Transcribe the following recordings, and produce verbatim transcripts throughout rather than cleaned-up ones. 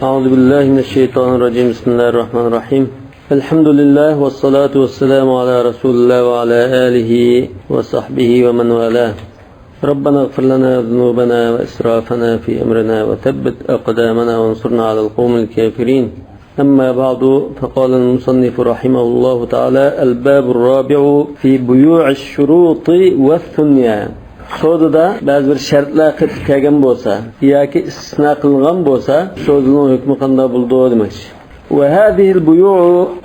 أعوذ بالله من الشيطان الرجيم. بسم الله الرحمن الرحيم. الحمد لله والصلاة والسلام على رسول الله وعلى آله وصحبه ومن والاه. ربنا اغفر لنا ذنوبنا وإسرافنا في أمرنا وثبت أقدامنا وانصرنا على القوم الكافرين. أما بعد، فقال المصنف رحمه الله تعالى: الباب الرابع في بيوع الشروط والثنيا. سودىدا بەزى بىر شەرتلەر قېتىپ كەلگەن بولسا ياكى ئىستىسنا قىلىنغان بولسا، سودىنىڭ ھۆكمى قانداق بولىدۇ دېمەكچى. وهذه البيوع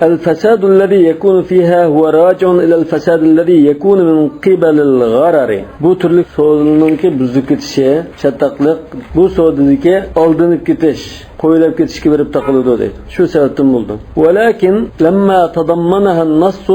الفساد الذي يكون فيها هو راجع إلى الفساد الذي يكون من قبل الغرر. بۇ تۈرلۈك سودىنىڭكى بۇزۇلۇپ كېتىشى، چاتاقلىق، بۇ سودىدىكى ئالدىنىپ كېتىش، قويلاپ كېتىشكە بېرىپ تاقىلىدۇ دەيدۇ. شۇ سەۋەبتىن بولىدۇ. ولكن لما تضمنها النص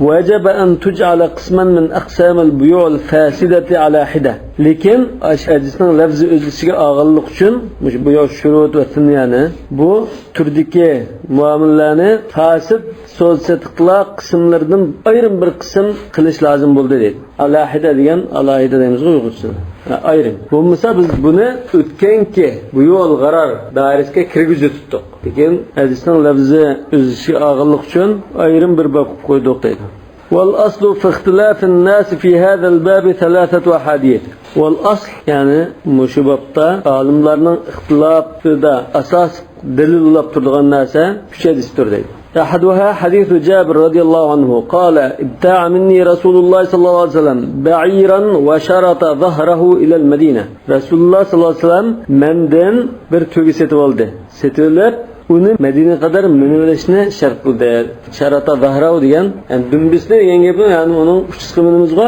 وجب أن تجعل قسما من أقسام البيوع الفاسدة على حدة. لېكىن ئاشۇ ھەدىسنىڭ لەپزى ئۆز ئىچىگە ئالغانلىقى ئۈچۈن مۇشۇ بۇيۇ شۇرۇت ۋە سۇنيانى، بۇ تۈردىكى مۇئامىلىلەرنى پاسىد سودا سېتىقلار قىسىملىرىدىن ئايرىم بىر قىسىم قىلىش لازىم بولدى دەيدۇ. ئالاھىدە دېگەن، ئالاھىدە دەيمىزغۇ ئۇيغۇرچىسىدا. ھە، ئايرىم. بولمىسا بىز بۇنى ئۆتكەنكى بۇيۇل غارار دائىرىسىگە كىرگۈزۈپ تۇتتۇق. لېكىن ھەدىسنىڭ لەپزى ئۆز ئىچىگە ئالغانلىقى ئۈچۈن ئايرىم بىر باب قىلىپ قويدۇق دەيدۇ. والأصل في اختلاف الناس في هذا الباب ثلاثة أحاديث. والأصل، يەنى مۇشۇ بابتا ئالىملارنىڭ ئىختىلاپىدا ئاساس دەلىللاپ تۇرىدىغان نەرسە ئۈچ ھەدىستۇر دەيدۇ. أحدها حديث جابر رضي الله عنه قال: ابتاع مني رسول الله صلى الله عليه وسلم بعيرا وشرط ظهره إلى المدينة. رەسۇلۇللاھ ساللاللاھۇ ئەلەيھى ۋەسەللەم مەندىن بىر تۆگە سېتىۋالدى. سېتىۋېلىپ، ئۇنى مەدىنىگە قەدەر مىنىۋېلىشنى شەرت قىلدى. شرط ظهره دېگەن، يەنى دۈمبىسىنى دېگەن گەپمۇ، يەنى ئۇنىڭ ئۇچىسىغا مىنىمىزغۇ،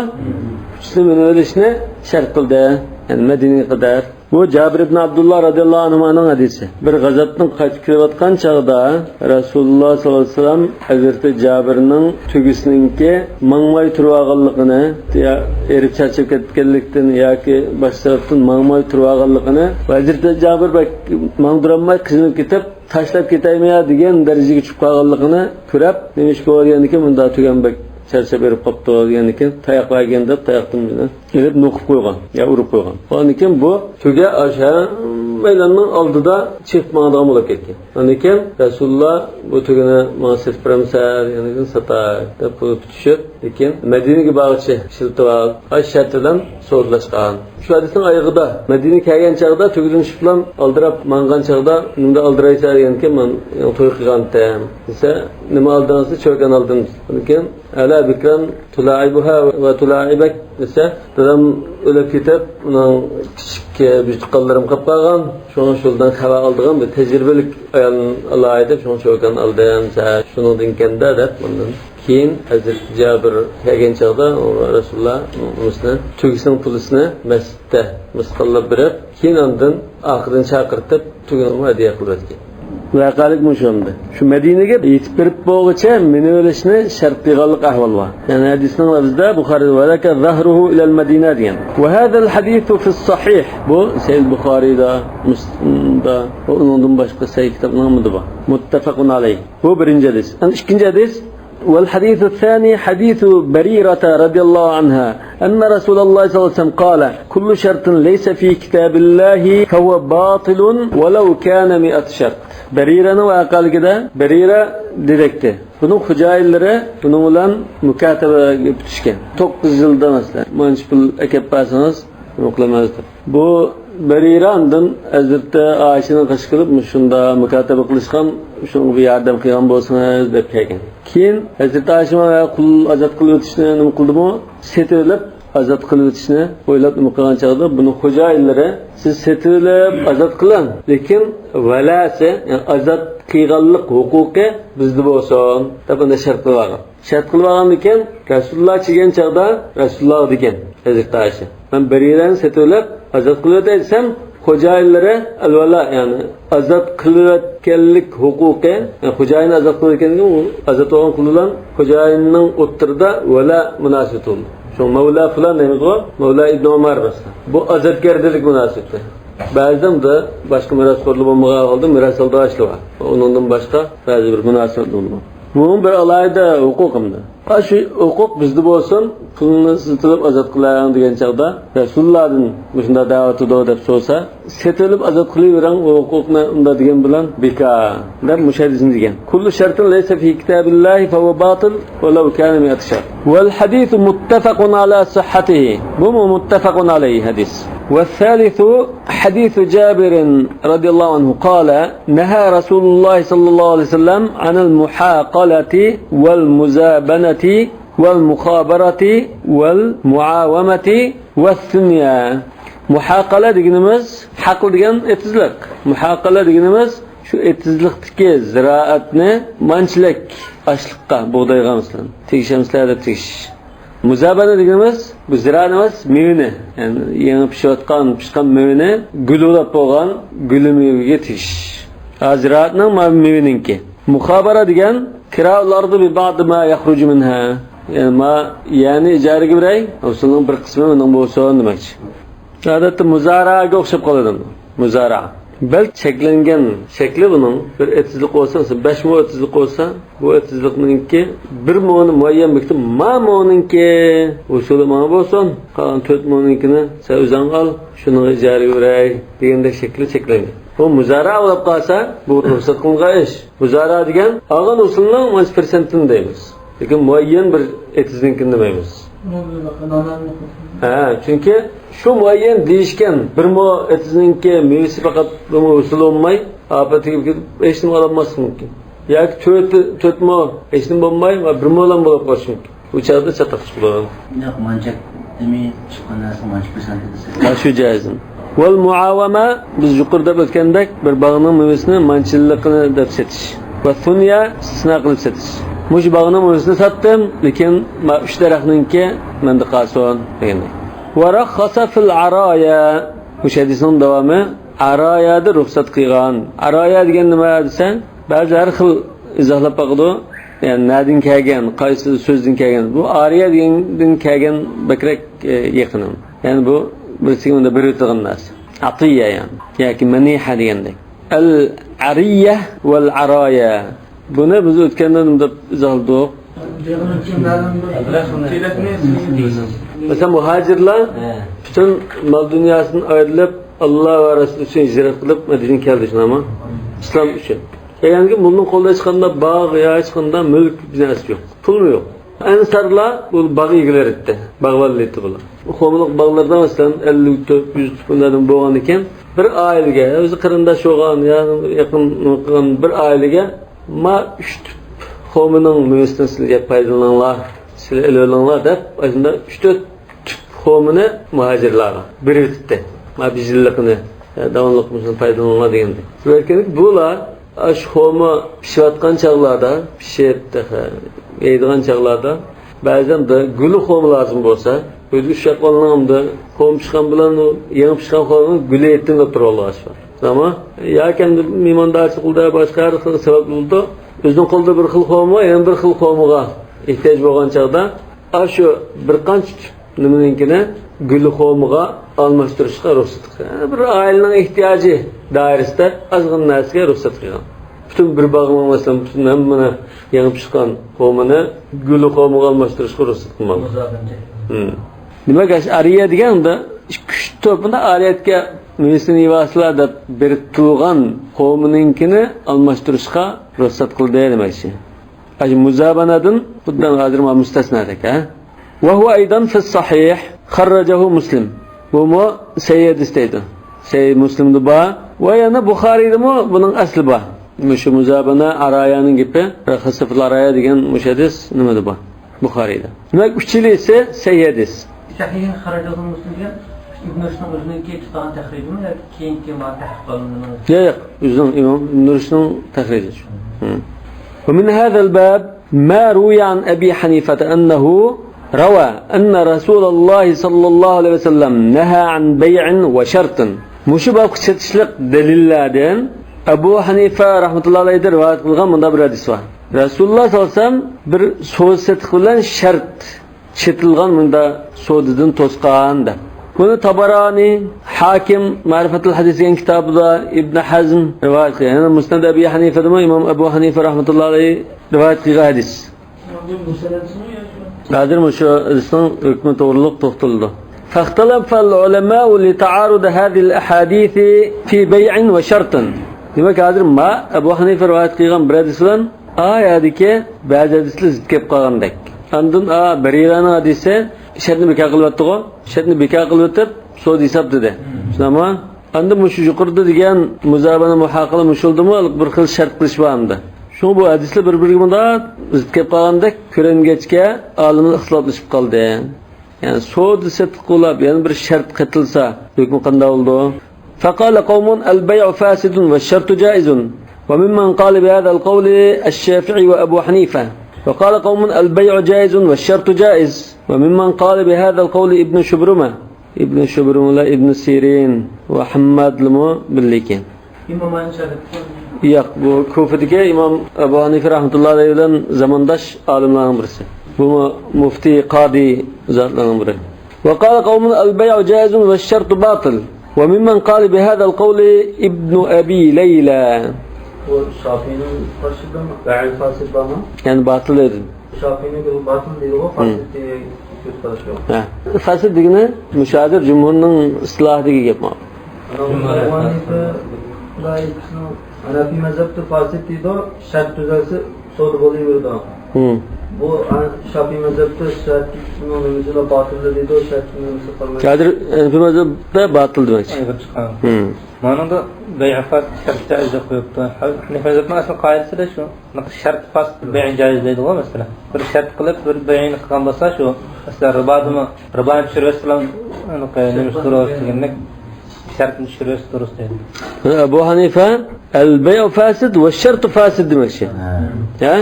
ئۇچىسىنى مىنىۋېلىشنى شەرت قىلدى. يەنى مەدىنىگە قەدەر. بۇ جابىر ئىبن ئابدۇللا رەزىياللاھۇ ئەنھۇمانىڭ ھەدىسى. بىر غەزەپتىن قايتىپ كېلىۋاتقان چاغدا رەسۇلۇللاھ ساللاللاھۇ ئەلەيھى ۋەسەللەم ھەزرىتى جابىرنىڭ تۆگىسىنىڭكى ماڭماي تۇرۇۋالغانلىقىنى، يا ھېرىپ چارچاپ كەتكەنلىكتىن ياكى باشقا سەۋەبتىن ماڭماي تۇرۇۋالغانلىقىنى ۋە ھەزرىتى جابىر بەك ماڭدۇرالماي قىينىلىپ كېتىپ، تاشلاپ كېتەيمۇ يا دېگەن دەرىجىگە چۈشۈپ قالغانلىقىنى كۆرۈپ، نېمە ئىش بولغان دېگەندىكىن، مۇنداق تۆگەم بەك چارچاپ ھېرىپ قاپتۇ دېگەندىكىن، تاياق بەرگىن دەپ تاياقتىن بىرنى ئېلىپ نوقۇپ قويغان يا ئۇرۇپ قويغان. ئاندىن كېيىن بۇ تۆگە ئاشۇ ھەممەيلەننىڭ ئالدىدا چېپىپ ماڭىدىغان بولۇپ كەتكەن. ئاندىن كېيىن رەسۇلۇللا بۇ تۆگىنى ماڭا سېتىپ بېرەمسەن دېگەندىن كېيىن ساتاي دەپ پۇل پۈتۈشۈپ، لېكىن مەدىنىگە بارغۇچە ئىشلىتىۋال، ئاشۇ شەرت بىلەن سودىلاشقان. شۇ ھەدىسنىڭ ئايىغىدا مەدىنىگە كەلگەن چاغدا تۆگىدىن چۈشۈپلا ئالدىراپ ماڭغان چاغدا، نېمىندە ئالدىرايسەن دېگەندىكىن، مەن يەنە توي قىلغانتىم دېسە، نېمە ئالدىڭ دېسە، چۆگەن ئالدىم. ئاندىن كېيىن، ئەلا بىكران تۇلايىبۇھا ۋە تۇلايىبەك دېسە، دادام ئۆلۈپ كېتىپ، ئۇنىڭ كىچىك، ئە، بىر تۇغقانلىرىم قېلىپ قالغان. شۇڭا شۇلدان خەۋەر ئالىدىغان بىر تەجرىبىلىك ئايالنى ئالاي دەپ، شۇڭا چۆگەن ئالدىم دېسە، شۇنىڭدىن ئىكەندە دەپ، ئۇندىن كېيىن ھەزرىتى جابىر كەلگەن چاغدا رەسۇلۇللا ئۇنىڭ تۆگىسىنىڭ پۇلىسىنى مەسچىتتە مىسقاللاپ بېرىپ، كېيىن ئاندىن ئارقىدىن چاقىرتىپ، تۆگىنىمۇ ھەدىيە قىلىۋەتكەن. ۋەقەلىك مۇشۇ ئەمدى. شۇ مەدىنىگە يېتىپ بېرىپ بولغۇچە مىنىۋېلىشنى شەرت قىلغانلىق ئەھۋال بار. يەنى ھەدىسنىڭ لەپزىدە بۇخارىدا: ولك ظهره إلى المدينة دېگەن. وهذا الحديث في الصحيح. بۇ سەھىھ بۇخارىدا، مۇسلىمدا ۋە ئۇنىڭدىن باشقا سەھىھ كىتابلارنىڭ ھەممىدە بار. مۇتتەپەقۇن ئەلەيھ. بۇ بىرىنچى ھەدىس. ئەنە ئىككىنچى ھەدىس. والحديث الثاني حديث بريرة رضي الله عنها أن رسول الله صلى الله عليه وسلم قال: كل شرط ليس في كتاب الله فهو باطل ولو كان مائة شرط. بەرىرەنىڭ ۋەقەلىكىدە، بەرىرە دېدەكتى. بۇنىڭ خوجايىنلىرى بۇنىڭ بىلەن مۇكاتەبە پۈتۈشكەن. توققۇز يىلدا مەسىلەن، مانچە پۇل ئەكەپ بەرسىڭىز، نېمە قىلىمىز دەپ. بۇ بەرىرە ئاندىن ھەزرىتى ئائىشىنى قاش قىلىپ، مۇشۇنداق مۇكاتەبە قىلىشقان، شۇنىڭغا بىر ياردەم قىلغان بولسىڭىز دەپ كەلگەن. كېيىن ھەزرىتى ئائىشە مانا قۇل ئازاد قىلىۋېتىشنى نېمە قىلدىمۇ؟ سېتىۋېلىپ ئازاد قىلىۋېتىشنى ئويلاپ نېمە قىلغان چاغدا، بۇنىڭ خوجايىنلىرى، سىز سېتىۋېلىپ ئازاد قىلىڭ، لېكىن ۋەلاسى، يەنى ئازاد قىلغانلىق ھوقۇقى بىزدە بولسۇن دەپ ئۇنداق شەرت قىلىۋالغان. شەرت قىلىۋالغاندىن كېيىن، رەسۇلۇللا كەلگەن چاغدا رەسۇلۇللاغا دېگەن ھەزرىتى ئائىشە، مەن بەرىرەنى سېتىۋېلىپ ئازاد قىلىۋېتەي دېسەم، خوجايىنلىرى ئەلۋەلا، يەنى ئازاد قىلىۋەتكەنلىك ھوقۇقى، يەنى خوجايىنى ئازاد قىلىۋەتكەندىن كېيىن ئۇ ئازاد بولغان قۇل بىلەن خوجايىننىڭ ئوتتۇرىدا ۋەلا مۇناسىۋىتى بولىدۇ. شۇ مەۋلا پۇلان دەيمىزغۇ، مەۋلا ئىبنى ئۆمەر مەسىلەن. بۇ ئازادگەردىلىك مۇناسىۋىتى. بەزىدە باشقا مىراسخورلار بولمىغان ھالدا مىراس ئالىدىغان ئىشلار بار. ئۇنىڭدىن باشقا بەزى بىر مۇناسىۋەتلەر بولىدۇ. بۇمۇ بىر ئالاھىدە ھوقۇق ئەمدى. ئاشۇ ھوقۇق بىزدە بولسۇن، پۇلنى سېتىلىپ ئازاد قىلىڭ دېگەن چاغدا، رەسۇلۇللادىن مۇشۇنداق دەۋاتىدۇ دەپ سورىسا، سېتىۋېلىپ ئازاد قىلىۋېرىڭ ئۇ ھوقۇقنى ئۇنداق دېگەن بىلەن بىكار دەپ مۇشۇ ھەدىسنى دېگەن. كل شرط ليس في كتاب الله فهو باطل ولو كان مئة شرط. والحديث متفق على صحته. بۇمۇ مۇتتەپەقۇن ئەلەيھى ھەدىس. والثالث حديث جابر رضي الله عنه قال: نهى رسول الله صلى الله عليه وسلم عن المحاقلة والمزابنة والمخابرة والمعاومة والثنيا. مۇھاقالە دېگىنىمىز، ھەقل دېگەن ئېتىزلىق. مۇھاقالە دېگىنىمىز شۇ ئېتىزلىقتىكى زىرائەتنى مانچىلىك ئاشلىققا، بۇغدايغا مەسىلەن، تېگىشەمسىلەر دەپ تېگىش. مۇزابەنە دېگىنىمىز بۇ زىرائەت ئەمەس، مېۋىنى، يەنى يېڭى پىشىۋاتقان، پىشقان مېۋىنى گۈل بولاپ بولغان گۈلى مېۋىگە تېگىش. ھا، زىرائەتنىڭ ما مېۋىنىڭكى. مۇخابارە دېگەن كراء الأرض ببعض ما يخرج منها. يەنى ما يەرنى ئىجارىگە بېرەي، ھوسۇلنىڭ بىر قىسمى مېنىڭ بولسۇن دېمەكچى. ئادەتتە مۇزارەگە ئوخشاپ قالىدۇ. مۇزارە. بەلكى چەكلەنگەن شەكلى بۇنىڭ. بىر ئېتىزلىق بولسا، مەسىلەن، بەش مو ئېتىزلىق بولسا، بۇ ئېتىزلىقنىڭكى بىر مونى مۇئەييەن بېكىتىپ، ما مونىڭكى ھوسۇلى ماڭا بولسۇن، قالغان تۆت مونىڭكىنى سەن ئۆزۈڭ ئال، شۇنىڭغا ئىجارىگە بېرەي دېگەندەك شەكلى چەكلەنگەن. بۇ مۇزارە بولۇپ قالسا، بۇ رۇخسەت قىلىنغان ئىش. مۇزارە دېگەن ئالغان ھوسۇلنىڭ مانچە پىرسەنتىنى دەيمىز. لېكىن مۇئەييەن بىر ئېتىزنىڭكىنى دېمەيمىز. ھە، چۈنكى شۇ مۇئەييەن دېيىشكەن بىر مو ئېتىزنىڭكى مېۋىسى پەقەت بىر مو ھوسۇل بولماي، ئاپەت تېگىپ كېتىپ، ھېچنېمە ئالالماسلىقى مۇمكىن. ياكى تۆت، تۆت مو ھېچنېمە بولماي، بىر مولام بولۇپ قالىشى مۇمكىن. بۇ چاغدا چاتاق چىقىدۇ. شۇنداق مانچە دېمى چىققان نەرسە مانچە پىرسەنت دېسە. ھە، شۇ جايىز. ۋەل مۇئاۋەمە، بىز يۇقىرىدا دەپ ئۆتكەندەك، بىر باغنىڭ مېۋىسىنى مانچىلىقىنى دەپ سېتىش. ۋە سۇنيا، ئىستىسنا قىلىپ سېتىش. مۇشۇ باغنىڭ مېۋىسىنى ساتتىم، لېكىن ما ئۈچ دەرەخنىڭكى مەندە قالسۇن دېگەندەك. ۋە رەخخەسە فىل ئارايا. مۇشۇ ھەدىسنىڭ داۋامى، ئارايادا رۇخسەت قىلغان. ئارايا دېگەن نېمە دېسەڭ، بەزى ھەر خىل ئىزاھلاپ باقىدۇ. يەنى نەدىن كەلگەن، قايسى سۆزدىن كەلگەن؟ بۇ ئارىيە دېگەندىن كەلگەن بەكرەك، ئە، يېقىنىم. يەنى بۇ بىرسىگە مۇنداق بېرىۋېتىدىغان نەرسە. ئاتىيە يەنى. ياكى مەنىھە دېگەندەك. ئەل ئارىيە ۋەل ئارايە. بۇنى بىز ئۆتكەندە نېمە دەپ ئىزاھلىدۇق؟ مەسىلەن، مۇھاجىرلار پۈتۈن مال دۇنياسىدىن ئايرىلىپ، ئاللا ۋە رەسۇلى ئۈچۈن ھىجرەت قىلىپ، مەدىنىگە كەلدى، شۇنداقمۇ؟ ئىسلام ئۈچۈن. كەلگەندىن كېيىن بۇنىڭ قولىدا ھېچقانداق باغ يا ھېچقانداق مۈلۈك، بىر نەرسە يوق. پۇلمۇ يوق. ئەنسارلار بۇ باغ ئىگىلىرى ئىدى. باغۋەنلەر ئىدى بۇلار. خورمىلىق باغلىرىدا، مەسىلەن، ئەللىك تۈپ، يۈز تۈپ بۇنداقتىن بولغاندىكىن، بىر ئائىلىگە، ئۆزى قېرىنداش بولغان يا يېقىن قىلغان بىر ئائىلىگە، ما ئۈچ تۈپ خورمىنىڭ مېۋىسىنى سىلەر يەپ پايدىلىنىڭلار، سىلەر ئېلىۋېلىڭلار دەپ، ئاشۇنداق ئۈچ تۆت تۈپ خورمىنى مۇھاجىرلارغا بېرىۋېتىپتى. ما بىر يىللىقىنى، داۋاملىق مۇشۇنى پايدىلىنىڭلار دېگەندەك. لېكىن بۇلار ئاشۇ خورما پىشىۋاتقان چاغلاردا، پىشىپ، تېخى يەيدىغان چاغلاردا، بەزەن بىر گۈلى خورما لازىم بولسا، ئۆيدە ئۇششاق بالىنىڭ ئەمدى خورما پىشقان بىلەن ئۇ يېڭى پىشقان خورمىنىڭ گۈلى ئېتىلىپ تۇرۇۋالغان ئىش بار. تامام. ياكى ئەمدى مېھماندارچىلىق قىلىدۇ، باشقا ھەر خىل سەۋەب بولىدۇ. ئۆزىنىڭ قولىدا بىر خىل خورما، يەنە بىر خىل خورمىغا ئېھتىياج بولغان چاغدا، ئاشۇ بىر قانچە نېمىنىڭكىنى گۈلى خورمىغا ئالماشتۇرۇشقا رۇخسەت قىلغان. بىر ئائىلىنىڭ ئېھتىياجى دائىرىسىدە ئازغىنە نەرسىگە رۇخسەت قىلغان. پۈتۈن بىر باغنىڭ، مەسىلەن، پۈتۈن ھەممىنى يېڭى پىشقان خورمىنى گۈلى خورمىغا ئالماشتۇرۇشقا رۇخسەت قىلمىغان. مۇزابەنە. ھىم. دېمەك، ئاشۇ ئارىيە دېگەن ئۇندا ئىككى ئۈچ توپ، ئۇندا ئارىيەتكە مېۋىسىنى يەۋالسىلەر دەپ بېرىپ تۇرغان خورمىنىڭكىنى ئالماشتۇرۇشقا رۇخسەت قىلدى دېمەكچى. ئاشۇ مۇزابەنەدىن خۇددى ھازىر مۇستەسنادەك، ھە؟ وهو أيضا في الصحيح، خرجه مسلم. بۇمۇ سەھىھ ھەدىس دەيدۇ. سەھىھ مۇسلىمدا بار. ۋە يەنە بۇخارىيدىمۇ بۇنىڭ ئەسلى بار. مۇشۇ مۇزابەنە ئارايانىڭ گېپى، رەخخەسە فىل ئارايا دېگەن مۇشۇ ھەدىس نېمىدە بار؟ بۇخارىيدا. دېمەك، ئۈچىلىسى سەھىھ ھەدىس. سەھىھىن خەرەجەھۇ مۇسلىم دېگەن ئىبن رۇشدنىڭ ئۆزىنىڭكى تۇتقان تەخرىجىمۇ ياكى كېيىنكى ما تەھقىق قىلىنغىنى؟ ياق، ياق، ئۆزىنىڭ، ئىمام ئىبن رۇشدنىڭ تەخرىجى. ھىم. ومن هذا الباب ما روي عن أبي حنيفة أنه روى أن رسول الله صلى الله عليه وسلم نهى عن بيع وشرط. مۇشۇ بابقا چېتىشلىق دەلىللەردىن ئەبۇ ھەنىفە رەھمەتۇللاھى ئەلەيھىدىن رىۋايەت قىلغان مۇنداق بىر ھەدىس بار. رەسۇلۇللا ساللاللاھۇ ئەلەيھى ۋەسەللەم بىر سودا سېتىق بىلەن شەرت چېتىلغان مۇنداق سودىدىن توسقان دەپ. بۇنى تابارانى، ھاكىم، مەرىفەتۇل ھەدىس دېگەن كىتابىدا، ئىبن ھەزم رىۋايەت قىلغان. يەنە مۇسنەد ئەبى ھەنىفەدىمۇ ئىمام ئەبۇ ھەنىفە رەھمەتۇللاھى ئەلەيھى رىۋايەت قىلغان ھەدىس. ھازىر مۇشۇ ھەدىسنىڭ ھۆكمى توغرۇلۇق توختىلىدۇ. فاختلف العلماء لتعارض هذه الأحاديث في بيع وشرط. دېمەك، ھازىر ما ئەبۇ ھەنىفە رىۋايەت قىلغان بىر ھەدىس بىلەن ئا يەردىكى بەزى ھەدىسلەر زىت كېلىپ قالغاندەك. ئاندىن ئا بەرىرەنىڭ ھەدىسى شەرتنى بىكار قىلىۋەتتىغۇ، شەرتنى بىكار قىلىۋېتىپ سودا ھېساب دېدى. شۇنداقمۇ؟ ئاندىن مۇشۇ يۇقىرىدا دېگەن مۇزابەنە مۇھاقىلە مۇشۇلدىمۇ بىر خىل شەرت قىلىش بار ئەمدى. شۇڭا بۇ ھەدىسلەر بىر-بىرىگە مۇنداق زىت كېلىپ قالغاندەك كۆرۈنگەچكە ئالىملار ئىختىلاپلىشىپ قالدى. يەنى سودا سېتىق بولۇپ يەنە بىر شەرت قېتىلسا ھۆكمى قانداق بولىدۇ؟ فقال قوم البيع فاسد والشرط جائز، وممن قال بهذا القول الشافعي وأبو حنيفة. وقال قوم البيع جائز والشرط جائز، وممن قال بهذا القول ابن شبرمة. ئىبن شۇبرۇم بىلەن ئىبن سىرىن ۋە ھەممادلىمۇ بىللىكەن. ئىمام ئەينى شاگىرتى. ياق، بۇ كۇفىدىكى ئىمام ئەبۇ ھەنىفە رەھمەتۇللاھى ئەلەيھى بىلەن زامانداش ئالىملارنىڭ بىرسى. بۇمۇ مۇفتى، قادى زاتلارنىڭ بىرى. وقال قوم البيع جائز والشرط باطل، وممن قال بهذا القول ابن أبي ليلى. بۇ شافىئىنىڭ قارىشىدىمۇ بەئ فاسىد بارمۇ؟ يەنى باتىل دېدى. شافىئىنىڭ باتىل دېدىغۇ، ھىم. فاسىد دېگەن كۆز قارىشى يوق. ھە. فاسىد دېگىنى مۇشۇ ھازىر جۇمھۇرنىڭ ئىستىلاھىدىكى گەپ مانا. ئەبۇ ھەنىفە ھەنەفىي مەزھەپتە فاسىد دەيدۇ، شەرت تۈزەلسە سودا بولۇۋېرىدۇ. ھىم. بۇ، ئە، شافىئىي مەزھەپتە شەرتنىڭ نېمىسىلا باتىل دەيدۇ، شەرتنىڭ نېمىسى قالمايدۇ. ھازىر ھەنەفىي مەزھەپتە باتىل دېمەكچى. ئايغا چىققان. ھىم. مانىڭدا بەيئە فاسىد، شەرت جائىز دەپ قويۇپتۇ. ھەنەفىي مەزھەپنىڭ ئەسلى قائىدىسىدە شۇ. شەرت فاسىد، بەيئ جائىز دەيدىغۇ مەسىلەن. بىر شەرت قىلىپ، بىر بەيئنى قىلغان بولسا، شۇ، مەسىلەن، رىبادىمۇ، رىبانى چۈشۈرۈۋەتسىلا، نېمە دۇرۇس دېگەندەك، شەرتنى چۈشۈرۈۋەتسە دۇرۇس دەيدۇ. ئەبۇ ھەنىفە، ئەل بەيئۇ فاسىد ۋە شەرتۇ فاسىد دېمەكچى. ھە. ھە؟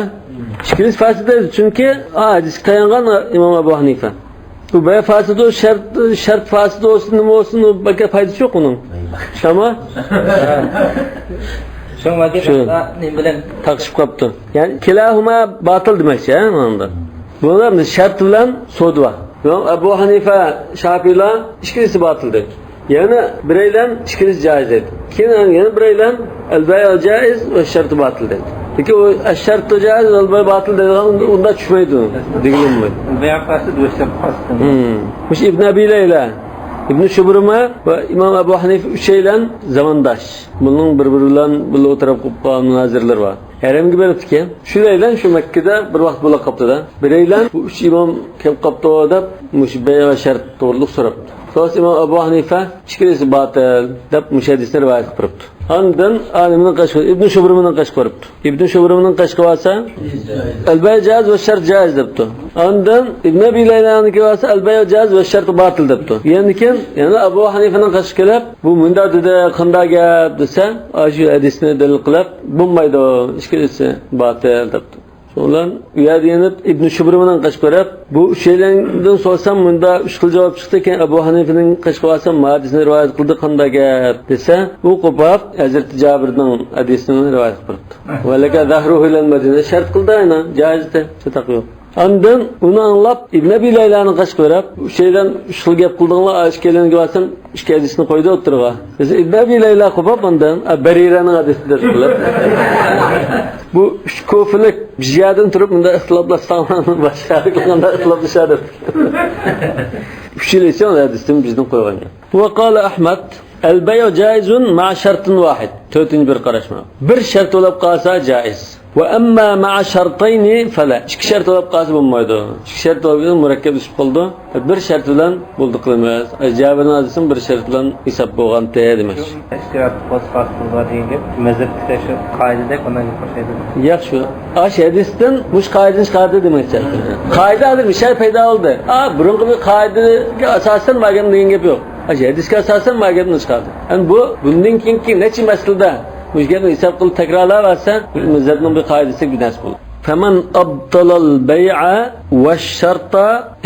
ئىككىلىسى فاسىد دەيدۇ، چۈنكى، ئا، ھەدىسكە تايانغان ئىمام ئەبۇ ھەنىفە. بۇ بەيئۇ فاسىد، شەرت، شەرت فاسىد بولسۇن، نېمە بولسۇن، بەكرى پايدىسى يوق ئۇنىڭ. شۇنداقمۇ؟ شۇ. نېمە بىلەن؟ تاقىشىپ قاپتۇ. يەنى، كىلاھۇما باتىل دېمەكچى، ھە، مانا. بۇنىڭدا شەرت بىلەن سودا بار. ئەبۇ ھەنىفە، شافىئىيلار ئىككىلىسى باتىل دەيدۇ. يەنە بىرەيلەن ئىككىلىسى جائىز دەيدۇ. كېيىن يەنە بىرەيلەن ئەل بەيئۇ جائىز ۋە شەرتۇ باتىل دەيدۇ. لېكىن ئۇ ئەششەرتۇ جائىز ۋە باتىل دەيدىغان ئۇنداق چۈشمەيدۇ، دېگىلى بولمايدۇ. بەيئۇ فاسىد ۋە شەرتۇ فاسىد. ھىم. مۇشۇ ئىبن ئەبى لەيلە، ئىبن شۇبرۇمە ۋە ئىمام ئەبۇ ھەنىفە ئۈچەيلەن زامانداش. بۇنىڭ بىر-بىرى بىلەن بىللە ئولتۇرۇپ قالغان مۇنازىرىلىرى بار. ھەرەمگە بېرىپتىكەن. شۇلەيلەن شۇ مەككىدە بىر ۋاقىت بولا قاپتۇ-دە. بىرەيلەن بۇ ئۈچ ئىمام كېلىپ قاپتۇ دەپ، مۇشۇ بەيئە شەرت توغرۇلۇق سوراپتۇ. سورىسا ئىمام ئەبۇ ھەنىفە ئىككىلىسى باتىل دەپ مۇشۇ ھەدىسنى رىۋايەت قىلىپتۇ. ئاندىن ئالىمنىڭ قېشىغا، ئىبن شۇبرۇمىنىڭ قېشىغا بېرىپتۇ. ئىبن شۇبرۇمىنىڭ قېشىغا بارسا، ئەل بەيئۇ جائىز ۋە شەرت جائىز دەپتۇ. ئاندىن ئىبن ئەبى لەيلانىڭكىگە بارسا، ئەل بەيئۇ جائىز ۋە شەرت باتىل دەپتۇ. يەنە كېيىن يەنە ئەبۇ ھەنىفىنىڭ قېشىغا كېلىپ، بۇ مۇنداق دېدى، قانداق گەپ دېسە، ئاشۇ ھەدىسنى دەلىل قىلىپ، بولمايدۇ، ئىككىلىسى باتىل دەپتۇ. شۇنىڭ بىلەن ئۇ يەردە يېنىپ ئىبن شۇبرۇمىنىڭ قېشىغا بېرىپ، بۇ ئۈچەيلەندىن سورىسام، مۇندا ئۈچ خىل جاۋاب چىقتى، كېيىن ئەبۇ ھەنىفىنىڭ قېشىغا بارسام، ما ھەدىسنى رىۋايەت قىلدى، قانداق گەپ دېسە، ئۇ قوپاپ ھەزرىتى جابىرنىڭ ھەدىسىنى رىۋايەت قىلىپتۇ. ۋەلەكە زەھرۇھۇ ئىلەل مەدىنە، شەرت قىلدى ئاينا، جائىزدى، چاتاق يوق. ئاندىن ئۇنى ئاڭلاپ، ئىبن ئەبى لەيلانىڭ قېشىغا بېرىپ، ئۈچەيلەن ئۈچ خىل گەپ قىلدىڭلار، ئىككىيلەنگە بارسام، ئىككى ھەدىسنى قويدى ئوتتۇرىغا. دېسە، ئىبن ئەبى لەيلا قوپاپ ئاندىن، ئە، بەرىرەنىڭ ھەدىسىنى دەپ قىلىپ. بۇ ئۈچ كوفىلىك بىر يەردىن تۇرۇپ، مۇنداق ئىختىلاپلاشساڭلار، باشقا يەردە قىلغاندا ئىختىلاپلىشار دەپ. ئۈچ يىل ئىچىدە ھەدىسنى بىزدىن قويغان گەپ. ۋە قالە ئەھمەد، ئەل بەيئۇ جائىزۇن مەئە شەرتىن ۋاھىد. تۆتىنچى بىر قاراشما. بىر شەرت بولۇپ قالسا جائىز. ۋە ئەمما مەئە شەرتەينى فەلە. ئىككى شەرت بولۇپ قالسا بولمايدۇ. ئىككى شەرت بولۇپ مۇرەككەپلىشىپ قالىدۇ. بىر شەرت بىلەن بولدى قىلىمىز. جابىرنىڭ ھەدىسىمۇ بىر شەرت بىلەن ھېساب بولغانتى دېمەكچى. ئىككى شەرت بولسا بولىدۇ دېگەن گەپ. مەزھەپتە شۇ قائىدىدەك ئۇنداق گەپ ئوخشايدۇ. ياق، شۇ. ئاش ھەدىستىن مۇش قائىدىنى چىقاردى دېمەكچى. قائىدە ھازىر مىشەي پەيدا بولدى. ئا، بۇرۇنقى بىر قائىدىگە ئاساسەن بار گەپ دېگەن گەپ يوق. ئاشۇ ھەدىسكە ئاساسەن ما گەپنى چىقاردى. يەنى بۇ بۇندىن كېيىنكى نەچچە مەسىلىدە مۇشۇ گەپنى ھېساب قىلىپ تەكرارلاۋەرسە، مەزھەپنىڭ بىر قائىدىسى بىناسى بولىدۇ. فمن أبطل البيع والشرط،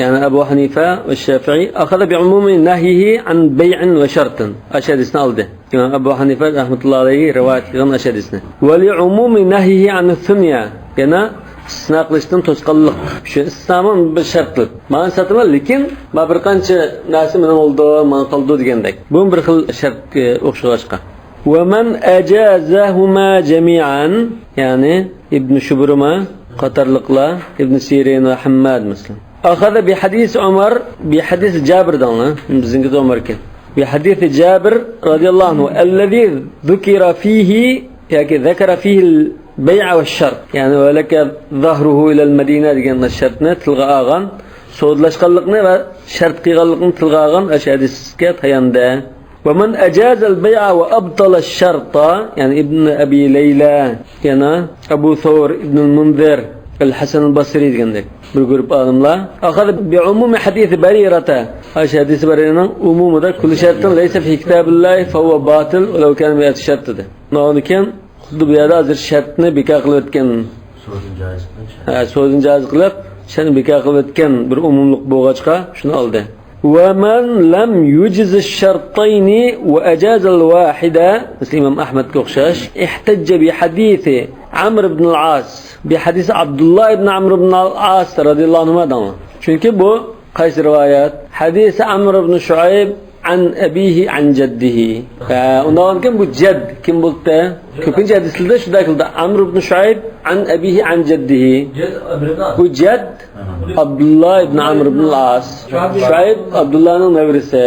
يەنى أبو حنيفة والشافعي، أخذ بعموم نهيه عن بيع وشرط. ئاشۇ ھەدىسنى ئالدى. ئىمام ئەبۇ ھەنىفە رەھمەتۇللاھى ئەلەيھى رىۋايەت قىلغان ئاشۇ ھەدىسنى. ولعموم نهيه عن الثنيا. يەنە ئىستىسنا قىلىشتىن توسقانلىق ئۈچۈن ئىستىسنامۇ بىر شەرت قىلىپ. مانا ساتىمەن، لېكىن ما بىر قانچە نەرسە مېنىڭ بولىدۇ، ماڭا قالىدۇ دېگەندەك. بۇمۇ بىر خىل شەرتكە ئوخشىغاچقا. ومن أجازهما جميعا، يەنى ئىبن شۇبرۇمە قاتارلىقلار، ئىبن سىرىن ۋە ھەمماد مەسىلەن. أخذ بحديث عمر، بحديث جابر دەڭلار. بىزنىڭكى ئۇمار ئىكەن. بحديث جابر رضي الله عنه الذي ذكر فيه ياكى ذكر فيه البيع والشرط. يەنى ولك ظهره إلى المدينة دېگەن شەرتنى تىلغا ئالغان، سودىلاشقانلىقنى ۋە شەرت قىلغانلىقنى تىلغا ئالغان ئاشۇ ھەدىسكە تاياندى. ومن أجاز البيع وأبطل الشرط، يەنى ئىبن ئەبى لەيلە، يەنە ئەبۇ سەۋر، ئىبنۇل مۇنزىر، ئەل ھەسەن ئەل بەسرى دېگەندەك بىر گۇرۇپ ئالىملار. أخذ بعموم حديث بريرة، ئاشۇ ھەدىسى بەرىرىنىڭ ئومۇمىدا، كل شرط ليس في كتاب الله فهو باطل ولو كان مائة شرط دېدى. ئۇنىڭدىن كېيىن خۇددى بۇ يەردە ھازىر شەرتنى بىكار قىلىۋەتكەن، سودىنى جائىز قىلىپ، ھە، سودىنى جائىز قىلىپ، شەرتنى بىكار قىلىۋەتكەن بىر ئومۇملۇق بولغاچقا شۇنى ئالدى. ومن لم يجز الشرطين وأجاز الواحد، مەسىلەن، ئىمام ئەھمەدكە ئوخشاش، احتج بحديث عمرو بن العاص، بحديث عبد الله بن عمرو بن العاص رضي الله عنهما دەڭلار. چۈنكى بۇ قايسى رىۋايەت؟ حديث عمرو بن شعيب عن أبيه عن جده. ھە، ئۇنداقكەن بۇ جەد كىم بولدى؟ كۆپىنچە ھەدىسلەردە شۇنداق كېلىدۇ. عمرو بن شعيب عن أبيه عن جده. بۇ جەد ئابدۇللا ئىبن ئەمر ئىبن ئاس. شۇئەيب ئابدۇللانىڭ نەۋرىسى.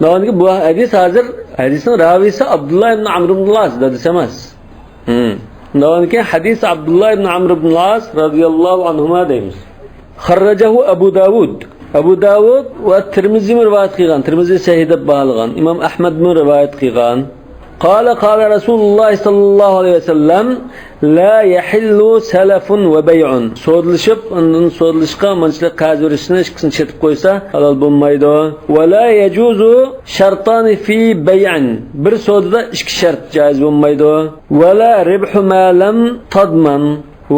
دەۋامىدىكى بۇ ھەدىس ھازىر، ھەدىسنىڭ راۋىسى ئابدۇللا ئىبن ئەمر ئىبن ئاس، دادىسى ئەمەس. ھىم. دەۋامىدىكى ھەدىس ئابدۇللا ئىبن ئەمر ئىبن ئاس رازىياللاھۇ ئەنھۇما دەيمىز. خەررەجەھۇ ئەبۇ داۋۇد. ئەبۇ داۋۇد ۋە تىرمىزىمۇ رىۋايەت قىلغان، تىرمىزى سەھىھ دەپ باھالىغان، ئىمام ئەھمەدمۇ رىۋايەت قىلغان. قال، قال رسول الله صلى الله عليه وسلم، لا يحل سلف وبيع. سودىلىشىپ، ئاندىن سودىلىشقا مانچىلىك قەرز بېرىشنى ئىككىسىنى چېتىپ قويسا، ھالال بولمايدۇ. ولا يجوز شرطان في بيع. بىر سودىدا ئىككى شەرت جائىز بولمايدۇ. ولا ربح ما لم تضمن.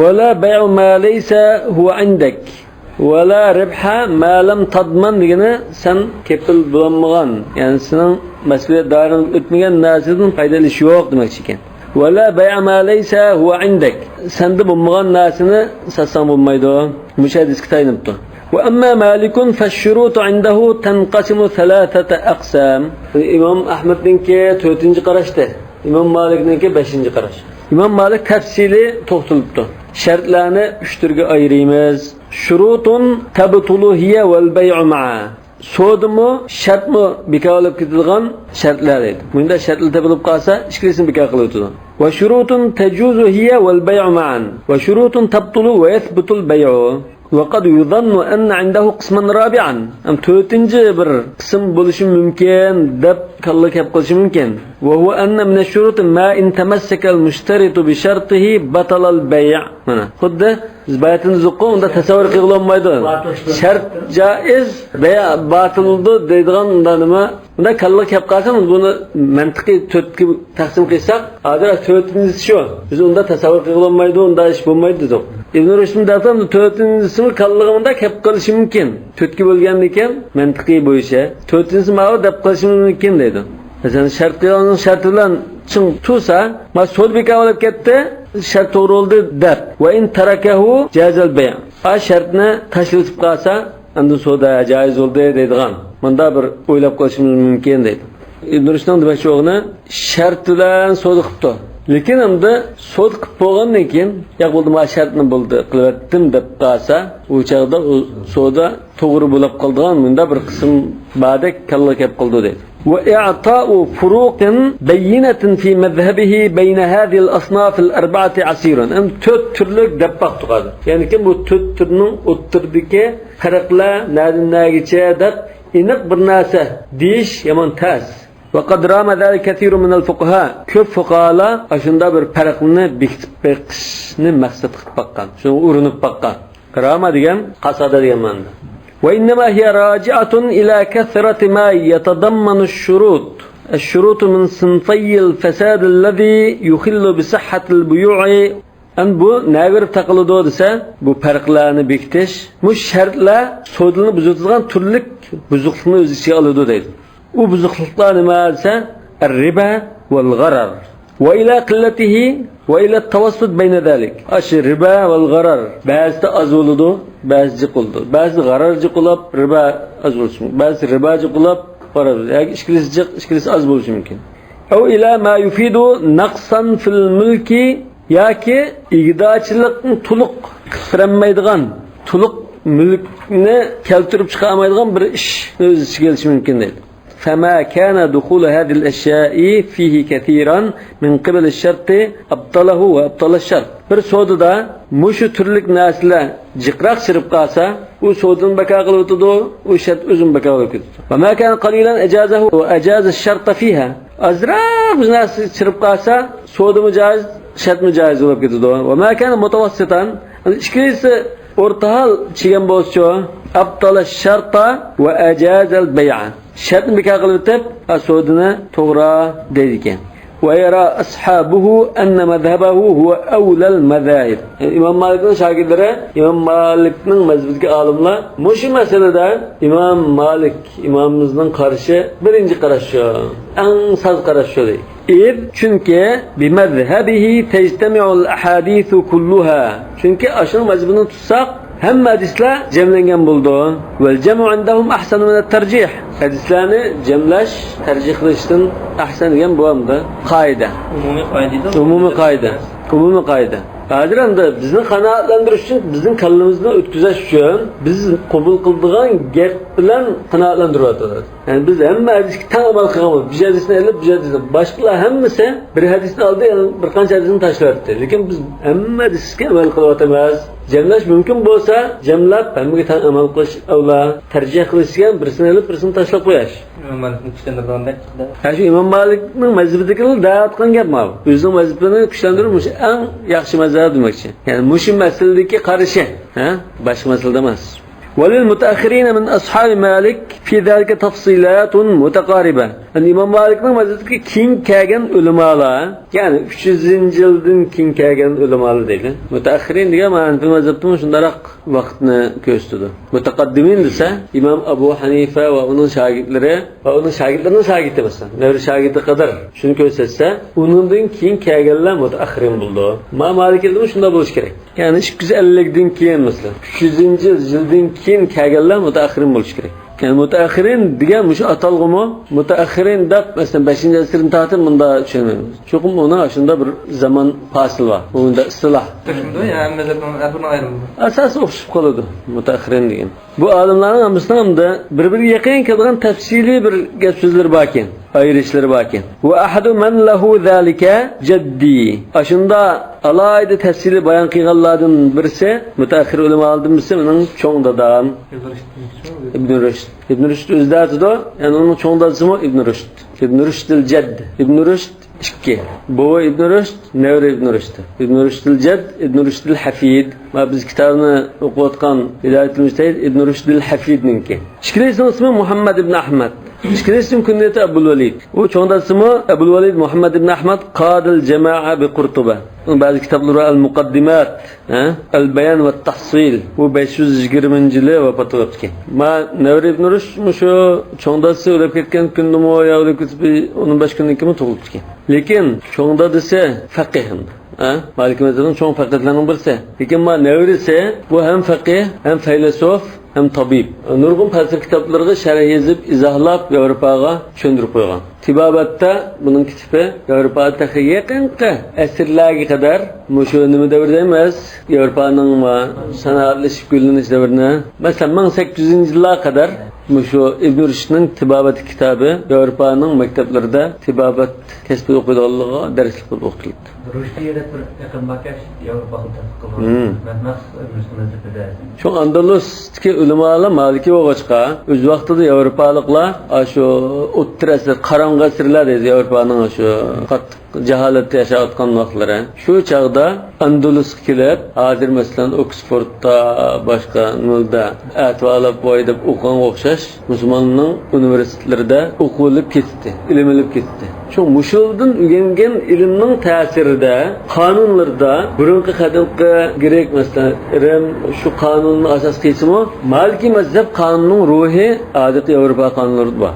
ولا بيع ما ليس هو عندك. ولا ربح ما لم تضمن دېگىنى، سەن كېپىل بولالمىغان، يەنى سېنىڭ مەسئۇلىيەت دائىرەڭگە ئۆتمىگەن نەرسىدىن پايدا ئېلىش يوق دېمەكچى ئىكەن. ولا بيع ما ليس هو عندك. سەندە بولمىغان نەرسىنى ساتساڭ بولمايدۇ. مۇشۇ ھەدىسكە تايىنىپتۇ. وأما مالك فالشروط عنده تنقسم ثلاثة أقسام. ئىمام ئەھمەدنىڭكى تۆتىنچى قاراشتى. ئىمام مالىكنىڭكى بەشىنچى قاراش. ئىمام مالىك تەپسىلىي توختىلىپتۇ. شەرتلەرنى ئۈچ تۈرگە ئايرىمىز. شۇرۇتۇن تەبتۇلۇ ھىيە ۋەل بەيئۇ مەئا. سودىمۇ، شەرتمۇ بىكار بولۇپ كېتىدىغان شەرتلەر دەيدۇ. مۇنداق شەرتلەر تېپىلىپ قالسا، ئىككىلىسىنى بىكار قىلىۋېتىدۇ. ۋە شۇرۇتۇن تەجۇزۇ ھىيە ۋەل بەيئۇ مەئەن. ۋە شۇرۇتۇن تەبتۇلۇ ۋە يەسبۇتۇل بەيئۇ. وقد يظن أن عنده قسما رابعا. ئەم، تۆتىنچى بىر قىسىم بولۇشى مۇمكىن دەپ كاللا كەپ قېلىشى مۇمكىن. وهو أن من الشروط ما إن تمسك المشترط بشرطه بطل البيع. مانا، خۇددى بىز باياتىن زۇققۇ ئۇندا تەسەۋۋۇر قىلغىلى بولمايدۇ. شەرت جائىز، بەيئ باتىل بولىدۇ دەيدىغان ئۇندا نېمە؟ ئۇندا كاللا كەپ قالسا، بۇنى مەنتىقىي تۆتكە تەقسىم قىلساق، ھازىر تۆتىنچىسى شۇ. بىز ئۇندا تەسەۋۋۇر قىلغىلى بولمايدۇ، ئۇندا ئىش بولمايدۇ دېدۇق. ئىبن رۇشدمۇ دەپتۇ، تۆتىنچىسىمۇ كاللىغا مۇندا كەپ قېلىشى مۇمكىن. تۆتكە بۆلگەندىن كېيىن مەنتىقىي بويىچە تۆتىنچىسى ماۋۇ دەپ قېلىشىمىز مۇمكىن دەيدۇ. مەسىلەن، شەرت قىلغاننىڭ شەرتى بىلەن چىڭ تۇرسا، ما سودا بىكار بولۇپ كەتتى، شەرت توغرا بولدى دەپ. وإن تركه جاز البيع. ئا شەرتنى تاشلىۋېتىپ قالسا، ئەمدى سودا جائىز بولدى دەيدىغان، مۇنداق بىر ئويلاپ قېلىشىمىز مۇمكىن دەيدۇ. ئىبن رۇشدنىڭ دېمەكچى بولغىنى، شەرت بىلەن سودا قىپتۇ. لېكىن ئەمدى سودا قىپ بولغاندىن كېيىن، ياق بولدى، ما شەرتنى بولدى، قىلىۋەتتىم دەپ قالسا، ئۇ چاغدا ئۇ سودا توغرا بولۇپ قالىدىغان مۇنداق بىر قىسىم باردەك كاللا كەپ قالىدۇ دەيدۇ. وإعطاء فروق بينة في مذهبه بين هذه الأصناف الأربعة عسير. ئەمدى تۆت تۈرلۈك دەپ باقتۇق ھازىر. يەنىكى بۇ تۆت تۈرنىڭ ئوتتۇرىدىكى پەرقلەر نەدىن نەگىچە دەپ ئېنىق بىر نەرسە دېيىش يامان تەس. وقد رام ذلك كثير من الفقهاء. كۆپ فۇقاھالار ئاشۇنداق بىر پەرقنى بېكىتىپ بېقىشنى مەقسەت قىلىپ باققان. شۇنىڭغا ئۇرۇنۇپ باققان. رام دېگەن قاسادە دېگەن مەنىدە. وإنما هي راجعة إلى كثرة ما يتضمن الشروط. الشروط من صنفي الفساد الذي يخل بصحة البيوع. ئەمدى بۇ نەگە بېرىپ تاقىلىدۇ دېسە، بۇ پەرقلەرنى بېكىتىش، مۇشۇ شەرتلەر سودىنى بۇزۇۋېتىدىغان تۈرلۈك بۇزۇقلۇقنى ئۆز ئىچىگە ئالىدۇ دەيدۇ. ئۇ بۇزۇقلۇقلار نېمە دېسە، الربا والغرر. وإلى قلته وإلى التوسط بين ذلك. ئاشۇ رىبا ۋەل غەرەر بەزىدە ئاز بولىدۇ، بەزىدە جىق بولىدۇ. بەزىدە غەرەر جىق بولۇپ، رىبا ئاز بولۇشى مۇمكىن. بەزىدە رىبا جىق بولۇپ، غەرەر. ياكى ئىككىلىسى جىق، ئىككىلىسى ئاز بولۇشى مۇمكىن. أو إلى ما يفيد نقصا في الملك ياكى ئىگىدارچىلىقنى تولۇق قىلىپ بېرەلمەيدىغان، تولۇق مۈلۈكنى كەلتۈرۈپ چىقارمايدىغان بىر ئىش ئۆز ئىچىگە ئېلىشى مۇمكىن دەيدۇ. فما كان دخول هذه الأشياء فيه كثيرا من قبل الشرط أبطله وأبطل الشرط. بىر سودىدا مۇشۇ تۈرلۈك نەرسىلەر جىقراق چىرىپ قالسا، ئۇ سودىنى بىكار قىلىۋېتىدۇ، ئۇ شەرت ئۆزىمۇ بىكار بولۇپ كېتىدۇ. وما كان قليلا أجازه وأجاز الشرط فيها. ئازراق بىر نەرسە چىرىپ قالسا، سودىمۇ جائىز، شەرتمۇ جائىز بولۇپ كېتىدۇ. وما كان متوسطا، ئىككىلىسى ئورتا ھال چىگەن بولسىچۇ، أبطل الشرط وأجاز البيع. شەرتنى بىكار قىلىۋېتىپ، ھە، سودىنى توغرا دەيدىكەن. ويرى أصحابه أن مذهبه هو أولى المذاهب. يەنى ئىمام مالىكنىڭ شاگىرتلىرى، ئىمام مالىكنىڭ مەزھىپىدىكى ئالىملار مۇشۇ مەسىلىدە ئىمام مالىك ئىمامىمىزنىڭ قارىشى بىرىنچى قاراش شۇ، ئەڭ ساز قاراش شۇ دەيدۇ. إذ، چۈنكى، بمذهبه تجتمع الأحاديث كلها. چۈنكى ئاشۇنىڭ مەزھىپىنى تۇتساق، ھەممە ھەدىسلەر جەملەنگەن بولىدۇ. والجمع عندهم أحسن من الترجيح. ھەدىسلەرنى جەملەش تەرجىھ قىلىشتىن ئەھسەن دېگەن بۇ ئەمدى قائىدە. ئومۇمىي قائىدە. ئومۇمىي قائىدە. ئومۇمىي قائىدە. ھازىر ئەمدى بىزنى قانائەتلەندۈرۈش ئۈچۈن، بىزنىڭ كاللىمىزنى ئۆتكۈزۈش ئۈچۈن بىز قوبۇل قىلىدىغان گەپ بىلەن قانائەتلەندۈرۈۋاتىدۇ. يەنى بىز ھەممە ھەدىسكە تەڭ ئەمەل قىلغان بولدۇق. بىر ھەدىسنى ئېلىپ، بىر ھەدىسنى، باشقىلار ھەممىسى بىر ھەدىسنى ئالدى، يەنە بىر قانچە ھەدىسنى تاشلاۋەتتى. لېكىن بىز ھەممە ھەدىسكە ئەمەل قىلىۋاتىمىز. جەملەش مۇمكىن بولسا، جەملەپ ھەممىگە تەڭ ئەمەل قىلىش ئەۋلا. تەرجىھ قىلىش دېگەن بىرسىنى ئېلىپ، بىرسىنى تاشلاپ قويۇش. ئىمام مالىكنى كۈچلەندۈرىدىغاندەك. ھە، شۇ ئىمام مالىكنىڭ مەزھىپىدىكىلەر دەۋاتقان گەپ ماۋۇ. ئۆزىنىڭ مەزھىپىنى كۈچلەندۈرۈپ، مۇشۇ ئەڭ ياخشى مەزھەپ دېمەكچى. يەنى مۇشۇ مەسىلىدىكى قارىشى، ھە؟ باشقا مەسىلىدە ئەمەس. وللمتأخرين من أصحاب مالك في ذلك تفصيلات متقاربة. يەنى ئىمام مالىكنىڭ مەزھىپىدىكى كېيىن كەلگەن ئۆلىمالار، يەنى ئۈچ يۈزىنچى يىلدىن كېيىن كەلگەن ئۆلىمالار دەيدۇ. مۇتەئەخخىرىن دېگەن مانا ھەنەفىي مەزھەپتىمۇ شۇنداقراق ۋاقىتنى كۆرسىتىدۇ. مۇتەقەددىمىن دېسە، ئىمام ئەبۇ ھەنىفە ۋە ئۇنىڭ شاگىرتلىرى ۋە ئۇنىڭ شاگىرتلىرىنىڭ شاگىرتى، مەسىلەن، نەۋرە شاگىرتى قەدەر شۇنى كۆرسەتسە، ئۇنىڭدىن كېيىن كەلگەنلەر مۇتەئەخخىرىن بولىدۇ. ما مالىكىدىمۇ شۇنداق بولۇشى كېرەك. يەنى ئىككى يۈز ئەللىكتىن كېيىن، مەسىلەن، ئۈچ يۈزىنچى يىلدىن كېيىن كەلگەنلەر مۇتەئەخخىرىن بولۇشى كېرەك. يەنى مۇتەئەخخىرىن دېگەن مۇشۇ ئاتالغۇمۇ، مۇتەئەخخىرىن دەپ، مەسىلەن، بەشىنچى ئەسىردىن تارتىپ مۇنداق چۈشىنىمىز. چوقۇم ئۇنىڭ ئاشۇنداق بىر زامان پاسىلى بار. بۇ مۇنداق ئىستىلاھ. ئوخشىمىدۇ، يا ھەممە مەزھەپنىڭ ھەر بىرىنىڭ ئايرىمىدۇ. ئاساسى ئوخشىشىپ قالىدۇ مۇتەئەخخىرىن دېگەن. بۇ ئالىملارنىڭ ھەممىسىنىڭ ئەمدى بىر-بىرىگە يېقىن كېلىدىغان تەپسىلىي بىر گەپ سۆزلىرى باركەن، ئايرىشلىرى باركەن. وأحد من له ذلك جدي. ئاشۇنداق ئالاھىدە تەپسىلىي بايان قىلغانلاردىن بىرسى، مۇتەئەخخىر ئۆلىمالاردىن بىرسى مېنىڭ چوڭ دادام ئىبن رۇشد. ئىبن رۇشد ئۆزى دەۋاتىدۇ، يەنى ئۇنىڭ چوڭ دادىسىمۇ ئىبن رۇشد. ئىبن رۇشدىل جەد. ئىبن رۇشد ئىككى. بوۋا ئىبن رۇشد، نەۋرە ئىبن رۇشد. ئىبن رۇشدىل جەد، ئىبن رۇشدىل ھەفىد. مانا بىز كىتابنى ئوقۇۋاتقان ھىدايەتۇل مۇجتەھىد ئىبن رۇشدىل ھەفىدنىڭكى. ئىككىلىسىنىڭ ئىسمى مۇھەممەد ئىبن ئەھمەد. ئىككىلىسىنىڭ كۇنيىتى ئەبۇل ۋەلىد. ئۇ چوڭ دادىسىمۇ ئەبۇل ۋەلىد مۇھەممەد ئىبن ئەھمەد قادىل جامائە بى قۇرتۇبە. ئۇنىڭ بەزى كىتابلىرى بار، ئەل مۇقەددىمات، ھە؟ ئەل بايان ۋە تەھسىل. بۇ بەش يۈز يىگىرمىنچى يىلى ۋاپات بوپتىكەن. ما نەۋرە ئىبن رۇشد مۇشۇ چوڭ دادىسى ئۆلۈپ كەتكەن كۈندىمۇ يا ئۆلۈپ كېتىپ بىر ئون بەش كۈندىن كېيىنمۇ تۇغۇلۇپتىكەن. لېكىن چوڭ دادىسى فەقىھ ئەمدى. ھە؟ مالىكىي مەزھەپنىڭ چوڭ فەقىھلىرىنىڭ بىرسى. لېكىن ما نەۋرىسى بۇ ھەم فەقىھ، ھەم فەيلەسوف، ھەم تابىب. نۇرغۇن پەلسەپە كىتابلىرىغا شەرھ يېزىپ، ئىزاھلاپ، ياۋروپاغا چۈشەندۈرۈپ قويغان. تېبابەتتە بۇنىڭ كىتابى ياۋروپادا تېخى يېقىنقى ئەسىرلەرگە قەدەر مۇشۇ نېمە دەۋر دەيمىز، ياۋروپانىڭ سانائەتلىشىپ گۈللىنىش دەۋرىنى. مەسىلەن، مىڭ سەككىز يۈزىنچى يىللارغا قەدەر مۇشۇ ئىبن رۇشدنىڭ تېبابەت كىتابى ياۋروپانىڭ مەكتەپلىرىدە تېبابەت كەسپىنى ئوقۇيدىغانلارغا دەرسلىك بولۇپ ئوقۇتۇلدى. رۇشدىيە دەپ بىر ئېقىم باركەن، ياۋروپاغا تەتبىق قىلغان. مم. مەن مەخسۇس ئىبن رۇشدنى مەزھىپىدە. شۇ ئاندالۇس ئىككى ئۆلىمالار مالىكىي بولغاچقا، ئۆز ۋاقتىدا ياۋروپالىقلار، ئاشۇ ئوتتۇرا ئەسىر، قاراڭغۇ ئەسىرلەر دەيدۇ، ياۋروپانىڭ شۇ قاتتىق جاھالەتتە ياشاۋاتقان ۋاقىتلىرى. شۇ چاغدا ئاندالۇسقا كېلىپ، ھازىر مەسىلەن ئوكسفوردتا، باشقا نېمىلەردە ئەتىۋارلاپ ۋاي دەپ ئوقۇغانغا ئوخشاش، مۇسۇلماننىڭ ئۇنىۋېرسىتېتلىرىدا ئوقۇۋېلىپ كېتىپتى، ئىلىم ئېلىپ كېتىپتى. شۇ مۇشۇلدىن ئۆگەنگەن ئىلىمنىڭ تەسىرىدە قانۇنلىرىدا بۇرۇنقى قەدىمكى گرېك، مەسىلەن، رىم شۇ قانۇننى ئاساس قىلسىمۇ، مالىكىي مەزھەپ قانۇننىڭ روھى ھازىرقى ياۋروپا قانۇنلىرىدا بار.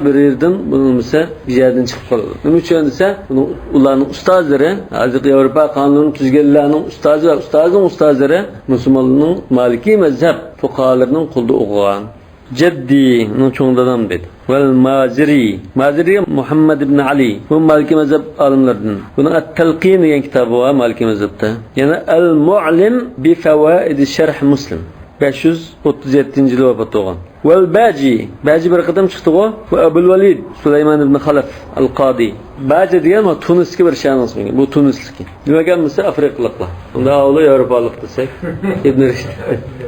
بىر يېرىدىن بولمىسا بىر يەردىن چىقىپ قالىدۇ. نېمە ئۈچۈن دېسە، بۇنىڭ، ئۇلارنىڭ ئۇستازلىرى، ھازىرقى ياۋروپا قانۇنىنى تۈزگەنلەرنىڭ ئۇستازى ۋە ئۇستازىنىڭ ئۇستازلىرى مۇسۇلمانلارنىڭ مالىكىي مەزھەپ فۇقاھالىرىنىڭ قولىدا ئوقۇغان. جەددى، مېنىڭ چوڭ دادام دەيدۇ. ۋەل مازىرى، مازىرى مۇھەممەد ئىبن ئەلى، بۇ مالىكىي مەزھەپ ئالىملىرىدىن. بۇنىڭ ئەت-تەلقىن دېگەن كىتابى بار مالىكىي مەزھەپتە. يەنە ئەل مۇئلىم بىفەۋائىدى شەرھ مۇسلىم، بەش يۈز ئوتتۇز يەتتىنچى يىلى ۋاپات بولغان. ۋەل باجى، باجى بىر قېتىم چىقتىغۇ. ۋە ئەبۇل ۋەلىد سۇلايمان ئىبن خەلەف ئەل قادى. باجى دېگەن مانا تۇنىستىكى بىر شەھەرنىڭ ئىسمى. بۇ تۇنىسلىكى. نېمە ئىكەن بىزسە ئافرىقىلىقلار. ئۇندا ئاۋۇلى ياۋروپالىق دېسەك، ئىبن رۇشد.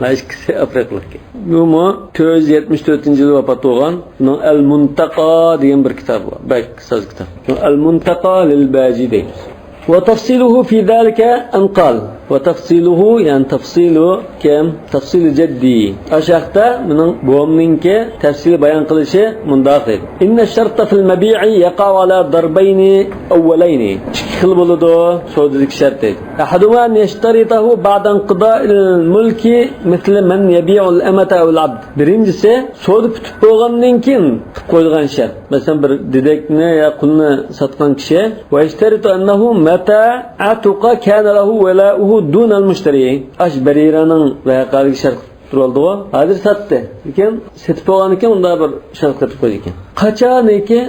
ھە، ئىككىسى ئافرىقىلىق. بۇمۇ تۆت يۈز يەتمىش تۆتىنچى يىلى ۋاپات بولغان. بۇنىڭ ئەل مۇنتاقا دېگەن بىر كىتابى بار. بەك ساز كىتاب. ئەل مۇنتاقا لىل باجى دەيمىز. وتفصيله في ذلك أن قال. وتفصيله، يەنى تەفسىلى كىم؟ تەفسىلى جەددى. ئاشۇ ھەقتە مېنىڭ بوۋامنىڭكى تەپسىلىي بايان قىلىشى مۇنداق دەيدۇ. إن الشرط في المبيع يقع على ضربين أولين. ئىككى خىل بولىدۇ سودىدىكى شەرت دەيدۇ. أحدهما أن يشترطه بعد انقضاء الملك مثل من يبيع الأمة أو العبد. بىرىنچىسى، سودا پۈتۈپ بولغاندىن كېيىن قىلىپ قويۇلغان شەرت. مەسىلەن، بىر دېدەكنى يا قۇلنى ساتقان كىشى، ويشترط أنه متى عتق كان له ولاؤه دون المشتري. ئاش بەرىرانىڭ ۋەقەلىكى شەرت قىلىپ تۇرۇۋالدىغۇ. ھازىر ساتتى. لېكىن سېتىپ بولغاندىن كېيىن ئۇنداق بىر شەرت قىلىپ قويىدىكەن. قاچانكى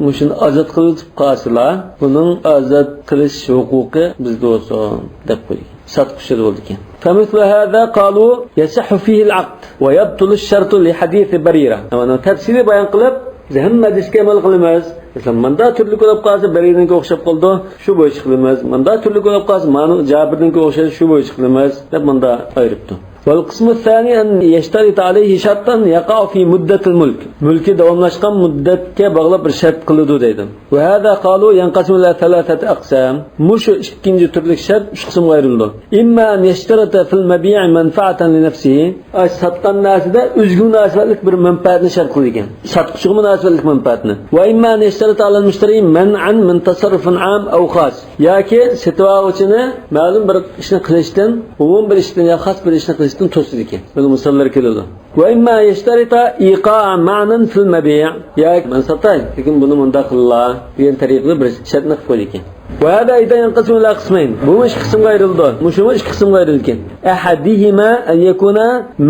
مۇشۇنى ئازاد قىلىۋېتىپ قالسىلا، بۇنىڭ ئازاد قىلىش ھوقۇقى بىزدە بولسۇن، دەپ قويدى. ساتقۇچىدا بولىدىكەن. فمثل هذا قالوا يصح فيه العقد ويبطل الشرط لحديث بريرة. مانا تەپسىلىي بايان قىلىپ، بىز ھەممە ھەدىسكە ئەمەل قىلىمىز. مەسىلەن، مۇنداق تۈرلۈك بولۇپ قالسا، بەرىرىنىڭكى ئوخشاپ قالىدۇ، شۇ بويىچە قىلىمىز. مۇنداق تۈرلۈك بولۇپ قالسا، مانا جابىرنىڭكى ئوخشايدۇ، شۇ بويىچە قىلىمىز، دەپ مۇنداق ئايرىپتۇ. والقسم الثاني أن يشترط عليه شرطا يقع في مدة الملك. مۈلكى داۋاملاشقان مۇددەتكە باغلاپ بىر شەرت قىلىدۇ دەيدۇ. وهذا قالوا ينقسم إلى ثلاثة أقسام. مۇشۇ ئىككىنچى تۈرلۈك شەرت ئۈچ قىسىمغا ئايرىلىدۇ. إما أن يشترط في المبيع منفعة لنفسه. ئاش ساتقان نەرسىدە ئۆزىگە مۇناسىۋەتلىك بىر مەنپەئەتنى شەرت قىلىدىكەن. ساتقۇچىغا مۇناسىۋەتلىك مەنپەئەتنى. وإما أن يشترط على المشتري منعا من تصرف عام أو خاص. ياكى سېتىۋالغۇچىنى مەلۇم بىر ئىشنى قىلىشتىن، ئومۇمىي بىر ئىشتىن يا خاس بىر ئىشنى قىلىشتىن توسىدىكەن. بۇنىڭ مىساللىرى كېلىدۇ. وإما أن يشترط إيقاع معنى في المبيع. ياكى مەن ساتاي، لېكىن بۇنى مۇنداق قىللا دېگەن تەرىقىدە بىر شەرتنى قىلىپ قويىدىكەن. وهذا أيضا ينقسم إلى قسمين. بۇمۇ ئىككى قىسىمغا ئايرىلىدۇ. مۇشۇمۇ ئىككى قىسىمغا ئايرىلىدىكەن. أحدهما أن يكون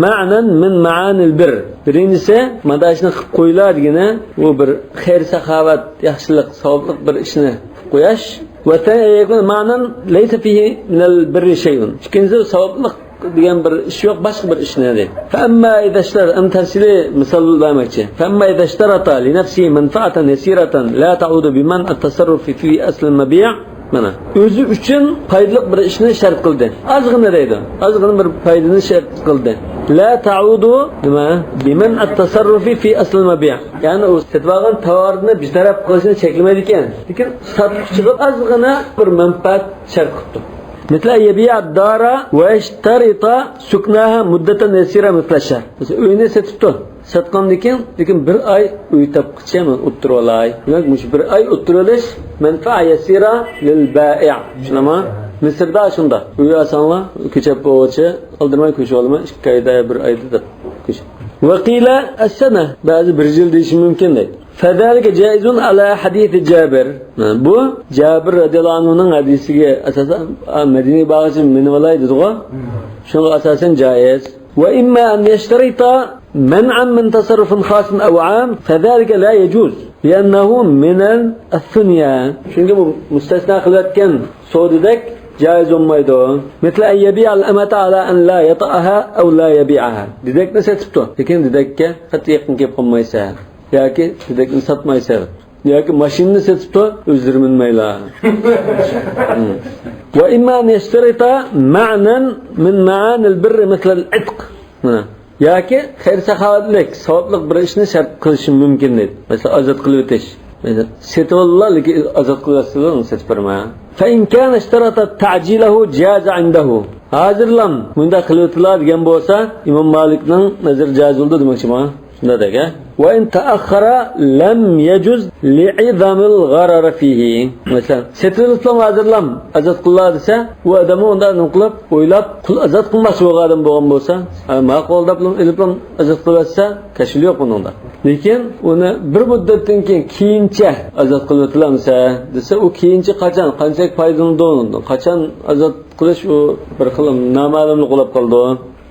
معنى من معاني البر. بىرىنچىسى، مانا ئىشنى قىلىپ قويلا دېگىنى، بۇ بىر خەير-ساخاۋەت، ياخشىلىق، ساۋابلىق بىر ئىشنى قىلىپ قويۇش. والثاني أن يكون معنى ليس فيه من البر شيء. ئىككىنچىسى، ساۋابلىق دېگەن بىر ئىش يوق، باشقا بىر ئىشنى دەيدۇ. فأما إذا اشترط، ئەمدى تەپسىلىي مىسال بەرمەكچى. فأما إذا اشترط لنفسه منفعة يسيرة لا تعود بمنع التصرف في أصل المبيع. مانا، ئۆزى ئۈچۈن پايدىلىق بىر ئىشنى شەرت قىلدى. ئازغىنە دەيدۇ. ئازغىنە بىر پايدىنى شەرت قىلدى. لا تعود، نېمە؟ بمنع التصرف في أصل المبيع. يەنى ئۇ سېتىۋالغان تاۋارنى بىتەرەپ قىلىشنى چەكلىمەيدىكەن. لېكىن ساتقۇچىغا ئازغىنە بىر مەنپەئەت شەرت قىپتۇ. مىسلى يبيع الدار ويشترط سكناها مدة يسيرة مثل الشهر. مەسىلەن، ئۆينى سېتىپتۇ. ساتقاندىن كېيىن، لېكىن بىر ئاي ئۆي تاپقىچە مەن ئولتۇرۇۋالاي. دېمەك، مۇشۇ بىر ئاي ئولتۇرۇۋېلىش مەنفەئە يەسىرە لىل بائىئ. چۈشىنەمۇ؟ مىسىردا شۇنداق. ئۆي ئالساڭلار، كۆچۈپ بولغۇچە، ئالدىرىماي كۆچۈۋالىمەن، ئىككى ئايدا، بىر ئايدا دەپ كۆچۈپ. وقيل السنة، بەزى بىر يىل دېيىشى مۇمكىن دەيدۇ. فذلك جائز على حديث جابر. بۇ جابىر رەزىياللاھۇ ئەنھۇنىڭ ھەدىسىگە ئاساسەن، مەدىنىگە بارغۇچە مىنىۋالاي دېدىغۇ. شۇنىڭغا ئاساسەن جائىز. وإما أن يشترط منعا من تصرف خاص أو عام فذلك لا يجوز لأنه من الثنيا. چۈنكى بۇ مۇستەسنا قىلىۋەتكەن سودىدەك جائىز بولمايدۇ. مثل أن يبيع الأمة على أن لا يطأها أو لا يبيعها. دېدەكنى سېتىپتۇ، لېكىن دېدەككە قەتئىي يېقىن كېلىپ قالمايسەن ياكى دېدەكنى ساتمايسەن. ياكى ماشىنىنى سېتىپتۇ، ئۆزلىرى مىنمەيلا. وإما أن يشترط معنى من معاني البر مثل العتق. مانا. ياكى خەير-ساخاۋەتلىك، ساۋابلىق بىر ئىشنى شەرت قىلىشى مۇمكىن دەيدۇ. مەسىلەن، ئازاد قىلىۋېتىش. مەسىلەن، سېتىۋاللا، لېكىن ئازاد قىلىۋەتسىلا، ئۇنى سېتىپ بەرمە. فإن كان اشترط تعجيله جاز عنده. ھازىرلام مۇنداق قىلىۋېتىلا دېگەن بولسا، ئىمام مالىكنىڭ نەزىرى جائىز بولىدۇ دېمەكچى ماڭا. شۇنداق دەگە. وإن تأخر لم يجز لعظم الغرر فيه. مەسىلەن، سېتىۋېلىپلا ھازىرلام ئازاد قىللا دېسە، ئۇ ئادەممۇ ئۇنداق نېمە قىلىپ، ئويلاپ، قۇل ئازاد قىلماقچى بولغان ئادەم بولغان بولسا، ھە، ماقۇل دەپلا ئېلىپلا ئازاد قىلىۋەتسە، كەشىلى يوق ئۇنىڭدا. لېكىن ئۇنى بىر مۇددەتتىن كېيىن، كېيىنچە ئازاد قىلىۋېتىلەمسە دېسە، ئۇ كېيىنچە قاچان، قانچىلىك پايدىلىنىدۇ ئۇنىڭدىن؟ قاچان ئازاد قىلىش، ئۇ بىر خىل نامەلۇملۇق بولۇپ قالىدۇ.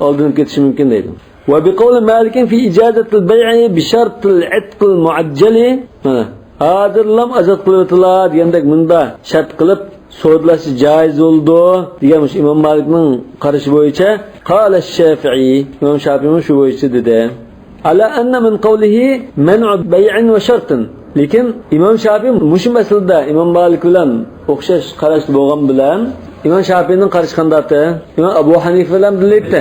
ئالدىنىپ كېتىشى مۇمكىن دەيدۇ. وبقول مالك في إجازة البيع بشرط العتق المعجل. مانا، ھازىرلام ئازاد قىلىۋېتىلا دېگەندەك مۇندا شەرت قىلىپ سودىلاشسا جايىز بولىدۇ دېگەن مۇشۇ ئىمام مالىكنىڭ قارىشى بويىچە، قال الشافعي، ئىمام شافىئىمۇ شۇ بويىچە دېدى. على أن من قوله منع بيع وشرط. لېكىن ئىمام شافىئى مۇشۇ مەسىلىدە ئىمام مالىك بىلەن ئوخشاش قاراشتا بولغان بىلەن، ئىمام شافىئىنىڭ قارىشى قانداقتى؟ ئىمام ئەبۇ ھەنىفە بىلەن بىللىكتە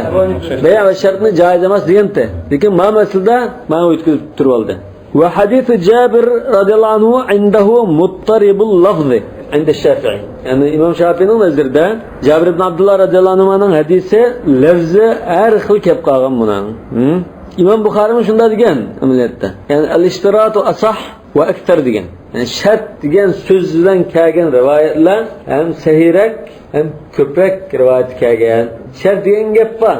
بەيئ ۋە شەرتنى جائىز ئەمەس دېگەنتى. لېكىن ما مەسىلىدە ماڭا ئۆتكۈزۈپ تۇرۇۋالدى. وحديث جابر رضي الله عنه عنده مضطرب اللفظ عند الشافعي. يەنى ئىمام شافىئىنىڭ نەزىرىدە جابىر ئىبن ئابدۇللا رەزىياللاھۇ ئەنھۇمانىڭ ھەدىسى لەۋزى ھەر خىل كەپ قالغان بۇنىڭ. ھە؟ ئىمام بۇخارىمۇ شۇنداق دېگەن ئەمەلىيەتتە. يەنى الاشتراط أصح وأكثر دېگەن. يەنى شەرت دېگەن سۆز بىلەن كەلگەن رىۋايەتلەر ھەم سەھىھرەك، ھەم كۆپرەك رىۋايەتتە كەلگەن. شەرت دېگەن گەپ بار.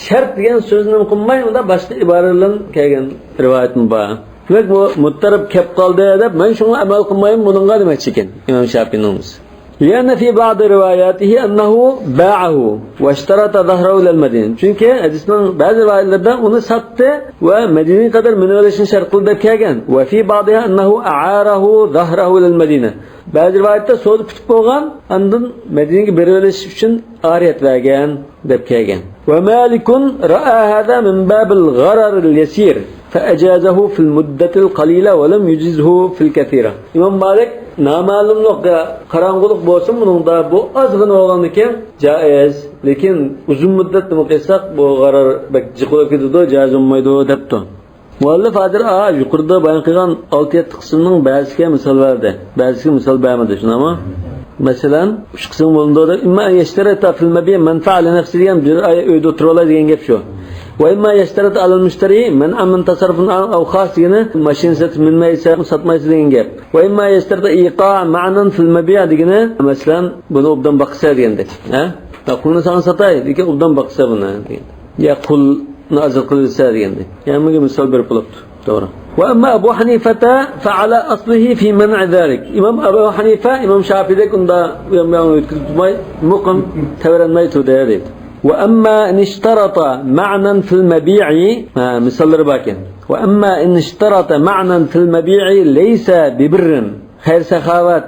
شەرت دېگەن سۆزنى نېمە قىلماي، ئۇندا باشقا ئىبارە بىلەن كەلگەن رىۋايەتمۇ بار. دېمەك، بۇ مۇتتەرىپ كەپ قالدى دەپ، مەن شۇڭا ئەمەل قىلمايمەن بۇنىڭغا دېمەكچىكەن ئىمام شافىئىنىڭ ئۆزى. لأن في بعض رواياته أنه باعه واشترط ظهره إلى المدينة. چۈنكى ھەدىسنىڭ بەزى رىۋايەتلىرىدە ئۇنى ساتتى ۋە مەدىنىگە قەدەر مىنىۋېلىشنى شەرت قىلدى دەپ كەلگەن. وفي بعضها أنه أعاره ظهره إلى المدينة. بەزى رىۋايەتتە سودا پۈتۈپ بولغان، ئاندىن مەدىنىگە بېرىۋېلىش ئۈچۈن ئارىيەت بەرگەن دەپ كەلگەن. ومالك رأى هذا من باب الغرر اليسير فأجازه في المدة القليلة ولم يجزه في الكثيرة. ئىمام مالىك نامەلۇملۇق، قاراڭغۇلۇق بولسىمۇ بۇنىڭدا، بۇ ئازغىنە بولغاندىكىن جائىز. لېكىن ئۇزۇن مۇددەت نېمە قىلساق، بۇ غەرەر بەك جىق بولۇپ كېتىدۇ، جائىز بولمايدۇ دەپتۇ. مۇئەللىپ ھازىر، ئا، يۇقىرىدا بايان قىلغان ئالتە يەتتە قىسىمنىڭ بەزىسىگە مىسال بەردى، بەزىسىگە مىسال بەرمىدى، شۇنداقمۇ؟ مەسىلەن، ئۈچ قىسىم بولۇنىدۇ دەپ، إما أن يشترط في المبيع منفعة لنفسه دېگەن، بىر ئاي ئۆيدە ئولتۇرۇۋالاي دېگەن گەپ شۇ. وإما أن يشترط على المشتري منعا من تصرف عام أو خاص دېگىنى، ماشىنا سېتىپ مىنمەيسەن، ساتمايسەن دېگەن گەپ. وإما أن يشترط إيقاع معنى في المبيع دېگىنى، مەسىلەن، بۇنى ئوبدان باقىسەن دېگەندەك. ھە؟ يا، قۇلنى ساڭا ساتاي، لېكىن ئوبدان باقىسەن بۇنى دېگەن. يا قۇلنى ئازاد قىلىۋەتسە دېگەندەك. يا، ماڭا مىسال بېرىپ بولۇپتۇ. توغرا. وأما أبو حنيفة فعلى أصله في منع ذلك. ئىمام ئەبۇ ھەنىفە، ئىمام شافىئىدەك ئۇنداق ئۇيان-بۇيان ئۆتكۈزۈپ تۇرماي، مۇقىم تەۋرەنمەي تۇردى دەيدۇ. وأما إن اشترط معنى في المبيع، ھە، مىساللىرى باركەن. وأما إن اشترط معنى في المبيع ليس ببر. خەير-ساخاۋەت،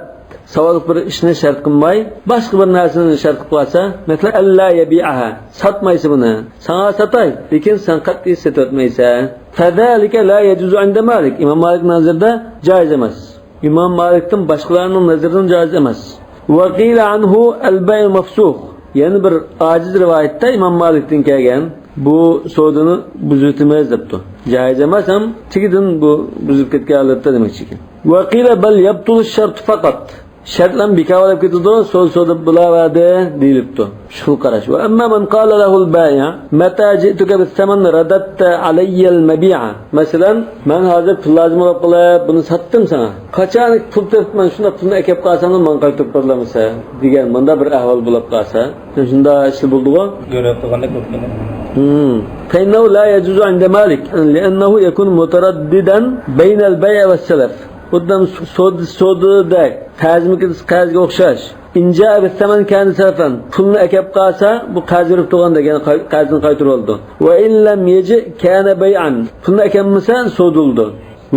ساۋابلىق بىر ئىشنى شەرت قىلماي، باشقا بىر نەرسىنى شەرت قىلىپ قالسا، مەسىلەن، ألا يبيعها، ساتمايسەن بۇنى، ساڭا ساتاي، لېكىن سەن قەتئىي سېتىۋەتمەيسەن. فذلك لا يجوز عند مالك. ئىمام مالىكنىڭ نەزىرىدە جائىز ئەمەس. ئىمام مالىكتىن باشقىلارنىڭ نەزىرىدىمۇ جائىز ئەمەس. وقيل عنه البيع مفسوخ. يەنە بىر ئاجىز رىۋايەتتە ئىمام مالىكتىن كەلگەن، بۇ سودىنى بۇزۇۋېتىمىز دەپتۇ. جائىز ئەمەس ھەم تېگىدىن بۇ بۇزۇلۇپ كەتكەن ھالەتتە دېمەكچىكەن. وقيل بل يبطل الشرط فقط. شەرتلەرمۇ بىكار بولۇپ كېتىدۇ، سودا، سودا بولاۋەردى دېيىلىپتۇ. شۇ خىل قاراش. وأما من قال له البائع متى جئتك بالثمن رددت علي المبيع. مەسىلەن، مەن ھازىر پۇل لازىم بولۇپ قېلىپ، بۇنى ساتتىم ساڭا. قاچان پۇل تېپىپ، مەن شۇنداق پۇلنى ئەكەپ قالسام، ماڭا قايتۇرۇپ بېرەلمىسە دېگەن، مۇنداق بىر ئەھۋال بولۇپ قالسا، شۇنداق ئىشلار بولىدىغۇ. گۆرە قىلغاندەك بولۇپ قالىدۇ. ھىم. فإنه لا يجوز عند مالك، لأنه يكون مترددا بين البيع والسلف. خۇددى سودا، سودىدەك، قەرزمۇ قەرزگە ئوخشاش. إن جاء بالثمن كان سلفا. پۇلنى ئەكەپ قالسا، بۇ قەرز بېرىپ تۇرغاندەك، يەنى قەرزىنى قايتۇرۇۋالىدۇ. وإن لم يجئ كان بيعا. پۇلنى ئەكەلمىسە، سودىلىدۇ.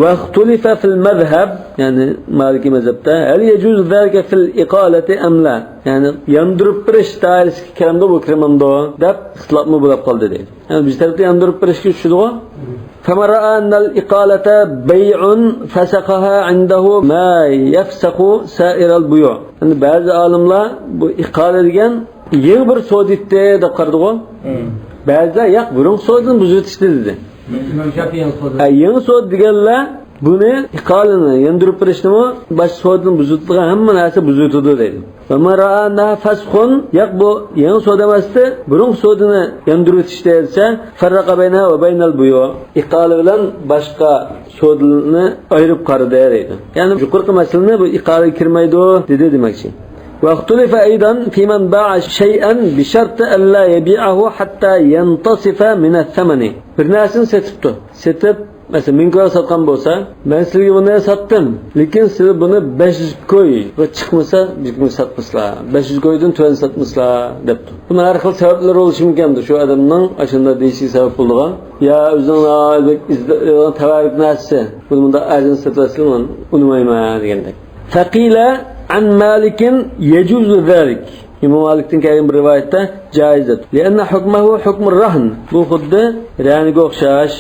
واختلف في المذهب، يەنى مالىكىي مەزھەپتە، هل يجوز ذلك في الإقالة أم لا؟ يەنى ياندۇرۇپ بېرىش دائىرىسىگە كىرەمدۇ، بۇ كىرمەمدۇ دەپ ئىختىلاپمۇ بولۇپ قالدى دەيدۇ. يەنى بىر تەرەپتە ياندۇرۇپ بېرىشكە چۈشىدىغۇ. فمن رأى أن الإقالة بيع فسخها عنده ما يفسخ سائر البيوع. يەنى بەزى ئالىملار بۇ ئىقالە دېگەن يېڭى بىر سودا ئېيتتى دەپ قارىدىغۇ. بەزىلەر ياق، بۇرۇنقى سودىنى بۇزۇۋېتىشتى دېدى. ئىمام شافىئىنىڭ قولىدا. ئە، يېڭى سودا دېگەنلەر بۇنى ئىقالىنى، ياندۇرۇپ بېرىشنىمۇ، باشقا سودىنى بۇزۇۋېتىدىغان ھەممە نەرسە بۇزۇۋېتىدۇ دەيدۇ. ومن رأى أنها فسخ، ياق، بۇ يېڭى سودا ئەمەستى، بۇرۇنقى سودىنى ياندۇرۇۋېتىشتى دېسە، فرق بينها وبين البيوع، ئىقالە بىلەن باشقا سودىنى ئايرىپ قارىدى دەيدۇ. يەنى يۇقىرىقى مەسىلىنى بۇ ئىقالىگە كىرمەيدۇ دېدى دېمەكچى. واختلف أيضا في من باع شيئا بشرط ألا يبيعه حتى ينتصف من الثمن. بىر نەرسىنى سېتىپتۇ. سېتىپ، مەسىلەن، مىڭ كويغا ساتقان بولسا، مەن سىلەرگە بۇنى ساتتىم، لېكىن سىلەر بۇنى بەش يۈز كويغا چىقمىسا، بىزگە ساتمىسىلا، بەش يۈز كويدىن تۆۋەن ساتمىسىلا، دەپتۇ. بۇنىڭ ھەر خىل سەۋەبلىرى بولۇشى مۇمكىن. شۇ ئادەمنىڭ ئاشۇنداق دېيىشىگە سەۋەب بولىدىغان، يا ئۆزىنىڭ بەك ئىزدەپ تەۋەررۈك نەرسىسى، بۇنى مۇنداق ئەرزان سېتىۋەتسىلە، مەن ئۇنىمايمەن دېگەندەك. فقيل عن مالك يجوز ذلك. ئىمام مالىكتىن كەلگەن بىر رىۋايەتتە جائىز دەپتۇ. لأن حكمه حكم الرهن. بۇ خۇددى رەھنىگە ئوخشاش.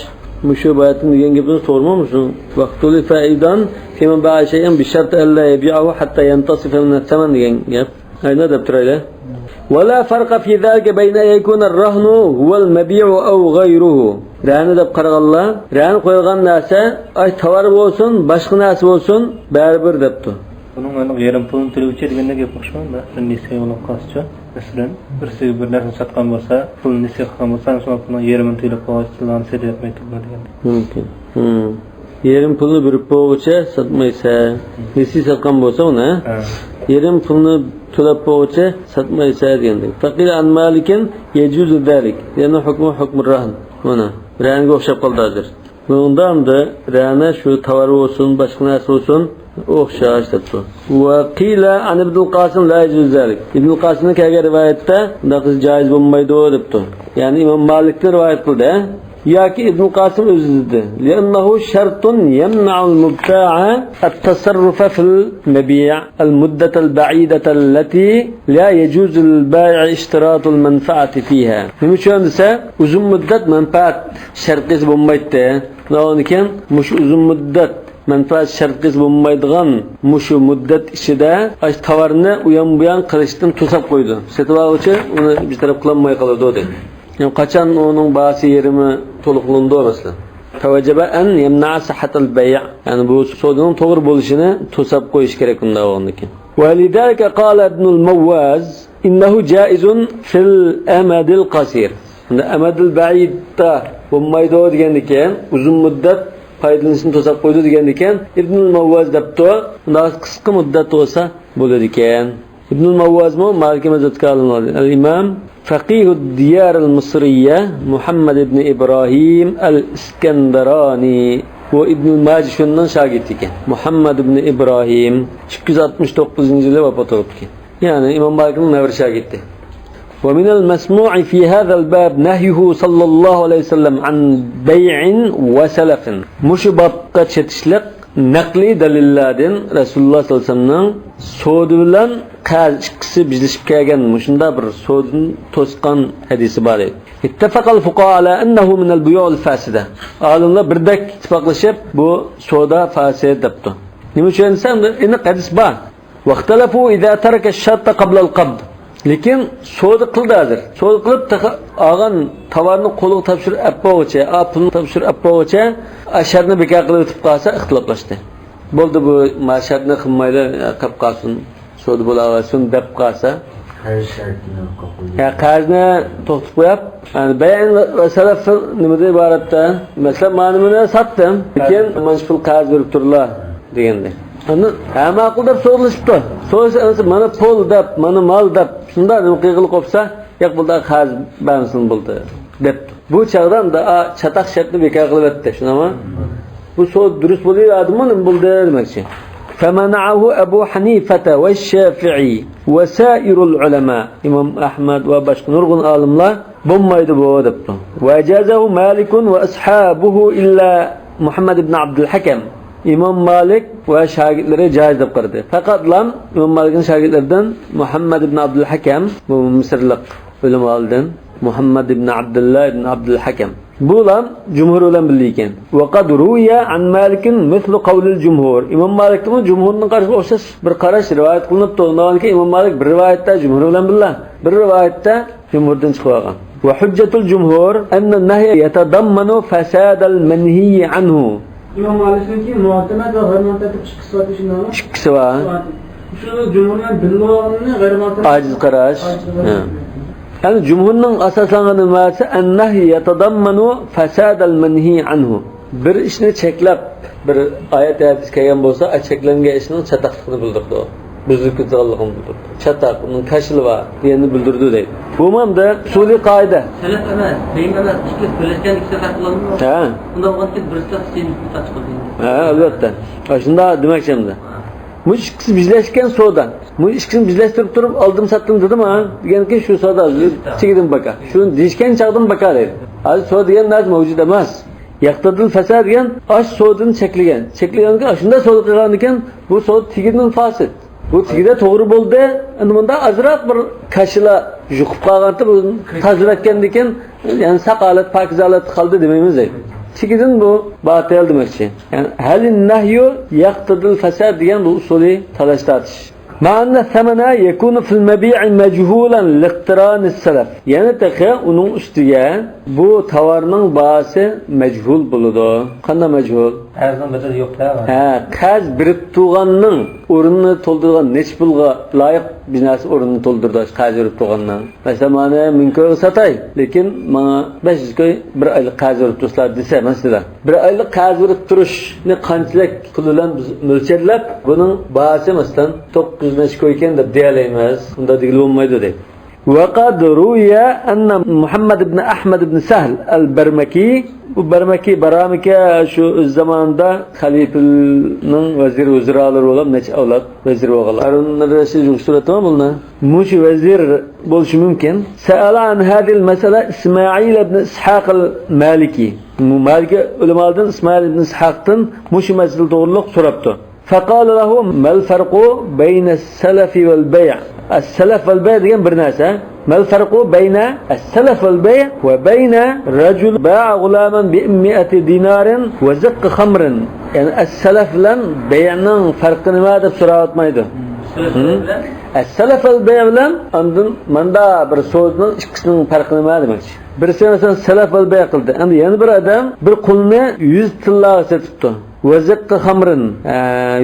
مۇشۇ باياتىن دېگەن گېپىمىز توغرىمۇ مۇشۇ؟ واختلف أيضا في من باع شيئا بشرط ألا يبيعه حتى ينتصف من الثمن دېگەن گەپ. ئاينا دەپ تۇرايلى. ولا فرق في ذلك بين أن يكون الرهن هو المبيع أو غيره. رەھنە دەپ قارىغانلار، رەھنە قويۇلغان نەرسە، ئاي، تاۋار بولسۇن، باشقا نەرسە بولسۇن، بەرىبىر دەپتۇ. بۇنىڭ ئەنە يېرىم پۇلىنى تۆلىگۈچى دېگەندە گەپ ئوخشىمامدۇ؟ بىر نېسى بولۇپ قالسىچۇ؟ مەسىلەن، بىرسىگە بىر نەرسىنى ساتقان بولسا، پۇلنى نېسى قىلغان بولسا، ئەنە شۇنىڭ پۇلىنىڭ يېرىمىنى تۆلەپ قويغاچ، سىلەرنى سېتىۋەتمەي تۇرىدۇ دېگەندەك. مۇمكىن. ھىم. يېرىم پۇلنى بېرىپ بولغۇچە ساتمايسەن. نېسى ساتقان بولسا ئۇنى، ھە. يېرىم پۇلنى تۆلەپ بولغۇچە ساتمايسەن دېگەندەك. فقيل عن مالك يجوز ذلك، لأن حكمه حكم الرهن. مانا، رەھنىگە ئوخشاپ قالدى ھازىر. بۇنىڭدا ئەمدى رەھنە شۇ تاۋار بولسۇن، باشقا نەرسە بولسۇن، ئوخشاش دەپتۇ. وقيل عن ابن القاسم لا يجوز ذلك. ئىبن قاسىمدىن كەلگەن رىۋايەتتە بۇنداق قىلىش جائىز بولمايدۇ دەپتۇ. يەنى ئىمام مالىكتىن رىۋايەت قىلدى. ياكى ئىبن قاسىم ئۆزى دېدى. لأنه شرط يمنع المبتاع التصرف في المبيع المدة البعيدة التي لا يجوز للبائع اشتراط المنفعة فيها. نېمە ئۈچۈن دېسە، ئۇزۇن مۇددەت مەنپەئەت شەرت قىلسا بولمايتتى. ئۇنىڭدىن كېيىن مۇشۇ ئۇزۇن مۇددەت مەنپەئەت شەرت قىلسا بولمايدىغان مۇشۇ مۇددەت ئىچىدە ئاشۇ تاۋارنى ئۇيان-بۇيان قىلىشتىن توساپ قويىدۇ. سېتىۋالغۇچى ئۇنى بىر تەرەپ قىلالماي قالىدۇ دەيدۇ. يەنى قاچان ئۇنىڭ باھاسى يېرىمى تولۇقلىنىدۇ مەسىلەن. فوجب أن يمنع صحة البيع. يەنى بۇ سودىنىڭ توغرا بولۇشىنى توساپ قويۇش كېرەك ئۇنداق بولغاندىكىن. ولذلك قال ابن المواز إنه جائز في الأمد القصير. ئەمەدىل بەئىدتا بولمايدۇ دېگەندىكىن، ئۇزۇن مۇددەت پايدىلىنىشنى توساپ قويىدۇ دېگەندىكىن، ئىبنۇل مەۋۋاز دەپتۇ، ئۇنداق قىسقا مۇددەت بولسا بولىدىكەن. ئىبنۇل مەۋۋازمۇ مالىكىي مەزھەپتىكى ئالىملاردىن. ئەل ئىمام فەقىھۇد دىيارىل مىسرىيە مۇھەممەد ئىبنى ئىبراھىم ئەل ئىسكەندەرانى. بۇ ئىبنۇل ماجىشۇننىڭ شاگىرتى ئىكەن. مۇھەممەد ئىبنى ئىبراھىم ئىككى يۈز ئاتمىش توققۇزىنچى يىلى ۋاپات بولۇپتىكەن. يەنى ئىمام مالىكنىڭ نەۋرە شاگىرتى. ومن المسموع في هذا الباب نهيه صلى الله عليه وسلم عن بيع وسلف. مۇشۇ بابقا چېتىشلىق نەقلىي دەلىللەردىن رەسۇلۇللاھ سەللەللاھۇ ئەلەيھى ۋەسەللەمنىڭ سودا بىلەن قەرز ئىككىسى بىرلىشىپ كەلگەن مۇشۇنداق بىر سودىنى توسقان ھەدىسى بار ئىدى. اتفق الفقهاء على أنه من البيوع الفاسدة. ئالىملار بىردەك ئىتتىپاقلىشىپ، بۇ سودا فاسىد دەپتۇ. نېمە ئۈچۈن دېسە، ئېنىق ھەدىس بار. واختلفوا إذا ترك الشرط قبل القبض. لېكىن سودا قىلدى ھازىر. سودا قىلىپ، تېخى ئالغان تاۋارنى قولىغا تاپشۇرۇپ ئەپ بولغۇچە، ئا، پۇلنى تاپشۇرۇپ ئەپ بولغۇچە، ئا، شەرتنى بىكار قىلىۋېتىپ قالسا، ئىختىلاپلاشتى. بولدى، بۇ ما شەرتنى قىلمايلى، يا، قاپ قالسۇن، سودا بولاۋەرسۇن دەپ قالسا. قەرز شەرتىنى قويۇپ. يا، قەرزنى توختىتىپ قويۇپ، يەنى بەيئ ۋە سەلەف نېمىدىن ئىبارەتتە؟ مەسىلەن، مانا مېنى ساتتىم، لېكىن مانا شۇ پۇل قەرز بېرىپ تۇرلا دېگەندەك. ئاندىن، ھە، ماقۇل دەپ سودىلىشىپتۇ. سودىلىشىپ، مانا پۇل دەپ، مانا مال دەپ، شۇنداق نېمە قىلغىلى قوپسا، ياق، بۇندا قەرز بەرمىسىلا بولدى دەپتۇ. بۇ چاغدا ئۇندا، ئا، چاتاق شەرتنى بىكار قىلىۋەتتى، شۇنداقمۇ؟ بۇ سودا دۇرۇس بولۇۋەردىمۇ، نېمە بولدى دېمەكچى. فمنعه أبو حنيفة والشافعي وسائر العلماء. ئىمام ئەھمەد ۋە باشقا نۇرغۇن ئالىملار بولمايدۇ بۇ دەپتۇ. وأجازه مالك وأصحابه إلا محمد بن عبد الحكم. ئىمام مالىك ۋە شاگىرتلىرى جائىز دەپ قارىدى. پەقەتلا ئىمام مالىكنىڭ شاگىرتلىرىدىن مۇھەممەد ئىبن ئابدۇل ھەكەم، بۇ مىسىرلىق ئۆلىمالىدىن مۇھەممەد ئىبن ئابدۇللا ئىبن ئابدۇل ھەكەم. بۇلار جۇمھۇر بىلەن بىللە ئىكەن. وقد روي عن مالك مثل قول الجمهور. ئىمام مالىكتىنمۇ جۇمھۇرنىڭ قارىشىغا ئوخشاش بىر قاراش رىۋايەت قىلىنىپتۇ. ئۇنداقكەن ئىمام مالىك بىر رىۋايەتتە جۇمھۇر بىلەن بىللە، بىر رىۋايەتتە جۇمھۇردىن چىقىۋالغان. وحجة الجمهور أن النهي يتضمن فساد المنهي عنه. ئىمام مالىكنىڭكى مۇئتەمەد ۋە غەيرىي مۇئتەمەد دەپ ئىككى قىسمەت شۇنداقمۇ؟ ئىككىسى بار. شۇ جۇمھۇر بىلەن بىللە بولغىنىنى غەيرىي مۇئتەمەد. ئاجىز قاراش. ئاجىز قاراش. ھە. يەنى جۇمھۇرنىڭ ئاساسلانغان نېمىسى؟ النهي يتضمن فساد المنهي عنه. بىر ئىشنى چەكلەپ، بىر ئايەت ھەدىس كەلگەن بولسا، ئا، چەكلەنگەن ئىشنىڭ چاتاقلىقىنى بىلدۈرىدۇ. بۇزۇلۇپ كېتىدىغانلىقىنى بىلدۈرىدۇ. چاتاق، ئۇنىڭ كەشىلى بار دېگەننى بىلدۈرىدۇ دەيدۇ. بۇمۇ ئەمدى ئۇسۇلىي قائىدە. سەلەپ ئەمەس، بەيىن ئەمەس، ئىككىسى بىرلەشكەندە ئىككىسى پەرق قىلىنمىدۇ. ھە. ئۇنداق بولغاندىكىن بىرسى تەقسىم، بىرسى تەقسىم. ھە، ئەلۋەتتە. ئاشۇنداق دېمەكچى ئەمدى. ھە. بۇ ئىككىسى بىرلەشكەن سودا. بۇ ئىككىسىنى بىرلەشتۈرۈپ تۇرۇپ ئالدىم ساتتىم دېدىمۇ، ھە؟ دېگەنكى شۇ سودا تېگىدىن باكا. شۇنى دېيىشكەن چاغدىن باكا دەيدۇ. ھازىر سودا دېگەن نەرسە مەۋجۇت ئەمەس. يەقتەزىل فەساد دېگەن ئاش سودىنى چەكلىگەن. چەكلىگەنكى ئاشۇنداق سودا قىلغاندىكىن بۇ سودا تېگىدىن فاسىد. بۇ تېگىدە توغرا بولدى. ئەمدى مۇندا ئازراق بىر كاشىلا يۇقۇپ قالغانتى، بۇ تازىلاتكەندىكىن، يەنى ساق ھالەت، پاكىز ھالەتتە قالدى دېمەيمىز دەيدۇ. تېگىدىن بۇ باتىل دېمەكچى. يەنى ھەل نەھيۇ يەقتەزىل فەساد دېگەن بۇ ئۇسۇلى تالاش تارتىش. مع أن الثمن يكون في المبيع مجهولا لاقتران السلف. يەنە تېخى ئۇنىڭ ئۈستىگە بۇ تاۋارنىڭ باھاسى مەجھۇل بولىدۇ. قانداق مەجھۇل؟ قەرزنىڭ بەدىلى يوق-دە. ھە، قەرز بېرىپ تۇرغاننىڭ ئورنىنى تولدۇرىدىغان نەچچە پۇلغا لايىق بىر نەرسە ئورنىنى تولدۇرىدۇ، قەرز بېرىپ تۇرغاننىڭ. مەسىلەن، مانا مىڭ كويغا ساتاي، لېكىن ماڭا بەش يۈز كوي بىر ئايلىق قەرز بېرىپ تۇرسىلا دېسە، مەسىلەن. بىر ئايلىق قەرز بېرىپ تۇرۇشنى قانچىلىك پۇل بىلەن بىز مۆلچەرلەپ، بۇنىڭ باھاسى، مەسىلەن، توققۇز يۈز نەچچە كوي ئىكەن دەپ دېيەلەيمىز. ئۇنداق دېگىلى بولمايدۇ دەيدۇ. وقد روي أن محمد بن أحمد بن سهل البرمكي، بۇ بەرمەكى، بارامىكە، شۇ ئۆز زامانىدا خەلىپىنىڭ ۋەزىر، ۋۇزرالىرى بولۇپ، نەچچە ئەۋلاد ۋەزىر بولغانلار. ھارۇن رەشىد سۈرەتتىمۇ بۇلار؟ مۇشۇ ۋەزىر بولۇشى مۇمكىن. سأل عن هذه المسألة إسماعيل بن إسحاق المالكي. مالىكى ئۆلىمالىرىدىن ئىسمائىل ئىبن ئىسھاقتىن مۇشۇ مەسىلە توغرۇلۇق سوراپتۇ. فقال له: ما الفرق بين السلف والبيع؟ السلف والبيع دېگەن بىر نەرسە. ما الفرق بين السلف والبيع وبين رجل باع غلاما بمائة دينار وزق خمر؟ يەنى ئەسسەلەف بىلەن بەيئنىڭ پەرقى نېمە دەپ سوراۋاتمايدۇ. ھە؟ ئەسسەلەف ۋەل بەيئ بىلەن ئاندىن ماندا بىر سودىنىڭ ئىككىسىنىڭ پەرقى نېمە دېمەكچى. بىرسى مەسىلەن سەلەف ۋەل بەيئ قىلدى. ئەمدى يەنە بىر ئادەم بىر قۇلنى يۈز تىللاغا سېتىپتۇ. ۋەزىققە خامرىن، ئە،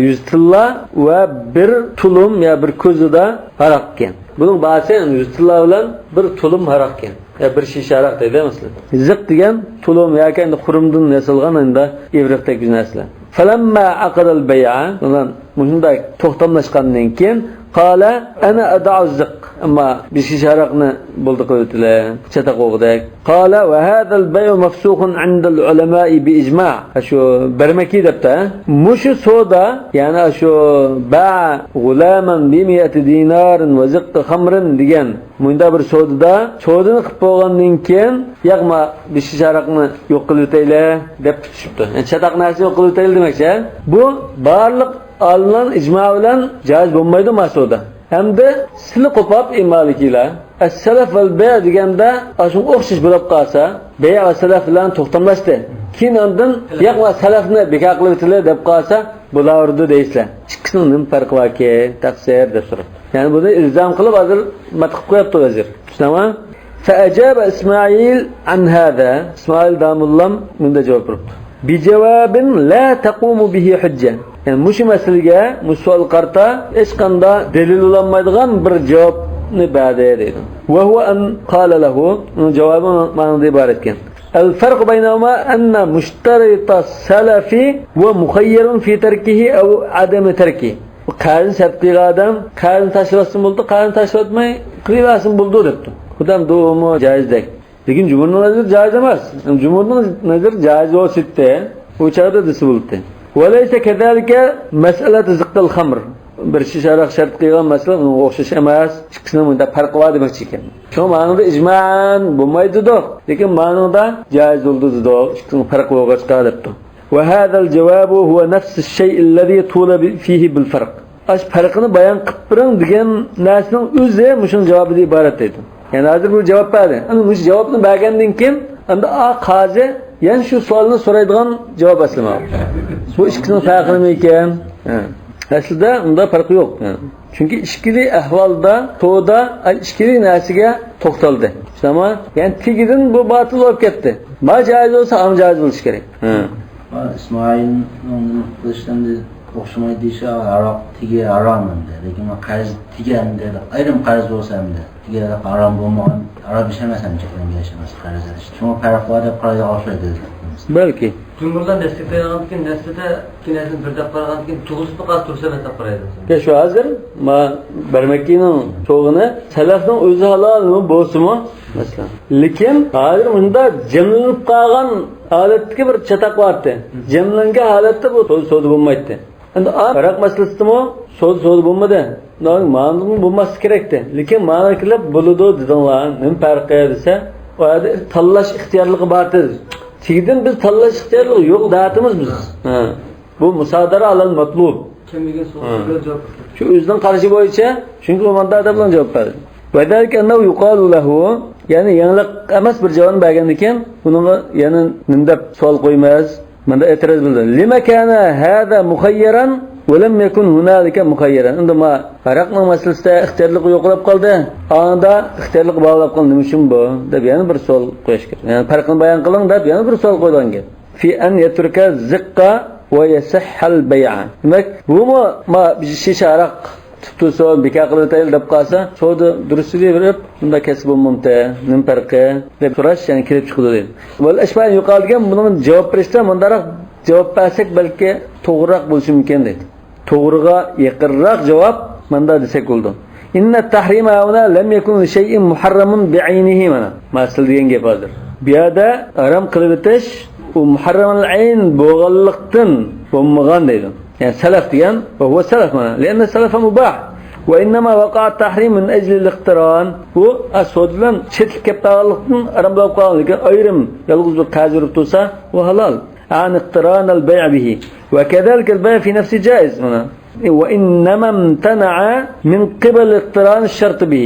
يۈز تىللا ۋە بىر تۇلۇم يا بىر كوزىدا ھاراق ئىكەن. بۇنىڭ باھاسى يۈز تىللا بىلەن بىر تۇلۇم ھاراق ئىكەن. يا بىر شىشە ھاراق دەيدۇ مەسىلەن. زىق دېگەن تۇلۇم ياكى ئەمدى خۇرۇمدىن ياسالغان ئەمدى ئىۋرىقتەك بىر نەرسىلەر. فلما عقد البيع، مۇشۇنداق توختاملاشقاندىن كېيىن، قال: أنا أدع الزق. ئەمما بىر شىشە ھاراقنى بولدى قىلىۋېتىلى، چاتاق بولغۇدەك. قال: وهذا البيع مفسوخ عند العلماء بإجماع. شۇ بەرمەكى دەپتۇ، ھە؟ مۇشۇ سودا، يەنى شۇ باع غۇلامان بمائة دينار وزق خمر دېگەن مۇنداق بىر سودىدا، سودىنى قىلىپ بولغاندىن كېيىن، ياق، ما بىر شىشە ھاراقنى يوق قىلىۋېتەيلى دەپ پۈتۈشۈپتۇ. يەنى چاتاق نەرسىنى يوق قىلىۋېتەيلى دېمەكچى. بۇ بارلىق ئالىملار ئىجما بىلەن جايىز بولمايدۇ ما سودا. ھەمدە سىلى قوپاپ ئىمالىكىلار ئەسسەلەف ۋەل بەيئ دېگەندە ئاشۇنىڭغا ئوخشاش بولۇپ قالسا، بەيئ ۋە سەلەف بىلەن توختاملاشتى. كېيىن ئاندىن ياق، ما سەلەفنى بىكار قىلىۋېتىلى دەپ قالسا، بولاۋېرىدۇ دەيسىلەر. ئىككىسىنىڭ نېمە پەرقى باركى، تەقسىر دەپ سوراپتۇ. يەنى بۇنى ئىلزام قىلىپ ھازىر ماتىقىپ قويۇپتۇ ۋەزىر. چۈشىنىڭىزمۇ؟ فأجاب إسماعيل عن هذا. ئىسمائىل داموللام مۇنداق جاۋاب بېرىپتۇ. بجواب لا تقوم به حجة. يەنى مۇشۇ مەسىلىگە، مۇشۇ سوئالغا قارىتا ھېچقانداق دەلىل بولالمايدىغان بىر جاۋابنى بەردى دەيدۇ. وهو أن قال له، ئۇنىڭ جاۋابى مانا مۇنداق ئىبارەتكەن. الفرق بينهما أن مشترط السلف ومخير في تركه أو عدم تركه. بۇ قەرزنى شەرت قىلغان ئادەم قەرزنى تاشلىۋەتسىمۇ بولىدۇ، قەرزنى تاشلىۋەتمەي قىلىۋەرسىمۇ بولىدۇ دەپتۇ. خۇدام دۇمۇ جايىزدەك. لېكىن جۇمھۇرنىڭ نەزىرى جايىز ئەمەس. جۇمھۇرنىڭ نەزىرى جايىز بولسا ئىدى، ئۇ چاغدا دېسە بولاتتى. وليس كذلك مسألة زق الخمر. بىر شىشە ھاراق شەرت قىلغان مەسىلە ئۇنىڭغا ئوخشاش ئەمەس. ئىككىسىنىڭ مۇنداق پەرقى بار دېمەكچى ئىكەن. شۇڭا مانىڭدا ئىجمان بولمايدۇ دېدۇق. لېكىن مانىڭدا جايىز بولىدۇ دېدۇق. ئىككىسىنىڭ پەرقى بولغاچقا دەپتۇ. وهذا الجواب هو نفس الشيء الذي طولب فيه بالفرق. ئاش پەرقىنى بايان قىلىپ بېرىڭ دېگەن نەرسىنىڭ ئۆزى مۇشۇنىڭ جاۋابىدىن ئىبارەت دەيدۇ. يەنى ھازىر بۇ جاۋاب بەردى. ئەنە مۇشۇ جاۋابنى بەرگەندىن كېيىن، ئەمدى ئا قازى يەنە شۇ سوئالنى سورايدىغان جاۋاب ئەسلى ماۋۇ. بۇ ئىككىسىنىڭ پەرقى نېمە ئىكەن؟ ھە. ئەسلىدە ئۇنداق پەرقى يوق. ھە. چۈنكى ئىككىلى ئەھۋالدا، تودا، ئىككىلى نەرسىگە توختالدى. شۇنداقمۇ؟ يەنى تېگىدىن بۇ باتىل بولۇپ كەتتى. ما جايىز بولسا، ئام جايىز بولۇشى كېرەك. ھە. ئىسمائىلنىڭ نېمە قىلىشى ئەمدى ئوخشىمايدۇ دېيىشى، ھاراق تېگى ھارام ئەمدى. لېكىن قەرز تېگى ئەمدى، ئايرىم قەرز بولسا ئەمدى. تېگى ھارام بولمىغان، ھارام ئىش ئەمەس ئەمدى، چەكلەنگەن ئىش ئەمەس، قەرز ئېلىش. شۇڭا پەرق بار دەپ قارايدىغان ئوخشايدۇ. بەلكى. جۇمھۇرلار نەسلىگە تايانغاندىكىن، نەسلىدە ئىككى نەرسىنى بىر دەپ قارىغاندىكىن، تۇغۇزۇپ قالسا تۇرسا مەن دەپ قارايدۇ. يا شۇ ھازىر ما بەرمەككىنىڭ چوغىنى سەلەفنىڭ ئۆزى ھالال بولسىمۇ، مەسىلەن. لېكىن ھازىر مۇندا جەملىنىپ قالغان ھالەتتىكى بىر چاتاق بارتى. جەملەنگەن ھالەتتە بۇ سودا، سودا بولمايتتى. ئەمدى ئا-، ھاراق مەسىلىسىدىمۇ سودا، سودا بولمىدى. ماندىمۇ بولماسلىقى كېرەكتى. لېكىن مانا كېلىپ بولىدۇ دېدىڭلار. نېمە پەرقى دېسە، ئۇ يەردە تاللاش ئىختىيارلىقى بارتى. تېگىدىن بىز تاللاش ئىختىيارلىقى يوق دەۋاتىمىز بىز. ھە. بۇ مۇسادىرە ئالەل مەتلۇب. كەلمىگەن سوئالغا جاۋاب بېرىدۇ. شۇ ئۆزىنىڭ قارىشى بويىچە، چۈنكى ئۇ مانداق دەپ جاۋاب بەردى. وذلك أنه يقال له، يەنى يېڭىلىق ئەمەس بىر جاۋابنى بەرگەندىن كېيىن، ئۇنىڭغا يەنە نېمە دەپ سوئال قويىمىز؟ ماندا ئېتىراز بىلدۈردى. لم كان هذا مخيرا ولم يكن هنالك مخيرا. ئەمدى ما ھاراقنىڭ مەسىلىسىدە ئىختىيارلىقى يوقىلاپ قالدى. ئاندا ئىختىيارلىقى بارلاپ قالدى. نېمە ئۈچۈن بۇ؟ دەپ يەنە بىر سوئال قويۇش كېرەك. يەنى پەرقىنى بايان قىلىڭ دەپ يەنە بىر سوئال قويىدىغان گەپ. في أن يترك الزق ويصح البيع. دېمەك، بۇمۇ ما شىشە ھاراق تۇتۇپ تۇرسا، بىكار قىلىۋېتەيلى دەپ قالسا، سودا دۇرۇس دېيىپ بېرىپ، بۇنداق كەتسە بولمامتى؟ نېمە پەرقى؟ دەپ سوراش يەنە كېلىپ چىقىدۇ دەيدۇ. والأشبه أن يقال دېگەن بۇنىڭ جاۋاب بېرىشتە مۇنداقراق جاۋاب بەرسەك بەلكى توغرىراق بولۇشى مۇمكىن دەيدۇ. توغرىغا يېقىنراق جاۋاب مۇنداق دېسەك بولىدۇ. إن التحريم هنا لم يكن لشيء محرم بعينه، مانا، مەسىلە دېگەن گەپ ھازىر. بۇ يەردە ھارام قىلىۋېتىش، ئۇ مۇھەررەمۇل ئەين بولغانلىقتىن بولمىغان دەيدۇ. يەنى سەلەف دېگەن، وهو سەلەف مانا. لأن السلف مباح. وإنما وقع التحريم من أجل الاقتران. بۇ، ئا، سودا بىلەن چېتىلىپ كەپ قالغانلىقتىن ھارام بولۇپ قالغان. لېكىن ئايرىم يالغۇز بىر قەرز بېرىپ تۇرسا، ئۇ ھالال. عن اقتران البيع به. وكذلك البيع في نفسه جائز مانا. وإنما امتنع من قبل اقتران الشرط به.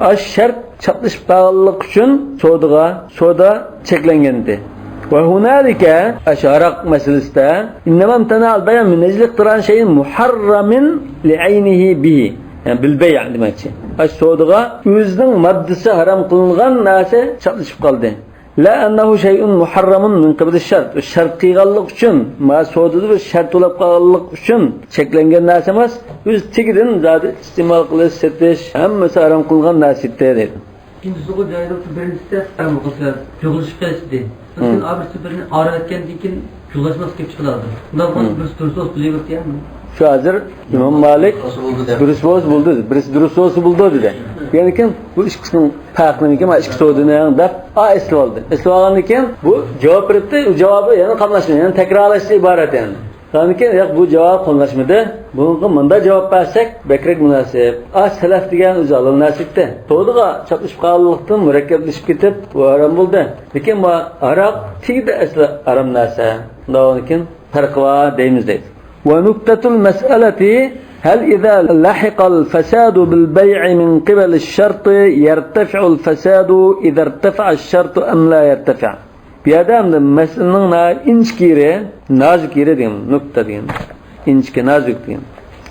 ئاش شەرت چاپلىشىپ قالغانلىقى ئۈچۈن سودىغا، سودا چەكلەنگەنىدى. وهنالك، ئاشۇ ھاراق مەسىلىسىدە، إنما امتنع البيع من أجل اقتران شيء محرم لعينه به. يەنى بالبيع دېمەكچى. ئاشۇ سودىغا ئۆزىنىڭ ماددىسى ھارام قىلىنغان نەرسە چاپلىشىپ قالدى. لا أنه شيء محرم من قبل الشرط. شەرت قىلغانلىق ئۈچۈن، ما سودىدا بىر شەرت بولاپ قالغانلىق ئۈچۈن چەكلەنگەن نەرسە ئەمەس. ئۆز تېگىدىن زادى ئىستېمال قىلىش، سېتىش، ھەممىسى ھارام قىلغان نەرسە ئىدى دەيدۇ. ئىككىنچىسىغۇ جايىدا بىرىنچىسى ھارام قىلسا، يۇغۇلۇشۇپ قېلىشتى. لېكىن ئا بىرسى بىرىنى ئايرىۋەتكەندىن كېيىن يۇغلاشماسلىق كېلىپ چىقىدۇ. ئۇنداق بولغاندا بىرسى دۇرۇس بولسا بولىۋېرىدۇ يا. شۇ ھازىر ئىمام مالىك دۇرۇس بولسا بولدى، بىرسى دۇرۇس بولسا بولدى دېدى. يەنى كىم بۇ ئىككىسىنىڭ پەرقىنى كىم، ئىككى سودىنىڭ دەپ، ئا، ئېسىۋالدى. ئېسىۋالغاندىن كېيىن بۇ جاۋاب بېرىپتۇ، ئۇ جاۋابى يەنە قاملاشمىدى، يەنە تەكرارلاشتىن ئىبارەت يەنى. ئاندىن كېيىن، ياق، بۇ جاۋاب قاملاشمىدى، بۇنىڭغا مۇنداق جاۋاب بەرسەك بەكرەك مۇناسىپ. ئا، سەلەف دېگەن ئۆزى ھالال نەرسە ئىدى. سودىغا چاپلىشىپ قالغانلىقتىن مۇرەككەپلىشىپ كېتىپ، بۇ ھارام بولدى. لېكىن بۇ ھاراق تېگىدە ئەسلى ھارام نەرسە. ئۇنداق بولغاندىن كېيىن پەرقى بار دەيمىز دەيدۇ. ونكتة المسألة، هل إذا لحق الفساد بالبيع من قبل الشرط يرتفع الفساد إذا ارتفع الشرط أم لا يرتفع؟ بۇ يەردە ئەمدى مەسىلىنىڭ ناھايىتى ئىنچىكە يېرى، نازۇك يېرى دېگەن، نۇكتا دېگەن. ئىنچىكە، نازۇك دېگەن.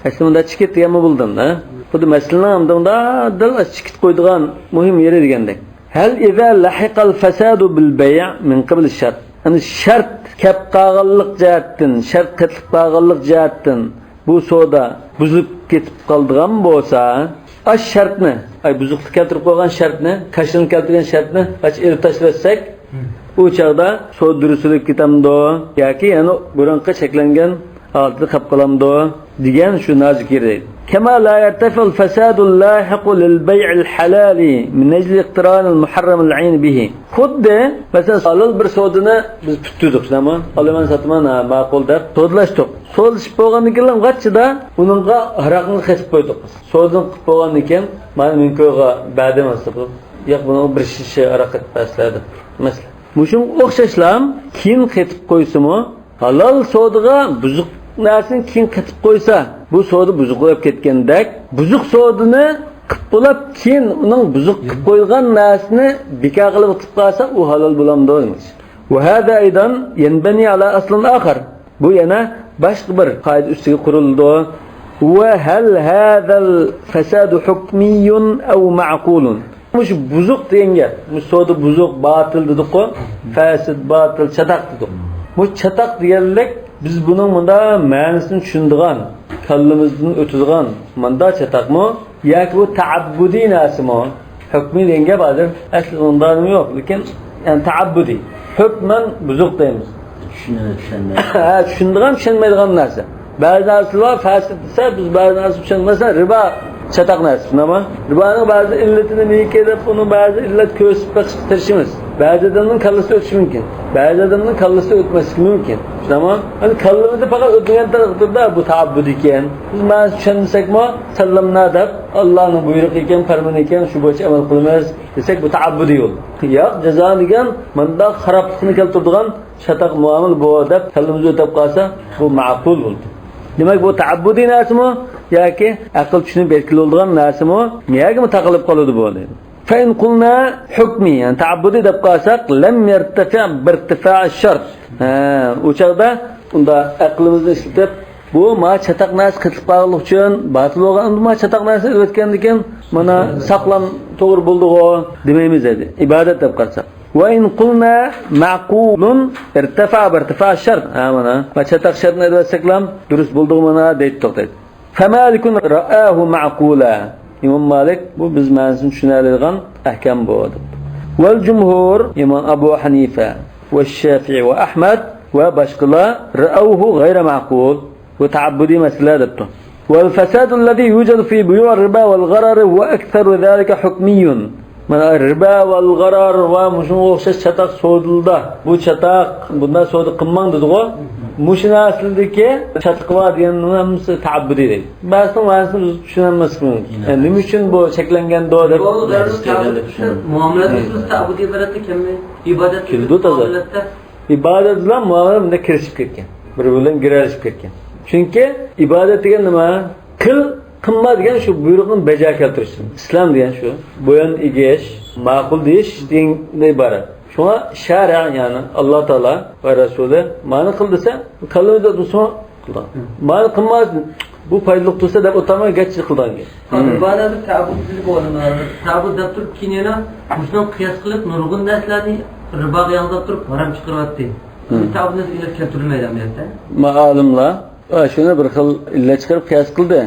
ئەسلى مۇندا چېكىت دېگەنمۇ بولىدۇ، ھە؟ خۇددى مەسىلىنىڭ ئەمدى مۇندا دەل چېكىت قويىدىغان مۇھىم يېرى دېگەندەك. هل إذا لحق الفساد بالبيع من قبل الشرط. يەنى شەرت كەپ قالغانلىق جەھەتتىن، شەرت قېتىلىپ قالغانلىق جەھەتتىن بۇ سودا بۇزۇلۇپ كېتىپ قالىدىغان بولسا، ئاش شەرتنى، ئاي، بۇزۇقلۇق كەلتۈرۈپ قويغان شەرتنى، كاشىلىنىپ كەلتۈرگەن شەرتنى ئاچ ئېلىپ تاشلىۋەتسەك، ئۇ چاغدا سودا دۇرۇس بولۇپ كېتەمدۇ ياكى يەنە بۇرۇنقى چەكلەنگەن ھالىتىدە قېلىپ قالامدۇ دېگەن شۇ نازۇك يېرى. كما لا يرتفع الفساد اللاحق للبيع الحلال من أجل اقتران المحرم العين به. خۇددى، مەسىلەن، ھالال بىر سودىنى بىز پۈتتۈردۇق، شۇنداقمۇ؟ ئالىمەن، ساتىمەن، ھە، ماقۇل دەپ سودىلاشتۇق. سودىلىشىپ بولغاندىن كېيىن غاچچىدا ئۇنىڭغا ھاراقنى قېتىپ قويدۇق. سودىنى قىلىپ بولغاندىن كېيىن، مانا مېنىڭكىغا بەردىم، ياق، بۇنىڭغا بىر شىشە ھاراق قېتىپ بەرسىلە دەپ. مەسىلەن، مۇشۇنىڭغا ئوخشاشلا كېيىن قېتىپ قويسىمۇ، ھالال سودىغا بۇزۇق نەرسىنى كېيىن قېتىپ قويسا، بۇ سودا بۇزۇق بولۇپ كەتكەندەك، بۇزۇق سودىنى قىلىپ بولاپ، كېيىن ئۇنىڭ بۇزۇق قىلىپ قويغان نەرسىنى بىكار قىلىپ قىلىپ قالسا، ئۇ ھالال بولامدۇ دېمەكچى. وهذا أيضا ينبني على أصل آخر. بۇ يەنە باشقا بىر قائىدە ئۈستىگە قۇرۇلىدۇ. وهل هذا الفساد حكمي أو معقول؟ مۇشۇ بۇزۇق دېگەن گەپ، مۇشۇ سودا بۇزۇق، باتىل دېدۇققۇ، فاسىد، باتىل، چاتاق دېدۇق. بۇ چاتاق دېگەنلىك بىز بۇنىڭ مۇنداق مەنىسىنى چۈشىنىدىغان، كاللىمىزدىن ئۆتىدىغان مۇنداق چاتاقمۇ؟ ياكى بۇ تەئەببۇدىي نەرسىمۇ؟ ھۆكمى دېگەن گەپ ھازىر ئەسلى ئۇنداق نېمە يوق، لېكىن، يەنى تەئەببۇدىي. ھۆكمەن بۇزۇق دەيمىز. چۈشىنىدۇ، چۈشەنمەيدۇ. ھە، چۈشىنىدىغان، چۈشەنمەيدىغان نەرسە. بەزى نەرسىلەر فاسىد دېسە، بىز بەزى نەرسە چۈشەنمىسە، رىبا چاتاق نەرسە، شۇنداقمۇ؟ رىبانىڭ بەزى ئىللىتى نېمىكى دەپ، ئۇنىڭ بەزى ئىللەت كۆرسىتىپ بېقىشقا تىرىشىمىز. بەزى ئادەمنىڭ كاللىسى ئۆتۈشى مۇمكىن. بەزى ئادەمنىڭ كاللىسى ئۆتمەسلىكى مۇمكىن. شۇنداقمۇ؟ يەنى كاللىمىزدا پەقەت ئۆتمىگەن تەقدىردە بۇ تەئەببۇدىي ئىكەن. بىز مەنىسىنى چۈشەنمىسەكمۇ، سەللەمنا دەپ، ئاللانىڭ بۇيرۇقى ئىكەن، پەرمىنى ئىكەن، شۇ بويىچە ئەمەل قىلىمىز دېسەك، بۇ تەئەببۇدىي يول. ياق، جازا دېگەن مۇنداق خارابلىقنى كەلتۈرىدىغان چاتاق مۇئامىلە بۇ دەپ كاللىمىزدىن ئۆتۈپ قالسا، بۇ مەقۇل بولدى. دېمەك، بۇ تەئەببۇدىي نەرسىمۇ ياكى ئەقىل چۈشىنىپ بېرىلىدىغان نەرسىمۇ، نېمىگىمۇ تاقىلىپ قالىدۇ بۇ؟ فَإِنْ قُلْنَا حُكْمِي، يەنى تەئەببۇدىي دەپ قالساق، لَمْ يَرْتَفِعْ بِارْتِفَاعِ الشَّرْطِ. ھە، ئۇ چاغدا ئۇندا ئەقلىمىزنى ئىشلىتىپ، بۇ ما چاتاق نەرسە قېتىلىپ قالغانلىقى ئۈچۈن باتىل بولغان، ئەمدى ما چاتاق نەرسە ئېلىۋەتكەندىكىن، مانا ساقلام توغرا بولدىغۇ دېمەيمىز ئىدى، ئىبادەت دەپ قارىساق. وَإِنْ قُلْنَا مَعْقُولٌ ارْتَفَعَ بِارْتِفَاعِ الشَّرْطِ. ھە، مانا، ما چاتاق شەرتنى ئېلىۋەتسەكلام دۇرۇس بولدىغۇ مانا دەيتتۇق دەيدۇ. فَمَالِكٌ رَآهُ مَعْقُولًا. ئىمام مالىك بۇ بىز مەنىسىنى چۈشىنەلەيدىغان ئەھكام بۇ دەپتۇ. وَالْجُمْهُورُ، ئىمام ئەبۇ ھەنىفە، وَالشَّافِعِي وَأَحْمَدُ ۋە باشقىلار، رَأَوْهُ غَيْرَ مَعْقُولٍ. بۇ تەئەببۇدىي مەسىلە دەپتۇ. وَالْفَسَادُ الَّذِي يُوجَدُ فِي بُيُوعِ الرِّبَا وَالْغَرَرِ هُوَ أَكْثَرُ ذَلِكَ حُكْمِيٌّ. مانا رىبا ۋەل غارار ۋە مۇشۇنىڭغا ئوخشاش چاتاق سودىلىرىدا، بۇ چاتاق، بۇنداق سودا قىلماڭ دېدىغۇ. مۇشۇ نەرسىلەردىكى چاتىقى بار دېگەننىڭ ھەممىسى تەئەببۇدىي دەيدۇ. بەزىسىنىڭ مەنىسىنى بىز چۈشىنەلمەسلىكىمىز مۇمكىن. يەنى نېمە ئۈچۈن بۇ چەكلەنگەندۇ دەپ. بۇ غەرەز تەئەببۇد دېسە، مۇئامىلەت دېسە تەئەببۇدىي ئىبادەتتە كەلمەيدۇ. ئىبادەت كېلىدۇ تازا. مۇئامىلەتتە. ئىبادەت بىلەن مۇئامىلە بۇنداق كىرىشىپ كەتكەن. بىر-بىرى بىلەن گىرەلىشىپ كەتكەن. چۈنكى ئىبادەت دېگەن نېمە؟ قىل، قىلما دېگەن شۇ بۇيرۇقنى بەجا كەلتۈرۈش. ئىسلام دېگەن شۇ. بويۇن ئېگىش، ماقۇل دېيىش دېگەندىن ئىبارەت. شۇڭا شەرئەن، يەنى ئاللا تائالا ۋە رەسۇلى مانا قىل دېسە، كاللىمىزدا تۇرسىمۇ قىلىدىغان. مانا قىلما، بۇ پايدىلىق تۇرسا دەپ ئولتۇرماي گەچچە قىلىدىغان گەپ. رىبانى بىر تەئەببۇد دېدى بولدى. تەئەببۇد دەپ تۇرۇپ، كېيىن يەنە مۇشۇنىڭغا قىياس قىلىپ نۇرغۇن نەرسىلەرنى رىباغا ياڭزاپ تۇرۇپ ھارام چىقىرىۋەتتى. تەئەببۇدنى ئىللەت كەلتۈرمەيدۇ ئەمەلىيەتتە. ئالىملار شۇنى بىر خىل ئىللەت چىقىرىپ قىياس قىلدى.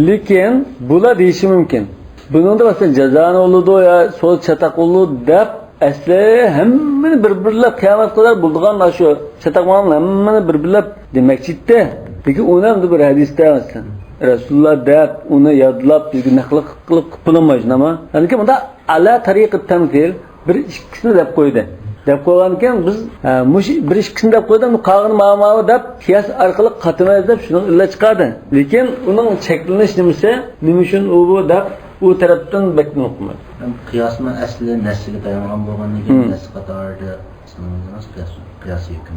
لېكىن بۇلار دېيىشى مۇمكىن، بۇنىڭدا مەسىلەن جازانى بولىدۇ يا سودا چاتاق بولىدۇ دەپ، ئەسلى ھەممىنى بىر-بىرلەپ قىيامەتكە قەدەر بولىدىغان شۇ چاتاق مالنى ھەممىنى بىر-بىرلەپ دېمەكچى ئىدى. لېكىن ئۇنى ئەمدى بىر ھەدىستە مەسىلەن رەسۇلۇللا دەپ، ئۇنى يادلاپ، بىزگە نەقىل قىلىپ قىلىپ بولالمايدۇ، نېمە؟ لېكىن بۇندا ئەلا تەرىقى تەمسىل بىر ئىككىسىنى دەپ قويدى. دەپ قويغاندىكىن بىز، ھە، مۇشۇ بىر ئىككىسىنى دەپ قويدى، بۇ قالغىنى ماۋۇ ماۋۇ دەپ قىياس ئارقىلىق قاتىمىز دەپ شۇنىڭ ئىللەت چىقاردى. لېكىن ئۇنىڭ چەكلىنىش نېمىسى، نېمە ئۈچۈن ئۇ بۇ دەپ ئۇ تەرەپتىن بەك نۇقما. ھەم قىياسمۇ ئەسلى نەسسىگە تايانغان بولغاندىن كېيىن، نەسس قاتارىدا سانىلىدۇ، قىياس، قىياسى ھۆكۈم.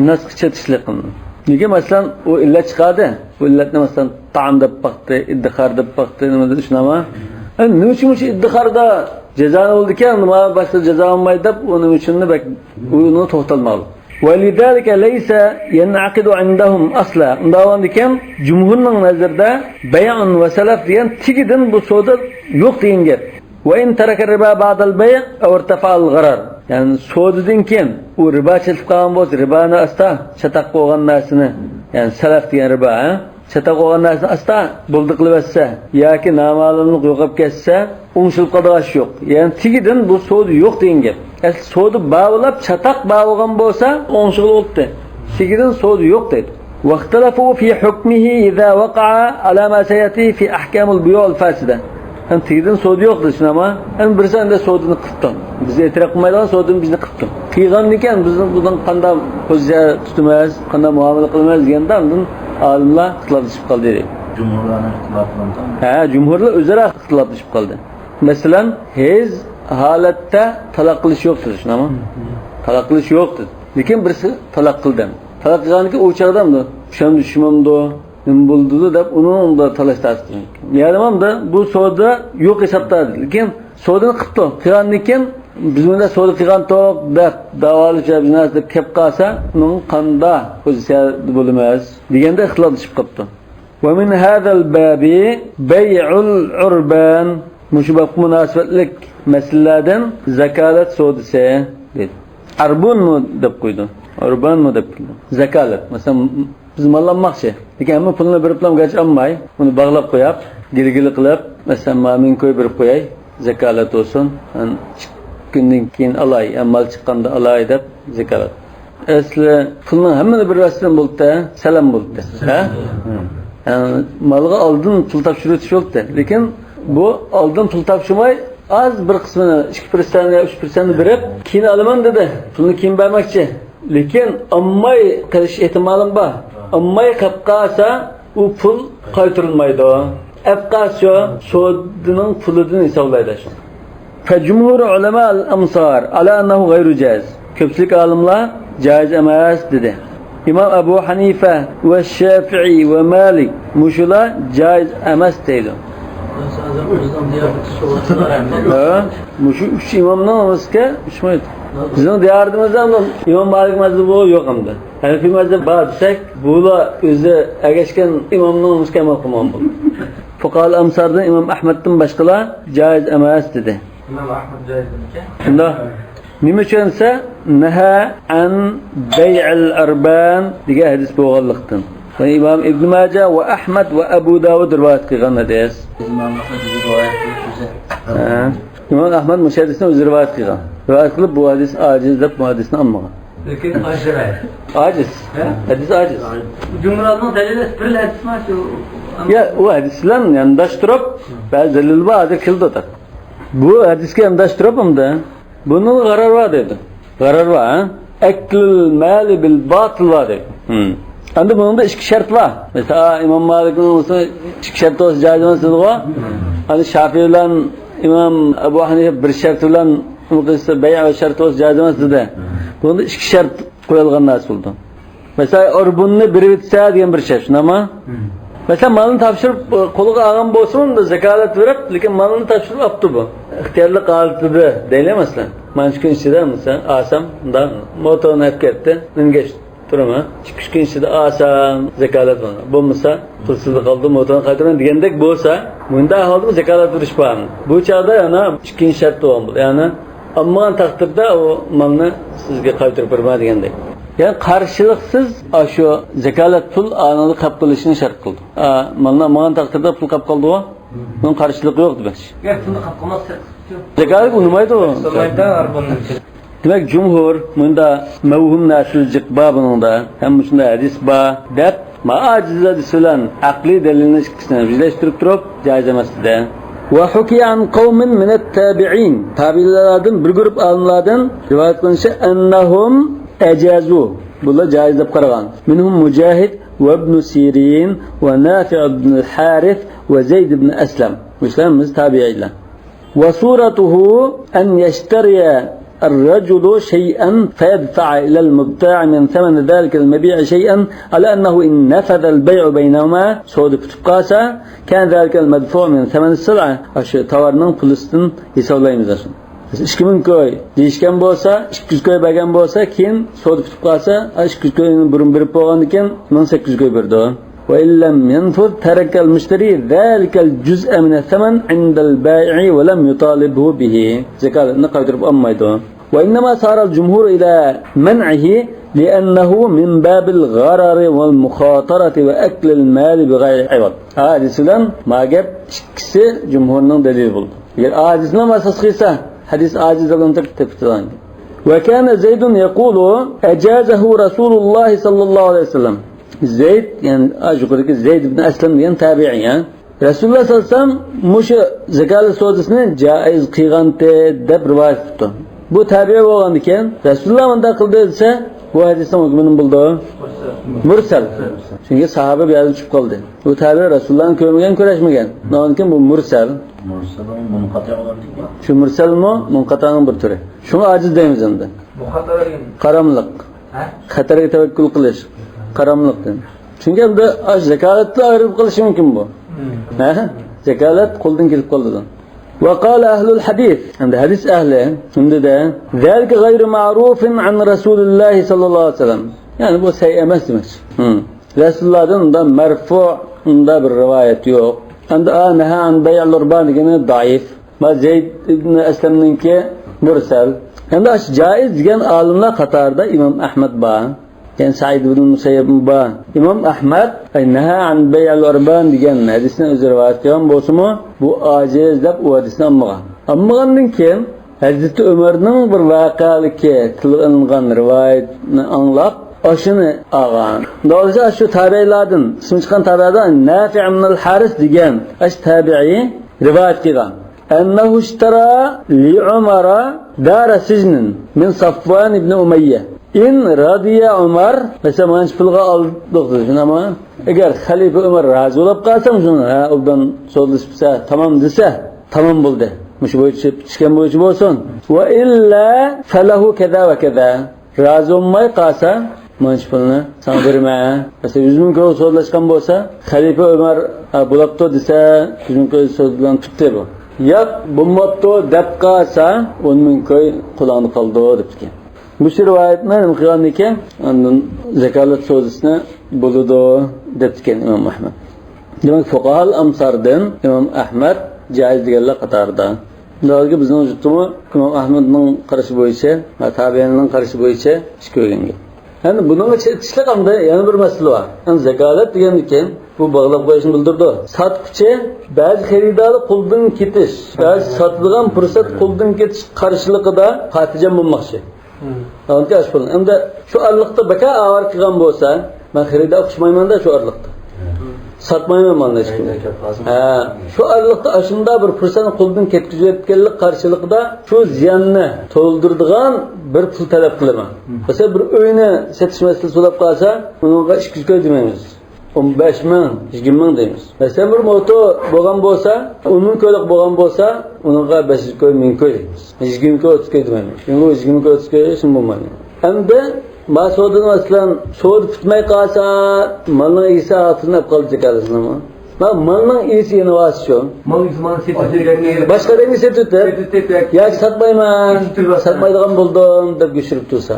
نەسسكە چېتىشلىق قىلىنىدۇ. نېگە مەسىلەن ئۇ ئىللەت چىقاردى؟ ئۇ ئىللەتنى مەسىلەن تائام دەپ باقتى، ئىددىخار دەپ باقتى، نېمە دېدى شۇنداقمۇ؟ ئە، نېمە ئۈچۈن مۇشۇ ئىددىخاردا جازانى بولىدىكەن، نېمە باشقا جازا بولمايدۇ دەپ ئۇنىڭ ئۈچۈن بەك ئۇنى توختالمايلى. ولذلك ليس ينعقد عندهم أصلا. ئۇنداق بولغاندىكىن جۇمھۇرنىڭ نەزىرىدە بيع وسلف دېگەن تېگىدىن بۇ سودا يوق دېگەن گەپ. وإن ترك الربا بعد البيع أو ارتفع الغرر. يەنى سودىدىن كېيىن ئۇ رىبا چېتىلىپ قالغان بولسا، رىبانى ئاستا چاتاق بولغان نەرسىنى، يەنى سەلەف دېگەن رىبا، ھە؟ چاتاق بولغان نەرسىنى ئاستا بولدى قىلىۋەتسە ياكى نامەلۇملۇق يوقاپ كەتسە، ئوڭشىلىپ قالىدىغان ئىش يوق. يەنى تېگىدىن بۇ سودا يوق دېگەن گەپ. ئەسلى سودا بار بولۇپ، چاتاق بار بولغان بولسا، ئوڭشىغىلى بولاتتى. تېگىدىن سودا يوق دەيدۇ. واختلفوا في حكمه إذا وقع على ما سيأتي في أحكام البيوع الفاسدة. ھەم تېگىدىن سودا يوق دېسىن، ئەمما ھەم بىرسى ئەمدى سودىنى قىپتۇ. بىز ئېتىراپ قىلمايدىغان سودىنى بىزنى قىپتۇ. قىلغاندىكىن بىز بۇنىڭ قانداق پوزىتسىيە تۇتىمىز، قانداق مۇئامىلە قىلىمىز دېگەندە ئاندىن ئالىملار ئىختىلاپلىشىپ قالدى. جۇمھۇرلارنىڭ ئىختىلاپى بولغان. ھە، جۇمھۇرلار ئۆزئارا ئىختىلاپلىشىپ قالدى. مەسىلەن، ھەيز ھالەتتە تالاق قىلىش يوق دېدى، شۇنداقمۇ؟ تالاق قىلىش يوق دېدى. لېكىن بىرسى تالاق قىلدى. تالاق قىلغاندىكىن ئۇ چاغدا ئۇشامدۇ، چۈشمەمدۇ، نېمە بولىدۇ دەپ ئۇنىڭ ئۇندا تالاش تارتىش. يەنى بۇ سودا يوق ھېسابتا دېدى. لېكىن سودىنى قىپتۇ. قىلغاندىن كېيىن بىز بۇنداق سودا قىلغانتۇق دەپ داۋالىشىپ، بىز نەرسە دەپ كەپ قالسا، ئۇنىڭ قانداق پوزىتسىيەدە بولىمىز دېگەندە ئىختىلاپلىشىپ قاپتۇ. ومن هذا الباب بيع العربان. مۇشۇ بابقا مۇناسىۋەتلىك مەسىلىلەردىن زاكالەت سودىسى دەيدۇ. ئەربۇنمۇ دەپ قويىدۇ، ئۇربانمۇ دەپ قويىدۇ. زاكالەت. مەسىلەن، بىز مال ئالماقچى. لېكىن ھەممە پۇلنى بېرىپلا گاچ ئالماي، ئۇنى باغلاپ قوياپ، گىلگىلى قىلىپ، مەسىلەن، مانا مىڭ كوي بېرىپ قوياي، زاكالەت بولسۇن. ئىككى كۈندىن كېيىن ئالاي، يا مال چىققاندا ئالاي دەپ زاكالەت. ئەسلى پۇلنىڭ ھەممىنى بېرىۋەتسىلا بولدى، سالام بولدى. ھە؟ يەنى مالغا ئالدىن پۇل تاپشۇرۇۋېتىش بولدى. لېكىن بۇ ئالدىن پۇل تاپشۇرماي، ئاز بىر قىسمىنى، ئىككى پىرسەنت يا ئۈچ پىرسەنت بېرىپ، كېيىن ئالىمەن دېدى. پۇلنى كېيىن بەرمەكچى. لېكىن ئالماي قېلىش ئېھتىمالىم بار. ئالماي قېلىپ قالسا، ئۇ پۇل قايتۇرۇلمايدۇ. ئەپ قالسا، سودىنىڭ پۇلىدىن ھېسابلايدۇ شۇ. فجمهور علماء الأمصار على أنه غير جائز. كۆپچىلىك ئالىملار جائىز ئەمەس دېدى. ئىمام ئەبۇ ھەنىفە ۋە شافىئىي ۋە مالىك مۇشۇلار جائىز ئەمەس دەيدۇ. ھە؟ مۇشۇ ئۈچ ئىمامنىڭ ئۆزىگە ئۇچمايدۇ. بىزنىڭ دىيارىمىزدا ئىمام مالىك مەزھىپى يوق ئەمدى. ھەنەفىي مەزھەپ بار دېسەك، بۇلار ئۆزى ئەگەشكەن ئىمامنىڭ ئۆزىگە ئەمەل قىلمىغان بولدى. فۇقاھائۇل ئەمساردىن ئىمام ئەھمەدتىن باشقىلار جائىز ئەمەس دېدى. ئىمام ئەھمەد جائىز دېمىكەن. شۇنداق. نېمە ئۈچۈن دېسە، نەھا ئەن بەيئىل ئەربان دېگەن ھەدىس بولغانلىقتىن. ۋە ئىمام ئىبن ماجە ۋە ئەھمەد ۋە ئەبۇ داۋۇد رىۋايەت قىلغان ھەدىس. ئىمام ئەھمەد رىۋايەت قىلىپ ئۆزى. ھە. ئىمام ئەھمەد مۇشۇ ھەدىسنى ئۆزى رىۋايەت قىلغان. رىۋايەت قىلىپ، بۇ ھەدىس ئاجىز دەپ، بۇ ھەدىسنى ئالمىغان. لېكىن ئاجىز رىۋايەت. ئاجىز. ھە؟ ھەدىس ئاجىز. جۇمھۇرنىڭ دەلىلى بىر ھەدىسما شۇ؟ يا، ئۇ ھەدىس بىلەن يانداش تۇرۇپ، بەزى دەلىل بار، ھازىر كېلىدۇ. بۇ ھەدىسكە يانداش تۇرۇپ ئەمدى بۇنىڭ غارار بار دەيدۇ. غارار بار، ھە؟ ئەكلۇل مالى بىل باتىل بار دەيدۇ. ھىم. ئەمدى بۇنىڭدا ئىككى شەرت بار. مەسىلەن، ئىمام مالىكنىڭ بولسا ئىككى شەرت بولسا جائىز ئەمەس دېدىغۇ. ئەمدى شافىئى بىلەن ئىمام ئەبۇ ھەنىفە بىر شەرت بىلەن بۇنى قىلسا، بەيئ شەرت بولسا جائىز ئەمەس دېدى. بۇنىڭدا ئىككى شەرت قويۇلغان نەرسە بولىدۇ. مەسىلەن، ئۇربۇننى بېرىۋېتسە دېگەن بىر شەرت، شۇنداقمۇ؟ مەسىلەن، مالنى تاپشۇرۇپ، قولىغا ئالغان بولسىمۇ، زاكالەت بېرىپ، لېكىن مالنى تاپشۇرۇپ ئاپتۇ بۇ. ئىختىيارلىق ھالىتىدە دەيلى، مەسىلەن. مانا شۇ كۈن ئىچىدە، مەسىلەن، ئالسام، مۇنداق موتورنى ئەپ كەتتى، مىنگەچ تۇرۇڭ، ھە. ئىككى، ئۈچ كۈن ئىچىدە ئالسام، زاكالەت بولىدۇ. بولمىسا، پۇلسىزلا قالدى، موتورنى قايتۇرىمەن دېگەندەك بولسا، مۇنداق ئەھۋالدىمۇ زاكالەت بېرىش بار. بۇ چاغدا يەنە ئىككىنچى شەرت بولغان بولىدۇ. يەنى ئالمىغان تەقدىردە ئۇ مالنى سىزگە قايتۇرۇپ بېرىمەن دېگەندەك. يەنى قارشىلىقسىز ئاشۇ زاكالەت پۇل ئانىڭدا قېلىپ قېلىشىنى شەرت قىلدى. ئا، مالنى ئالمىغان تەقدىردە پۇل قېلىپ قالدىغۇ؟ بۇنىڭ قارشىلىقى يوق دېمەكچى. گەپ پۇلنى قېلىپ قالماس. زاكالەت ئۇنىمايدۇ. سولمايدۇ، ئاربوننىڭ ئىچىدە. دېمەك، جۇمھۇر مۇندا مەۋھۇم نەرسىلىك بار بۇنىڭدا، ھەم مۇشۇنداق ھەدىس بار دەپ، ما ئاجىز ھەدىس بىلەن ئەقلىي دەلىلنى ئىككىسىنى بىرلەشتۈرۈپ تۇرۇپ، جائىز ئەمەس دېدى. وحكي عن قوم من التابعين، تابىئىنلاردىن بىر گۇرۇپ ئالىملاردىن رىۋايەت قىلىنىشى، أنهم أجازوا، بۇلار جائىز دەپ قارىغان. منهم مجاهد وابن سيرين ونافع بن الحارث وزيد بن أسلم. مۇشۇلار ھەممىسى تابىئىنلار. وصورته أن يشتري الرجل شيئا فيدفع إلى المبتاع من ثمن ذلك المبيع شيئا على أنه إن نفذ البيع بينهما، سودا پۈتۈپ قالسا، كان ذلك المدفوع من ثمن السلعة، ئاشۇ تاۋارنىڭ پۇلىسىدىن ھېسابلايمىز ئاشۇنى. ئىككى مىڭ كوي دېيىشكەن بولسا، ئىككى يۈز كوي بەرگەن بولسا، كېيىن سودا پۈتۈپ قالسا، ئىككى يۈز كوينى بۇرۇن بېرىپ بولغاندىن كېيىن مىڭ سەككىز يۈز كوي بېرىدۇ. وإن لم ينفذ ترك المشتري ذلك الجزء من الثمن عند البائع ولم يطالبه به. زاكالەتنى قايتۇرۇپ ئالمايدۇ. وإنما سار الجمهور إلى منعه لأنه من باب الغرر والمخاطرة وأكل المال بغير عوض. ھە، دېسىلەم، ما گەپ ئىككىسى جۇمھۇرنىڭ دەلىلى بولدى. ئەگەر ھە دېسىلەم ئاساس قىلسا، ھەدىس ئاجىز دەپ ئۇنتۇپ كېتىدۇ. وكان زيد يقول أجازه رسول الله صلى الله عليه وسلم. زەيد، يەنى يۇقىرىدىكى زەيد ئىبن ئەسلەم دېگەن تابىئىي، ھە؟ رەسۇلۇللا سەللەللاھۇ ئەلەيھى ۋەسەللەم مۇشۇ زاكالەت سودىسىنى جائىز قىلغانتى دەپ رىۋايەت قىپتۇ. بۇ تابىئىي بولغاندىكىن، رەسۇلۇللا مۇنداق قىلدى دېسە، بۇ ھەدىسنىڭ ھۆكمى نېمە بولىدۇ؟ مۇرسەل. چۈنكى ساھابە بۇ يەردىن چۈشۈپ قالدى. بۇ تابىئىي رەسۇلۇللانى كۆرمىگەن، كۆرۈشمىگەن. ئۇنىڭدىن كېيىن بۇ مۇرسەل. مۇرسەلمۇ مۇنقەتىئ بولغاندىكىن. شۇ مۇرسەلمۇ مۇنقەتىئنىڭ بىر تۈرى. شۇڭا ئاجىز دەيمىز ئەمدى. مۇخاتەرە دېگەن. قاراملىق. ھە؟ خەتەرگە تەۋەككۈل قىلىش. قاراملىق دېگەن. چۈنكى ئەمدى ئاشۇ زاكالەتتە ئايرىلىپ قېلىشى مۇمكىن بۇ. ھە؟ زاكالەت قولدىن كېتىپ قالىدۇ. وقال أهل الحديث، ئەمدى ھەدىس ئەھلى شۇنداق دېدى، ذلك غير معروف عن رسول الله صلى الله عليه وسلم. يەنى بۇ سەھىھ ئەمەس دېمەكچى. ھىم. رەسۇلۇللادىن ئۇنداق مەرفۇ، ئۇنداق بىر رىۋايەت يوق. ئەمدى ئا نەھا ئەن بەيئىل ئۇربان دېگىنى زەئىپ. ما زەيد ئىبن ئەسلەمنىڭكى مۇرسەل. ئەمدى ئاشۇ جائىز دېگەن ئالىملار قاتارىدا ئىمام ئەھمەد بار. يەنى سەئىد ئىبن مۇسەييەب بار. ئىمام ئەھمەد، ئەي، نەھا ئەن بەيئىل ئۇربان دېگەن ھەدىسنى ئۆزى رىۋايەت قىلغان بولسىمۇ، بۇ ئاجىز دەپ ئۇ ھەدىسنى ئالمىغان. ئالمىغاندىن كېيىن، ھەزرىتى ئۆمەرنىڭ بىر ۋەقەلىكى تىلغا ئېلىنغان رىۋايەتنى ئاڭلاپ، ئاشۇنى ئالغان. دەۋالسا شۇ تابىئىيلاردىن، ئىسمى چىققان تابىئىيلاردىن نافىئ ئىبنۇل ھارىس دېگەن ئاشۇ تابىئىي رىۋايەت قىلغان. أنه اشترى لعمر دار سجن من صفوان بن أمية. إن رضي عمر، مەسىلەن، مانچە پۇلغا ئالدۇق دېدى. شۇنداقمۇ؟ ئەگەر خەلىپە ئۆمەر رازى بولۇپ قالسا، شۇنى، ھە، ئوبدان سودىلىشىپ، تامام دېسە، تامام بولدى. مۇشۇ بويىچە پۈتۈشكەن بويىچە بولسۇن. وإلا فله كذا وكذا. رازى بولماي قالسا، مانچە پۇلنى ساڭا بېرىمەن. مەسىلەن، يۈز مىڭ كوي سودىلاشقان بولسا، خەلىپە ئۆمەر، ھە، بولاپتۇ دېسە، يۈز مىڭ كوي سودىلىنىپ تۇتتى بۇ. ياق، بولماپتۇ دەپ قالسا، ئون مىڭ كوي قولۇڭدا قالىدۇ دەپتىكەن. مۇشۇ رىۋايەتنى نېمە قىلغاندىكىن، ئاندىن زاكالەت سودىسىنى بولىدۇ دەپتىكەن ئىمام ئەھمەد. دېمەك، فۇقاھال ئەمساردىن ئىمام ئەھمەد جايىز دېگەنلەر قاتارىدا. ھازىرقى بىزنىڭ يۇرتتىمۇ ئىمام ئەھمەدنىڭ قارىشى بويىچە ۋە تابىئىننىڭ قارىشى بويىچە ئىش كۆرگەن گەپ. ئەمدى بۇنىڭغا چېتىشلىق ئەمدى يەنە بىر مەسىلە بار. ئەمدى زاكالەت دېگەندىكىن بۇ باغلاپ قويۇشنى بىلدۈرىدۇ. ساتقۇچى بەزى خېرىدارلار قولدىن كېتىش، بەزى ساتىدىغان پۇرسەت قولدىن كېتىش قارشىلىقىدا خاتىرجەم بولماقچى. ئەمدى شۇ ئارىلىقتا بەكار ئاۋارە قىلغان بولسا، مەن خېرىدار ئۇقۇشمايمەن-دە شۇ ئارىلىقتا. ساتمايمەن مالنى ھېچكىمگە. ھە، شۇ ئارىلىقتا ئاشۇنداق بىر پۇرسەتنى قولدىن كەتكۈزۈۋەتكەنلىك قارشىلىقىدا شۇ زىياننى تولدۇرىدىغان بىر پۇل تەلەپ قىلىمەن. مەسىلەن، بىر ئۆينى سېتىش مەسىلىسى بولۇپ قالسا، ئۇنىڭغا ئىككى يۈز كوي دېمەيمىز. ئون بەش مىڭ، يىگىرمە مىڭ دەيمىز. مەسىلەن، بىر موتور بولغان بولسا، ئون مىڭ كويلۇق بولغان بولسا، ئۇنىڭغا بەش يۈز كوي، مىڭ كوي دەيمىز. يىگىرمە كوي، ئوتتۇز كوي دېمەيمىز. چۈنكى ئۇ يىگىرمە كوي، ئوتتۇز كوي ئۈچۈن بولمايدۇ. ئەمدى ما سودىنى، مەسىلەن، سودا پۈتمەي قالسا، مالنىڭ ئىگىسى ئاخىرىنى ئېلىپ قالىدۇ زاكالىتىنىمۇ. ما مالنىڭ ئىگىسى يېنىۋالسا شۇ. مال ئېگىسى مالنى سېتىۋېتىپ، باشقا ئادەمگە سېتىۋېتىپ، سېتىۋېتىپ، ياكى ياكى ساتمايمەن، سېتىۋېتىپ، ساتمايدىغان بولدۇم دەپ گۆشۈرۈپ تۇرسا.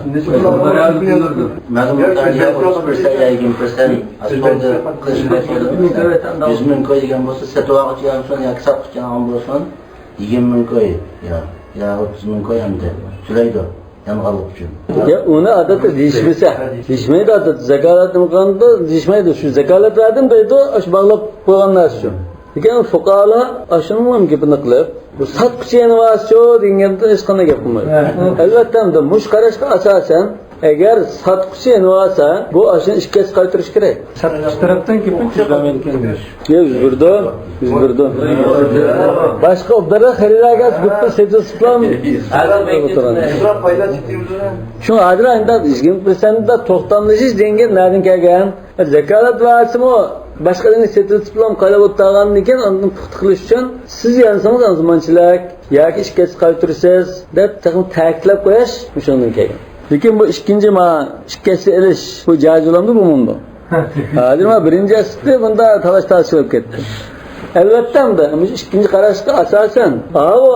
مەلۇم مىقداردا يا ئوتتۇز پىرسەنت، يا يىگىرمە پىرسەنت ئاسفالتى قىلىشماي، يۈز مىڭ كوي دېگەن بولسا، سېتىۋالغۇچى ئالسۇن ياكى ساتقۇچى ئالغان بولسۇن، يىگىرمە مىڭ كوي، يا، يا ئوتتۇز مىڭ كوي ئەمدى تۆلەيدۇ يانغانلىق ئۈچۈن. يا ئۇنى ئادەتتە دېيىشمىسە، دېيىشمەيدۇ ئادەتتە. زاكالەتنى قىلغاندا دېيىشمەيدۇ. شۇ زاكالەت بەردىم دەيدۇ، ئاشۇ باغلاپ قويغان نەرسە شۇ. لېكىن فۇقاھالار ئاشۇنىڭ گېپىنى قىلىپ، بۇ ساتقۇچى يېنىۋالسىچۇ دېگەن گەپتە ھېچقانداق گەپ قىلمايدۇ. ھە. ئەلۋەتتە، ئەمدى مۇشۇ قاراشقا ئاساسەن، ئەگەر ساتقۇچى يېنىۋالسا، بۇ ئاشۇنى ئىككى ھەسسە قايتۇرۇش كېرەك. ساتقۇچى تەرەپتىن كۆپىنچە بەرمەيدىكەن. يا، يۈز بىردۇ، يۈز بىردۇ. باشقا ئوبدانراق خېرىدارغا گۇپپا سېتىۋېتىپلام. شۇڭا ھازىر ئەمدى يىگىرمە پىرسەنتتە توختاملىشىش دېگەن گەپ نەدىن كەلگەن؟ زاكالەت ۋەرسىمۇ باشقا ئادەمگە سېتىۋېتىپلام قالاپ ئولتۇرغاندىن كېيىن ئاندىن پۇختا قىلىش ئۈچۈن سىز يانسىڭىز ئەنزىمانچىلىك ياكى ئىككى ھەسسە قايتۇرىسىز دەپ تېخىمۇ تەكىتلەپ قويۇش مۇشۇندىن كەلگەن. لېكىن بۇ ئىككىنچى ما ئىككى ھەسسە ئېلىش بۇ جايىز بولامدۇ بۇ مۇندۇ؟ ھازىر ما بىرىنچى ھەسسىدە بۇندا تالاش تارتىش بولۇپ كەتتى. ئەلۋەتتە، ئەمدى مۇشۇ ئىككىنچى قاراشقا ئاساسەن، ئاۋۇ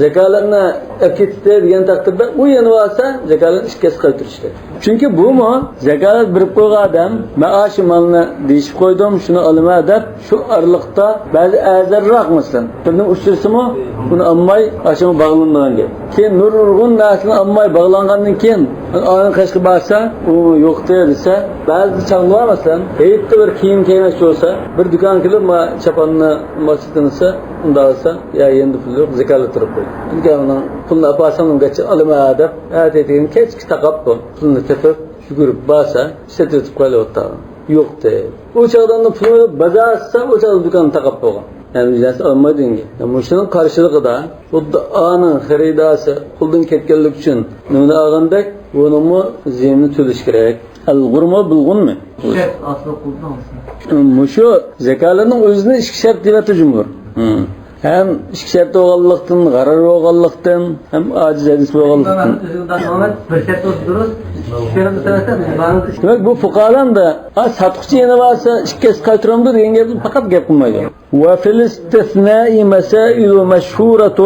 زاكالەتنى ئەكېتتى دېگەن تەقدىردە، ئۇ يېنىۋالسا، زاكالەتنى ئىككى ھەسسە قايتۇرۇش كېرەك. چۈنكى بۇمۇ زاكالەت بېرىپ قويغان ئادەم، مەن ئاشۇ مالنى دېيىشىپ قويدۇم، شۇنى ئالىمەن دەپ، شۇ ئارىلىقتا بەزى ئەرزانراق، مەسىلەن، بىرنى ئۇچرىسىمۇ، ئۇنى ئالماي، ئاشۇنىڭ باغلىنىدىغان گەپ. كېيىن نۇرغۇن نەرسىنى ئالماي باغلانغاندىن كېيىن، ئانا قېشىغا بارسا، ئۇ يوقتى دېسە، بەزى چاغلار، مەسىلەن، ھېيتتا بىر كىيىم كىيمەكچى بولسا، بىر دۇكانغا كېلىپ، ما چاپاننى، ما سېتىنسا، ئۇنداق دېسە، يا يېنىدا پۇل يوق، زاكالەت تۇرۇپ قويدى. چۈنكى ئۇنىڭ پۇلىنى ئاپارسام، ئۇنىڭ گەچچە ئالىمەن دەپ، ئەتىگەن كەچكە تاقاپ بۇ پۇلنى تېپىپ، يۈگۈرۈپ بارسا، سېتىۋېتىپ قېلىۋاتىدۇ. يوقتى. ئۇ چاغدا ئۇنىڭ پۇلى بازار ئاچسا، ئۇ چاغدا دۇكاننى تاقاپ بولغان. يەنە بىر نەرسە ئالمايدۇ ئۇنىڭ. مۇشۇنىڭ قارشىلىقىدا خۇددى ئانىڭ خېرىدارى قولدىن كەتكەنلىكى ئۈچۈن نېمىنى ئالغاندەك، بۇنىڭمۇ زىيىنىنى تۆلەش كېرەك. ئەل غۇرمۇ بىل غۇنمى؟ شەرت ئاساسىدا قىلدىڭىز. مۇشۇ زاكالەتنىڭ ئۆزىنى ئىككى شەرت دەيۋاتىدۇ جۇمھۇر. ھە. ھەم ئىككى شەرت بولغانلىقتىن، غەرەر بولغانلىقتىن، ھەم ئاجىز ھەدىس بولغانلىقتىن. بىر شەرت بولسا دۇرۇس، ئىككى شەرت بولسا دېمەك، بۇ فۇقاھالار دا، ھە، ساتقۇچى يەنە بارسا، ئىككى ھەسسە قايتۇرامدۇ دېگەن گەپنى پەقەت گەپ قىلمايدۇ. وفي الاستثناء مسائل مشهورة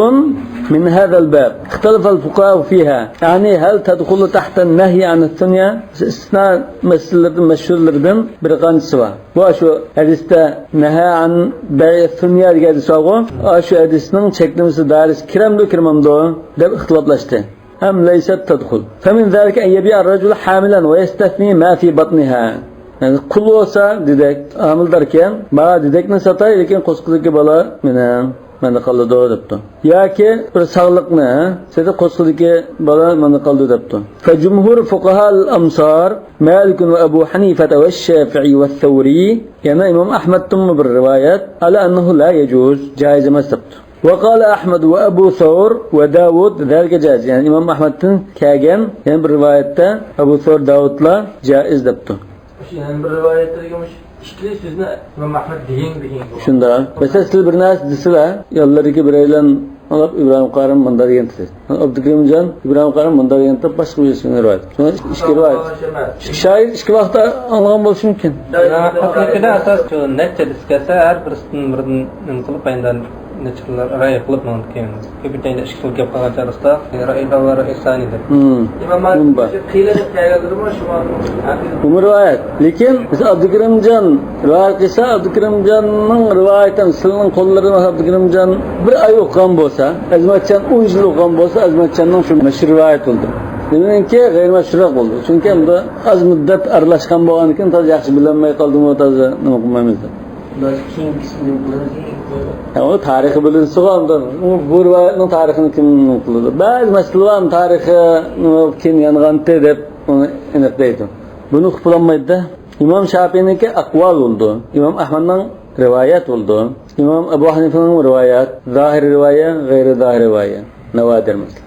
من هذا الباب اختلف الفقهاء فيها، يعني هل تدخل تحت النهي عن الثنيا؟ ئىستىسنا مەسىلىلىرىدىن، مەشھۇرلىرىدىن بىر قانچىسى بار. بۇ شۇ ھەدىستە نەھە ئەن بەيئ سۇنيا دېگەن ھەدىس بارغۇ، شۇ ھەدىسنىڭ چەكلىمىسى دائىرىسىگە كىرەمدۇ، كىرمەمدۇ دەپ ئىختىلاپلاشتى. ھەم لەيسەت تەدخۇل. فمن ذلك أن يبيع الرجل حاملا ويستثني ما في بطنها. يەنى قۇل بولسا دېدەك، ھامىلىداركەن، ما دېدەكنى ساتاي، لېكىن قورسىقىدىكى بالا مېنىڭ. مەندە قالىدۇ دەپتۇ. ياكى بىر ساغلىقنى، سېدىق قوسقىدىكى بالا مەندە قالىدۇ دەپتۇ. فجمهور فقهاء الأمصار مالك وأبو حنيفة والشافعي والثوري، يەنە ئىمام ئەھمەدتىنمۇ بىر رىۋايەت، على أنه لا يجوز، جائىز ئەمەس دەپتۇ. وقال أحمد وأبو ثور وداود ذلك جائز، يەنى ئىمام ئەھمەدتىن كەلگەن يەنە بىر رىۋايەتتە ئەبۇ سور داۋۇدلار جائىز دەپتۇ. شۇ يەنە بىر رىۋايەتتە دېگەن مۇشۇ ئىككىلى سۆزنى ئىمام ئەھمەد دېگەن، دېگەن بولغان. شۇنداق. مەسىلەن، سىلەر بىر نەرسە دېسىلە، يانلىرىدىكى بىرەيلەن ئاڭلاپ، ئىبراھىم قارىم مۇنداق دېگەن دېسە. ئابدۇكېرىم جان، ئىبراھىم قارىم مۇنداق دېگەن دەپ باشقا بىرسىنى رىۋايەت. شۇڭا ئىككى رىۋايەت. ئىككى شاگىرت ئىككى ۋاقىتتا ئاڭلىغان بولۇشى مۇمكىن. ئىمام ئەھمەدنىڭكىدە ئاساس شۇ نەچچە ھەدىس كەلسە، ھەر بىرسىدىن بىردىن نېمە قىلىپ، ئايندىن نەچچە خىل رەي قىلىپ ماڭىدىكەن. كۆپىنچە ئىككى خىل گەپ قىلغان چاغرىسىدا، رەئى ئەۋۋەل ۋە رەئى سانى دەپ. مم. ئىمام مالىك مۇنبەر. قىيلىنىپ كەلگەنلىرىمۇ شۇ ئۇمۇ رىۋايەت. لېكىن بىز ئابدۇكېرىمجان رىۋايەت قىلسا، ئابدۇكېرىمجاننىڭ رىۋايىتى، سىلنىڭ قوللىرىدا ئابدۇكېرىمجان بىر ئاي ئوقۇغان بولسا، ئەزىمەتجان ئون يىل ئوقۇغان بولسا، ئەزىمەتجاننىڭ شۇ مەشھۇر رىۋايەت بولدى. بۇنىڭكى غەيرىي مەشھۇرراق بولدى. چۈنكى ئەمدى ئاز مۇددەت ئارىلاشقان بولغاندىكىن تازا ياخشى بىلەلمەي قالدىمۇ، تازا نېمە قىلمايمىز دەپ. بۇلار كېيىنكىسىنى بۇلار كېيىن ھە، ئۇ تارىخى بىلىنسىغۇ ئاندىن. ئۇ، بۇ رىۋايەتنىڭ تارىخىنى كىم قىلىدۇ؟ بەزى مەسىلە بار، تارىخى كېيىن يانغانتى دەپ ئۇنى ئېنىقلايدۇ. بۇنى ئۇقۇپ بولالمايدۇ-دە. ئىمام شاپىئىنىڭكى ئەقۋال بولىدۇ. ئىمام ئەھمەدنىڭ رىۋايەت بولىدۇ. ئىمام ئەبۇ ھەنىفىنىڭ رىۋايەت، زاھىر رىۋايە، غەيرى زاھىر رىۋايە، ناۋادىر مەسىلە.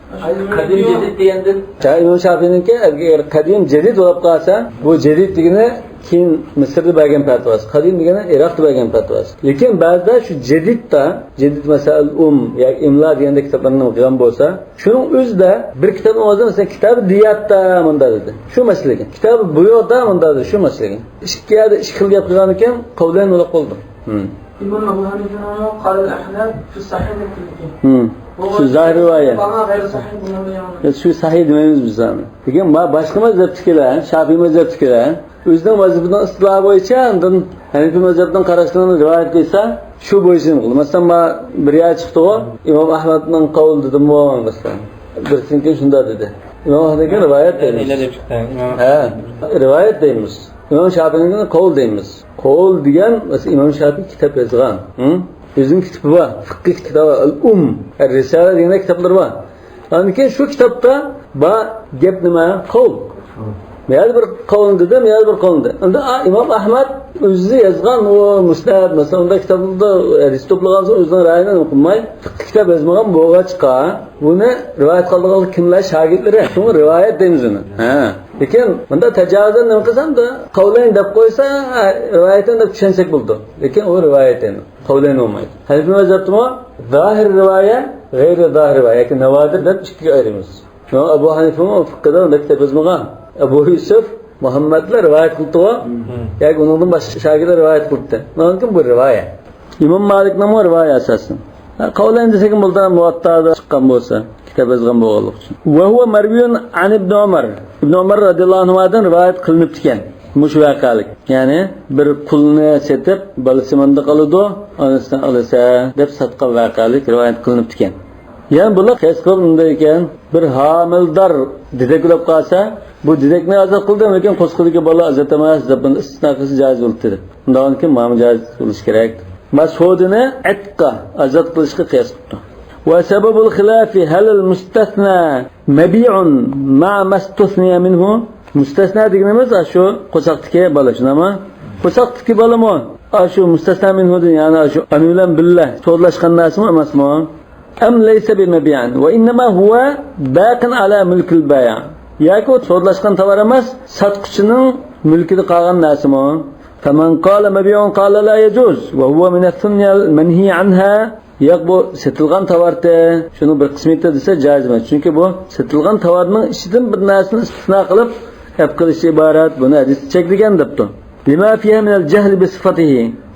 قەدىم جەدىد دېگەندىن. جا-، ئىمام شاپىئىنىڭكى ئەگەر قەدىم جەدىد بولۇپ قالسا، بۇ جەدىد دېگىنى كېيىن مىسىردا بەرگەن پەتىۋاسى، قەدىم دېگىنى ئىراقتا بەرگەن پەتىۋاسى. لېكىن بەزىدە شۇ جەدىدتا، جەدىد مەسەئىل ئۇم ياكى ئىملا دېگەندەك كىتابلارنى ئوقۇغان بولسا، شۇنىڭ ئۆزىدە بىر كىتابنىڭ ئۆزىدە، مەسىلەن، كىتابى دىياتتا مۇنداق دېدى، شۇ مەسىلىگە. كىتابى بۇيۇغدا مۇنداق دېدى، شۇ مەسىلىگە. ئىككى يەردە ئىككى خىل گەپ قىلغاندىكىن قەۋلەين بولۇپ قالدى. مم. ئىمام ئەبۇ ھەنىفەنىڭ قال ئەھنەف في الصحيح دەپ كېلىدىكەن. مم. بۇ شۇ زاھىر رىۋايە. بۇلارنىڭ غەيرى سەھىھ، بۇلارنىڭ يامان. يا، شۇ سەھىھ دېمەيمىز بىز ئۇنى. لېكىن ما-، باشقا مەزھەپتىكىلەر، شافىئىي مەزھەپتىكىلەر ئۆزىنىڭ مەزھىپىنىڭ ئىستىلاھى بويىچە ئاندىن ھەنىفىي مەزھەپنىڭ قاراشلىرىنى رىۋايەت قىلسا، شۇ بويىچە نېمە قىلىدۇ؟ مەسىلەن، ما بىر يەر چىقتىغۇ، ئىمام ئەھمەدنىڭ قەۋلى دېدىمۇ، مەسىلەن، بىرسىنىڭكى شۇنداق دېدى. ئىمام ئەھمەدنىڭكى رىۋايەت دەيمىز. ھە، رىۋايەت دەيمىز. ئىمام شافىئىنىڭكىنى قەۋل دەيمىز. قەۋل دېگەن، مەسىلەن، ئىمام شافىئىي كىتاب يازغان. ھە؟ ئۆزىنىڭ كىتابى بار، فىقھىي كىتابى بار، ئەل-ئۇم، ئەر-رىسالە دېگەن كىتابلىرى بار. ئاندىن كېيىن شۇ كىتابتا بار گەپ نېمە؟ قەۋل. مەيەردە بىر قەۋلنى دېدى، مەيەردە بىر قەۋلنى دېدى. ئەمدى ئا-، ئىمام ئەھمەد ئۆزى يازغان ئۇ مۇسنەد، مەسىلەن، ئۇنداق كىتابلاردا ھەدىس توپلىغان سوڭ ئۆزىنىڭ رەيىنى قىلماي، فىقھىي كىتاب يازمىغان بولغاچقا، بۇنى رىۋايەت قىلىدىغانلار كىملەر؟ شاگىرتلىرى. شۇڭا رىۋايەت دەيمىز ئۇنى. ھە. لېكىن بۇندا تاجاۋۇزەن نېمە قىلسا، بۇندا قەۋلەين دەپ قويسا، ھە، رىۋايەتەن دەپ چۈشەنسەك بولىدۇ. لېكىن ئۇ رىۋايەت ئەمەس. قەۋلەين بولمايدۇ. ھەنەفىي مەزھەپتىمۇ زاھىر رىۋايە، غەيرى زاھىر رىۋايە ياكى ناۋادىر دەپ ئىككىگە ئايرىمىز. شۇڭا ئەبۇ ھەنىفىمۇ فىقھىدا ئۇنداق كىتاب يازمىغان. ئەبۇ يۈسۈف مۇھەممەدلا رىۋايەت قىلىپتىغۇ. مم. ياكى ئۇنىڭدىن باشقا شاگىرتلار رىۋايەت قىلىپتۇ. ئۇنىڭدىن كېيىن بۇ رىۋايە. ئىمام مالىكنىڭمۇ رىۋايە ئاساسەن. ھە، قەۋلەين دېسەكمۇ بولىدۇ، مۇۋەتتادا چىققان بولسا، كىتاب يازغان بولغانلىقى ئۈچۈن. وهو مروي عن ابن عمر. ئىبن ئۆمەر رەزىياللاھۇ ئەنھۇدىن رىۋايەت قىلىنىپتىكەن مۇشۇ ۋەقەلىك. يەنى بىر قۇلنى سېتىپ، بالىسى مانداق ئالىدۇ، ئانىسىنى ئالىسە دەپ ساتقان ۋەقەلىك رىۋايەت قىلىنىپتىكەن. يەنە بۇلار قىياس قىلىپ مۇنداق ئىكەن، بىر ھامىلدار دېدەك ئۆلۈپ قالسا، بۇ دېدەكنى ئازاد قىلدىم، لېكىن قورسىقىدىكى بالا ئازاد ئەمەس دەپ بۇنى ئىستىسنا قىلسا جائىز بولۇپتۇ دەپ. ئۇنداقتىن كېيىن مانا جائىز بولۇشى كېرەك. مەسھۇدىنى ئەتقا ئازاد قىلىشقا قىياس قىپتۇ. وسبب الخلاف هل المستثنى مبيع مع ما استثني منه؟ مۇستەسنا دېگىنىمىز ئاشۇ قورساقتىكى بالا، شۇنداقمۇ؟ قورساقتىكى بالىمۇ ئاشۇ مۇستەسنا مىنھۇدىن، يەنى ئاشۇ ئانا بىلەن بىللە سودىلاشقان نەرسىمۇ ئەمەسمۇ؟ أم ليس بمبيع وإنما هو باق على ملك البائع؟ ياكى ئۇ سودىلاشقان تاۋار ئەمەس، ساتقۇچىنىڭ مۈلكىدە قالغان نەرسىمۇ؟ فمن قال مبيع قال لا يجوز وهو من الثنيا المنهي عنها. ياق، بۇ سېتىلغان تاۋارتى، شۇنىڭ بىر قىسمىتى دېسە جائىز ئەمەس. چۈنكى بۇ سېتىلغان تاۋارنىڭ ئىچىدىن بىر نەرسىنى ئىستىسنا قىلىپ ئەپ قىلىشى ئىبارەت، بۇنى ھەدىستە چەكلىگەن دەپتۇ. لما فيها من الجهل بصفته.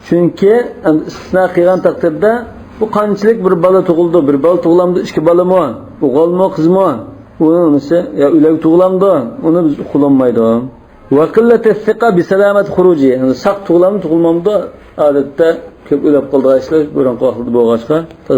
چۈنكى ئىستىسنا قىلغان تەقدىردە بۇ قانچىلىك بىر بالا تۇغۇلدى، بىر بالا تۇغۇلامدۇ، ئىككى بالىمۇ، ئوغۇلمۇ، قىزمۇ، ئۇنىڭ نېمىسى، يا ئۆلەك تۇغۇلامدۇ، ئۇنى بىز ئۇقۇلالمايدۇ. وقلة الثقة بسلامة خروجه. ساق تۇغۇلامدۇ، تۇغۇلمامدۇ؟ ئادەتتە كۆپ ئۆلۈپ قالىدىغان ئىشلار بۇرۇنقى ۋاقىتتا بولغاچقا،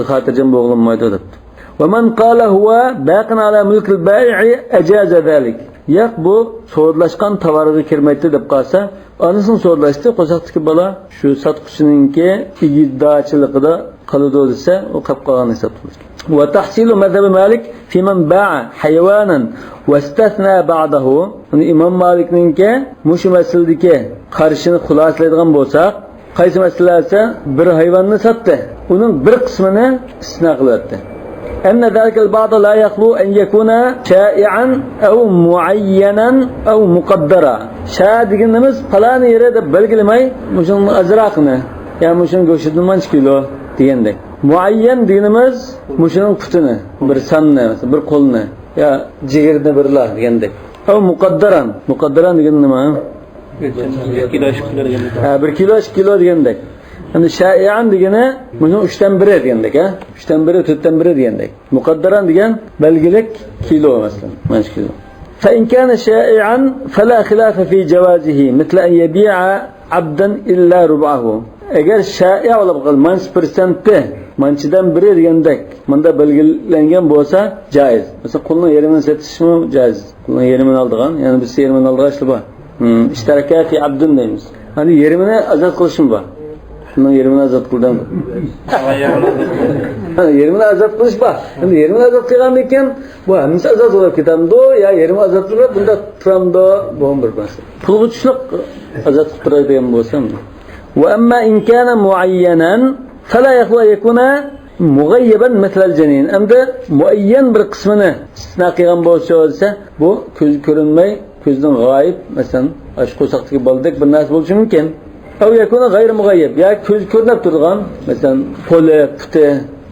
خاتىرجەم بولغىلىمايدۇ دەپتۇ. ومن قال هو باق على ملك البائع أجاز ذلك. ياق، بۇ سودىلاشقان تاۋارغا كىرمەيتتى دەپ قالسا، ئانىسىنىڭ سودىلاشتى، قورساقتىكى بالا شۇ ساتقۇچىنىڭكى ئىگىدارچىلىقىدا قالىدۇ دېسە، ئۇ قاپ قالغان ھېسابلىنىدۇ. وتحصيل مذهب مالك في من باع حيوانا واستثنى بعضه. يەنى ئىمام مالىكنىڭكى مۇشۇ مەسىلىدىكى قارىشىنى خۇلاسىلەيدىغان بولساق، قايسى مەسىلە دېسە، بىر ھايۋاننى ساتتى، ئۇنىڭ بىر قىسمىنى ئىستىسنا قىلىۋەتتى. أن ذلك البعض لا يخلو أن يكون شائعا أو معينا أو مقدرا. شائىع دېگىنىمىز پالان يېرى دەپ بەلگىلىمەي، مۇشۇنىڭ ئازراقىنى، يا مۇشۇنىڭ گۆشىدىن مانچە كىلو دېگەندەك. مۇئەييەن دېگىنىمىز مۇشۇنىڭ پۇتىنى، بىر ساننى، بىر قولنى، يا جىگىرىنى بىرلا دېگەندەك. ئەۋ مۇقەددەرەن. مۇقەددەرەن دېگەن نېمە؟ بىر كىلو ئىككى كىلو دېگەندەك. ھە، بىر كىلو، ئىككى كىلو دېگەندەك. ئەمدى شائىئەن دېگىنى مۇشۇنىڭ ئۈچتىن بىرى دېگەندەك، ھە؟ ئۈچتىن بىرى، تۆتتىن بىرى دېگەندەك. مۇقەددەرەن دېگەن بەلگىلىك كىلو، مەسىلەن، مانچە كىلو. فإن كان شائعا فلا خلاف في جوازه مثل أن يبيع عبدا إلا ربعه. ئەگەر شائىئ بولۇپ قالسا، مانچە پىرسەنتى، مانچىدىن بىرى دېگەندەك، مۇندا بەلگىلەنگەن بولسا، جائىز. مەسىلەن، قۇلنىڭ يېرىمىنى سېتىشمۇ جائىز. قۇلنىڭ يېرىمىنى ئالىدىغان، يەنە بىرسى يېرىمىنى ئالىدىغان ئىشلار بار. اشتركا في عبد دەيمىز. يەنى يېرىمىنى ئازاد قىلىشمۇ بار. بۇنىڭ يېرىمىنى ئازاد قىلدىم. ھە، يېرىمىنى ئازاد قىلىش بار. ئەمدى يېرىمىنى ئازاد قىلغاندىن كېيىن بۇ ھەممىسى ئازاد بولۇپ كېتەمدۇ؟ يا يېرىمى ئازاد قىلىپ بۇنداق تۇرامدۇ؟ بۇ بىر مەسىلە. پۇلغا چۈشلۈك ئازاد قىلىپ تۇراي دېگەن بولسام. وأما إن كان معينا فلا يخلو أن يكون مغيبا مثل الجنين. ئەمدى مۇئەييەن بىر قىسمىنى ئىستىسنا قىلغان بولسا دېسە، بۇ كۆز كۆرۈنمەي، كۆزدىن غايىب، مەسىلەن، ئاشۇ قورساقتىكى بالىدەك بىر نەرسە بولۇشى مۇمكىن. أو يكون غير مغيب، يا كۆز كۆرۈنۈپ تۇرىدىغان، مەسىلەن، قولى، پۇتى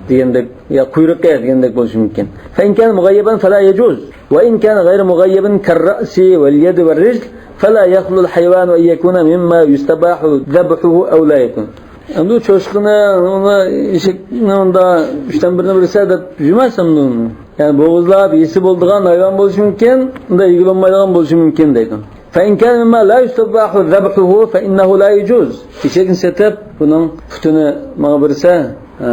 دېگەندەك، يا قۇيرۇقى دېگەندەك بولۇشى مۇمكىن. فإن كان مغيبا فلا يجوز، وإن كان غير مغيب كالرأس واليد والرجل فلا يخلو الحيوان أن يكون مما يستباح ذبحه أو لا يكون. ئەمدى چوشقىنى، ئۇنى، ئېشەكنى ئۇندا ئۈچتىن بىرىنى بېرىسە دەپ يۈرمەس ئەمدى ئۇنى. يەنى بوغۇزلاپ يېسە بولىدىغان ھايۋان بولۇشى مۇمكىن، ئۇندا يېگىلى بولمايدىغان بولۇشى مۇمكىن دەيدۇ. فإن كان مما لا يستباح ذبحه فإنه لا يجوز. ئېشەكنى سېتىپ، بۇنىڭ پۇتىنى ماڭا بېرسە، ئە،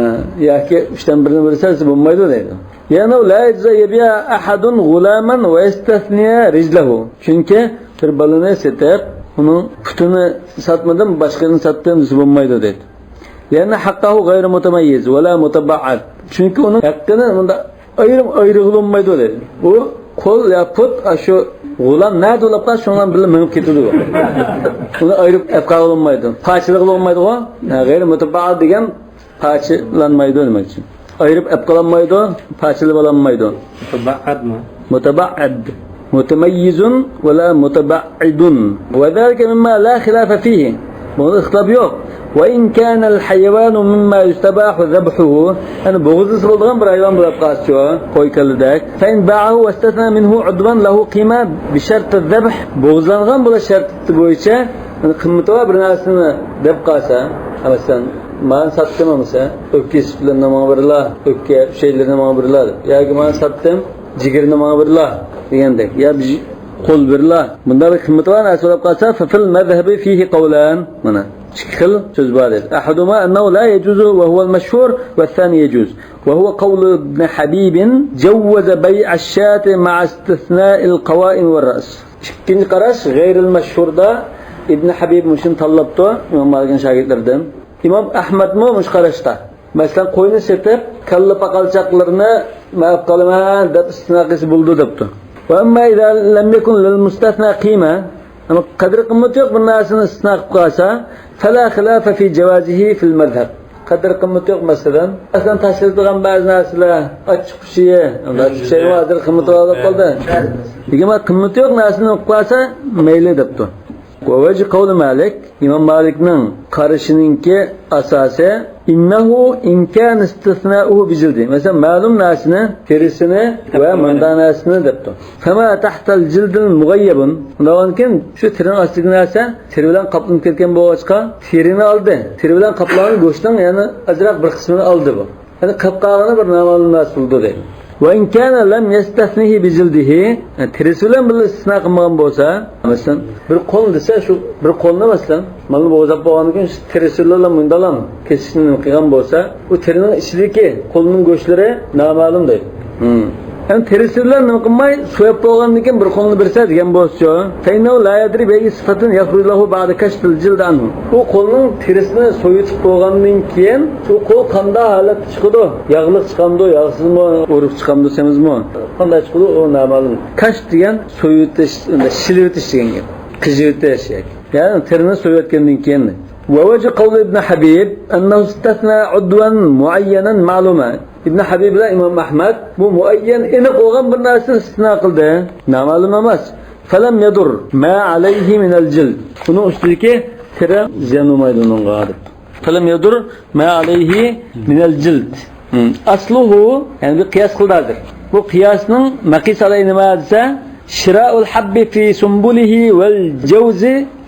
ياكى ئۈچتىن بىرىنى بېرسە دېسە بولمايدۇ دەيدۇ. لأنه لا يجوز أن يبيع أحد غلاما ويستثني رجله. چۈنكى بىر بالىنى سېتىپ، ئۇنىڭ پۇتىنى ساتمىدىم، باشقىنى ساتتىم دېسە بولمايدۇ دەيدۇ. لأن حقه غير متميز ولا متبعض. چۈنكى ئۇنىڭ ھەققىنى مۇنداق ئايرىم ئايرىغىلى بولمايدۇ دەيدۇ. بۇ قول يا پۇت، ئاشۇ غۇلام نەدە بولۇپ قالسا، شۇنىڭ بىلەن مېڭىپ كېتىدۇ. ئۇنى ئايرىپ ئەپ قالغىلى بولمايدۇ. پارچىلىغىلى بولمايدىغۇ. غەيرى مۇتەبەئەد دېگەن پارچىلانمايدۇ دېمەكچى. ئايرىپ ئەپ قالالمايدۇ، پارچىلىۋالالمايدۇ. مۇتەبەئەدمۇ؟ مۇتەبەئەد. مۇتەمەييىزۇن ۋە لا مۇتەبەئىدۇن. ۋە زالىكە مىمما لا خىلافە فىھى. بۇنىڭدا ئىختىلاپ يوق. ۋە ئىن كانەل ھايۋانۇ مىمما يۇستەباھۇ زەبھۇھۇ. يەنى بوغۇزلىسا بولىدىغان بىر ھايۋان بولۇپ قالسىچۇ، قوي، كاللىدەك. فەئىن بائەھۇ ۋەستەسنا مىنھۇ ئۇدۋەن لەھۇ قىيمە بىشەرتى زەبھ. بوغۇزلانغان بولۇش شەرتى بويىچە، يەنى قىممىتى بار بىر نەرسىنى دەپ قالسا، مەسىلەن، مانا ساتتىم بولمىسا، ئۆپكە ئىسپىلىرىنى ماڭا بېرىلا، ئۆپكە ئۈچەيلىرىنى ماڭا بېرىلا دەپ. ياكى مانا ساتتىم، جىگىرىنى ماڭا بېرىلا دېگەندەك. يا بىر قول بېرىلا. بۇنداق بىر قىممىتى بار نەرسە بولۇپ قالسا، فەفىل مەزھەبى فىھى قەۋلان. مانا، ئىككى خىل سۆز بار دېدى. ئەھەدۇھۇما ئەننەھۇ لا يەجۇزۇ ۋە ھۇۋەل مەشھۇر ۋەسسانى يەجۇز. ۋە ھۇۋە قەۋلۇ ئىبنى ھەبىبىن جەۋۋەزە بەيئەش شاتی مەئەستىسنائىل قەۋائىم ۋەر رەس. ئىككىنچى قاراش غەيرىل مەشھۇردا ئىبنى ھەبىب مۇشۇنى تاللاپتۇ، ئىمام مالىكنىڭ شاگىرتلىرىدىن. ئىمام ئەھمەدمۇ مۇشۇ قاراشتا. مەسىلەن، قوينى سېتىپ، كاللا پاقالچاقلىرىنى مەن ئاپ قالىمەن دەپ ئىستىسنا قىلسا بولىدۇ دەپتۇ. ۋە ئەمما ئىزا لەم يەكۇن لىل مۇستەسنا قىيمە، ئەمما قەدىر قىممىتى يوق بىر نەرسىنى ئىستىسنا قىلىپ قالسا، فەلا خىلافە فى جەۋازىھى فىل مەزھەب. قەدىر قىممىتى يوق، مەسىلەن، مەسىلەن، تاشلىتىدىغان بەزى نەرسىلەر، ئاچچىق پىشىيى، ئاچچىق پىشىيى ھازىر قىممىتى بار بولۇپ قالدى. دېگەن بار، قىممىتى يوق نەرسىنى ئوقۇپ قالسا مەيلى دەپتۇ. ۋە ۋەجھۇ قەۋلى مالىك، ئىمام مالىكنىڭ قارىشىنىڭكى ئاساسى، ئىننەھۇ ئىن كان ئىستىسنائۇھۇ بىجىلدى. مەسىلەن، مەلۇم نەرسىنى، تېرىسىنى ۋە مۇنداق نەرسىنى دەپتۇ. فەما تەھتەل جىلدىن مۇغەييەبۇن. ئۇنداقتىن كېيىن شۇ تېرىنىڭ ئاستىدىكى نەرسە تېرە بىلەن قاپلىنىپ كەتكەن بولغاچقا، تېرىنى ئالدى. تېرە بىلەن قاپلانغان گۆشنىڭ يەنە ئازراق بىر قىسمىنى ئالدى بۇ. يەنى قېلىپ قالغىنى بىر نامەلۇم نەرسە بولىدۇ دەيدۇ. ۋە ئىن كان لەم يەستەسنىھى بىجىلدىھى، يەنى تېرىسى بىلەن بىللە ئىستىسنا قىلمىغان بولسا، مەسىلەن، بىر قولنى دېسە، شۇ بىر قولنى، مەسىلەن، مالنى بوغۇزلاپ بولغاندىن كېيىن شۇ تېرىسى بىلەن مۇنداقلام كېسىشنى نېمە قىلغان بولسا، ئۇ تېرىنىڭ ئىچىدىكى قولنىڭ گۆشلىرى نامەلۇم دەيدۇ. ھىم. يەنى تېرىسى بىلەن نېمە قىلماي، سويۇپ بولغاندىن كېيىن بىر قولنى بېرىسە دېگەن بولسىچۇ؟ فإنه لا يدري بأي صفة يخرج له بعد كشف الجلد عنه. ئۇ قولنىڭ تېرىسىنى سويۇتۇپ بولغاندىن كېيىن ئۇ قول قانداق ھالەتتە چىقىدۇ؟ ياغلىق چىقامدۇ، ياغسىزمۇ، ئورۇق چىقامدۇ، سېمىزمۇ؟ قانداق چىقىدۇ، ئۇ نامەلۇم. كەشف دېگەن سويۇتۇش، شىلىۋېتىش دېگەن گەپ. قىجىۋېتىش ياكى. يەنى تېرىنى سويۇۋەتكەندىن كېيىن. ووجه قول ابن حبيب أنه استثنى عضوا معينا معلوما. ئىبن ھەبىب بىلەن ئىمام ئەھمەد بۇ مۇئەييەن ئېنىق بولغان بىر نەرسىنى ئىستىسنا قىلدى. نامەلۇم ئەمەس. فلم يضر ما عليه من الجلد. ئۇنىڭ ئۈستىدىكى تېرە زىيان بولمايدۇ ئۇنىڭغا دەپ. فلم يضر ما عليه من الجلد. ھم. أصله، يەنى بىر قىياس قىلدى ھازىر. بۇ قىياسنىڭ مەقىس ئەلەي نېمە دېسە، شراء الحب في سنبله والجوز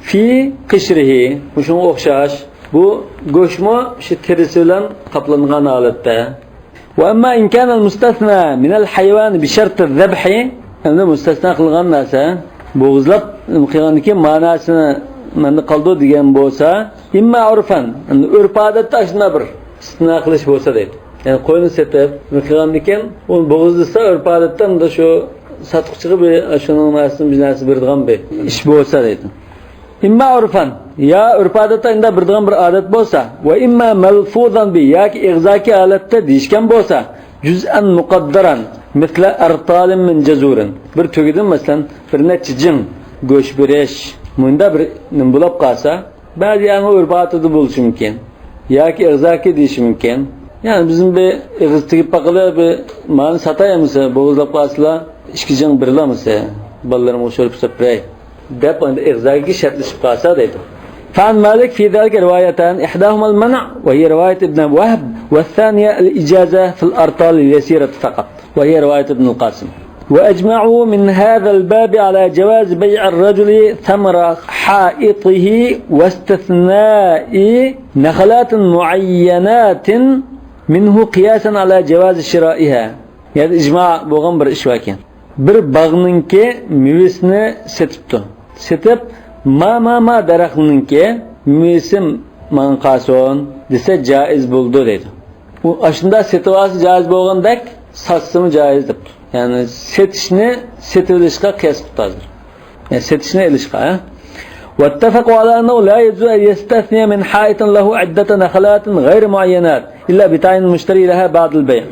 في قشره. مۇشۇنىڭغا ئوخشاش. بۇ گۆشمۇ شۇ تېرىسى بىلەن قاپلانغان ھالەتتە. وأما إن كان المستثنى من الحيوان بشرط الذبح، ئەمدى مۇستەسنا قىلغان نەرسە، بوغۇزلاپ قىلغاندىن كېيىن مەنىسى مەندە قالىدۇ دېگەن بولسا، إما عرفا، ئەمدى ئۆرپ-ئادەتتە ئاشۇنداق بىر ئىستىسنا قىلىش بولسا دەيدۇ. يەنى قوينى سېتىپ، قىلغاندىن كېيىن ئۇنى بوغۇزلىسا، ئۆرپ-ئادەتتە ئەمدى شۇ ساتقۇچىغا بىر شۇنىڭ نەرسىدىن بىر نەرسە بېرىدىغان بىر ئىش بولسا دەيدۇ. إما عرفا، يا ئۆرپ-ئادەتتە ئىنداق بېرىدىغان بىر ئادەت بولسا، وإما ملفوظا به، ياكى ئېغىزدىكى ھالەتتە دېيىشكەن بولسا، جزءا مقدرا مثل أرطال من جزور. بىر تۆگىدىن، مەسىلەن، بىر نەچچە جىڭ گۆش بېرىش، مۇنداق بىر نېمە بولۇپ قالسا، بەزى يەرنىڭ ئۆرپ-ئادىتىدە بولۇشى مۇمكىن. ياكى ئېغىزدىكى دېيىشى مۇمكىن. يەنى بىزمۇ بىر ئېغىز تېگىپ باقىلى، بىر مانا ساتاي ئەمىسە، بوغۇزلاپ قالسىلا، ئىككى جىڭ بېرىلەمىسە، بالىلىرىمغا شورپا سېلىپ بېرەي. دەپ ئەمدى ئېغىزدىكى شەرتلىشىپ قالسا دەيدۇ. فعن مالك في ذلك روايتان، إحداهما المنع وهي رواية ابن وهب، والثانية الإجازة في الأرطال اليسيرة فقط وهي رواية ابن القاسم. وأجمعوا من هذا الباب على جواز بيع الرجل ثمر حائطه واستثناء نخلات معينات منه قياسا على جواز شرائها. يەنى ئىجما بولغان بىر ئىش باركەن. بىر باغنىڭكى مېۋىسىنى سېتىپتۇ. سېتىپ، ما، ما، ما دەرەخنىڭكى مېۋىسى ماڭا قالسۇن دېسە، جائىز بولىدۇ دەيدۇ. ئۇ ئاشۇنداق سېتىۋالسا جائىز بولغاندەك، ساتسىمۇ جائىز دەپتۇ. يەنى سېتىشنى سېتىۋېلىشقا قىياس قىپتۇ ھازىر. يەنى سېتىشنى ئېلىشقا، ھە؟ واتفقوا على أنه لا يجوز أن يستثني من حائط له عدة نخلات غير معينات إلا بتعيين المشتري لها بعد البيع.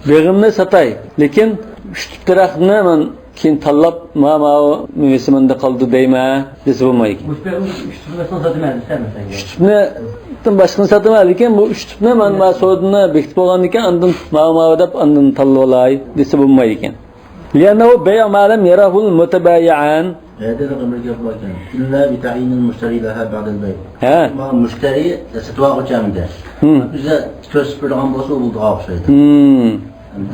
بېغىمنى ساتاي، لېكىن ئۈچ تۈپ دەرەخنى مەن كېيىن تاللاپ، ما، ماۋۇ مېۋىسى مەندە قالىدۇ دەيمەن دېسە بولمايدىكەن. مۇشۇ ئۈچ تۈپنى ساتىمەن دېسە، مەسىلەن. ئۈچ تۈپنى باشقىنى ساتىمەن، لېكىن بۇ ئۈچ تۈپنى مەن ما سودىنى بېكىتىپ بولغاندىن كېيىن ئاندىن ماۋۇ، ماۋۇ دەپ ئاندىن تاللىۋالاي دېسە بولمايدىكەن. لأنه بيع ما لم يره المتبايعان. ئەدىلىغا بىر گەپ باركەن. إلا بتعيين المشتري لها بعد البيع. ھە. ما مۇشتەرى سېتىۋالغۇچى ئەمدى. ھىم. ئۆزى كۆرسىتىپ بېرىدىغان بولسا، ئۇ بولىدىغان ئوخشايدۇ. ھىم.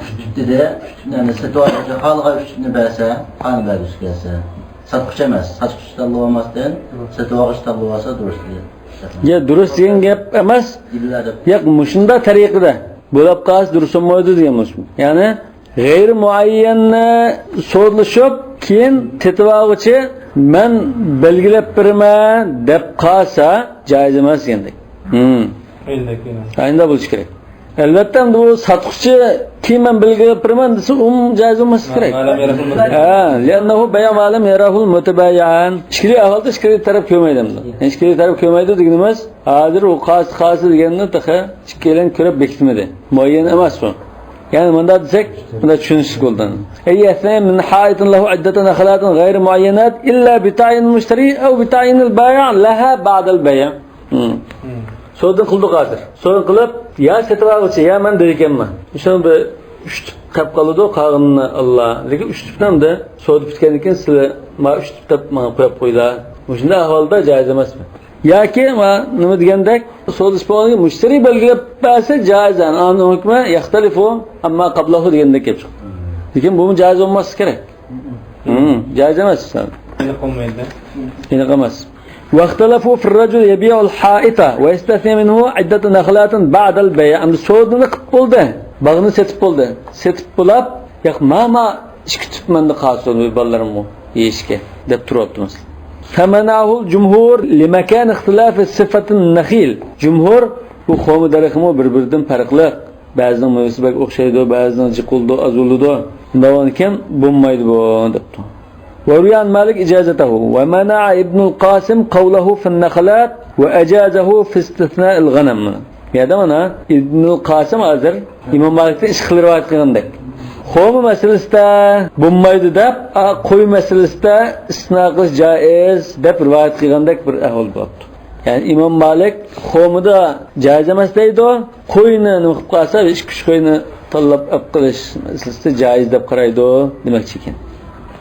ئۈچ تۈپ دېدى، ئۈچ تۈپنى ئەمدى سېتىۋالغۇچى خالىغان ئۈچ تۈپنى بەرسە، قانۇن بەرگۈسى كەلسە. ساتقۇچى ئەمەس، ساتقۇچى تاللىۋالماستىن، سېتىۋالغۇچى تاللىۋالسا دۇرۇس دېدى. يا، دۇرۇس دېگەن گەپ ئەمەس. ئىللا دەپ. ياق، مۇشۇنداق تەرىقىدە بولۇپ قالسا دۇرۇس بولمايدۇ دېگەن بولسا. يەنى، غەيرىي مۇئەييەننى سودىلىشىپ، كېيىن تېتىۋالغۇچى مەن بەلگىلەپ بېرىمەن دەپ قالسا، جائىز ئەمەس دېگەندەك. ھىم. ئاينىدا بولۇشى كېرەك. ئەلۋەتتە، ئەمدى بۇ ساتقۇچى كېيىن مەن بەلگىلەپ بېرىمەن دېسە، ئۇمۇ جائىز بولماسلىقى كېرەك. ھە، لأنه بيع ما لم يره المتبايعان. ئىچكىرى ئەھۋالدا ئىچكىرى تەرەپ كۆرمەيدۇ ئەمدى. ئىچكىرى تەرەپ كۆرمەيدۇ دېگىنىمىز، ھازىر ئۇ قالسا قالسا دېگەننى تېخى ئىككىيلەن كۆرۈپ بېكىتمىدى. مۇئەييەن ئەمەس بۇ. يەنى مۇنداق دېسەك، مۇنداق چۈشىنىشلىك بولىدۇ. أن يستثني من حائط له عدة نخلات غير معينات إلا بتعيين المشتري أو بتعيين البائع لها بعد البيع. ھىم. ھىم. سودىنى قىلدۇق ھازىر. سودىنى قىلىپ، يا سېتىۋالغۇچى، يا مەن دېگەنمەن. شۇنىڭ بىر ئۈچ تۈپ قېلىپ قالىدۇ، قالغىنىنى ئاللا. لېكىن ئۈچ تۈپنى ئەمدى سودا پۈتكەندىن كېيىن سىلەر ماڭا ئۈچ تۈپ دەپ ماڭا قويۇپ قويلا. مۇشۇنداق ئەھۋالدا جائىز ئەمەسمۇ؟ ياكى، ما، نېمە دېگەندەك، سودىسى بولغاندىن كېيىن مۇشتەرى بەلگىلەپ بەرسە جائىز، يەنى ئۇنىڭ ھۆكمى يەختەلىفۇ ئەمما قەبلەھۇ دېگەندەك گەپ چىقتى. لېكىن بۇمۇ جائىز بولماسلىقى كېرەك. ھىم، جائىز ئەمەس. ئېنىق بولمايدۇ. ئېنىق ئەمەس. واختلفوا في الرجل يبيع الحائط ويستثني منه عدة نخلات بعد البيع. ئەمدى سودىنى قىلىپ بولدى. باغنى سېتىپ بولدى. سېتىپ بولاپ، ياق، ما، ما، ئىككى تۈپ مەندە قالسۇن، بالىلىرىمغا يېيىشكە، دەپ تۇرۇۋاپتۇ مەسىلەن. فمنعه الجمهور لمكان اختلاف صفة النخيل. جۇمھۇر، بۇ خورما دەرىخىمۇ بىر-بىرىدىن پەرقلىق. بەزىنىڭ مېۋىسى بەك ئوخشايدۇ، بەزىنىڭ جىق بولىدۇ، ئاز بولىدۇ. ئۇنداق بولغاندىكىن بولمايدۇ بۇ، دەپتۇ. وروي عن مالك إجازته، ومنع ابن القاسم قوله في النخلات وأجازه في استثناء الغنم. يەنى مانا ئىبنۇل قاسىم ھازىر ئىمام مالىكتىن ئىككى خىل رىۋايەت قىلغاندەك. خورما مەسىلىسىدە بولمايدۇ دەپ، ئا، قوي مەسىلىسىدە ئىستىسنا قىلىش جائىز دەپ رىۋايەت قىلغاندەك بىر ئەھۋال بوپتۇ. يەنى ئىمام مالىك خورمىدا جائىز ئەمەس دەيدۇ، قوينى نېمە قىلىپ قالسا، بىر ئىككى ئۈچ قوينى تاللاپ ئېلىپ قېلىش مەسىلىسىدە جائىز دەپ قارايدۇ دېمەكچى ئىكەن.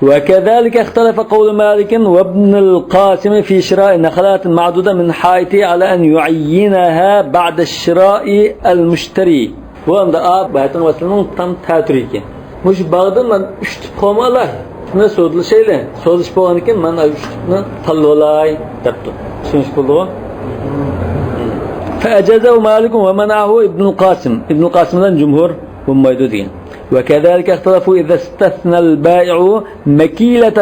وكذلك اختلف قول مالك وابن القاسم في شراء نخلات معدودة من حائطه على أن يعينها بعد شراء المشتري. بۇ ئەمدى ئا، بەتىڭ ۋەسلىنىڭ تام تەتۈرى ئىكەن. مۇشۇ باغدىن مەن ئۈچ تۈپ خورما ئالاي. شۇنى سودىلىشەيلى. سودىلىشىپ بولغاندىن كېيىن مەن ئۈچ تۈپنى تاللىۋالاي دەپتۇ. چۈشىنىشلىك بولدىغۇ؟ فأجازه مالك ومنعه ابن القاسم. ئىبنۇل قاسىم بىلەن جۇمھۇر بولمايدۇ دېگەن. وكذلك اختلفوا إذا استثنى البائع مكيلة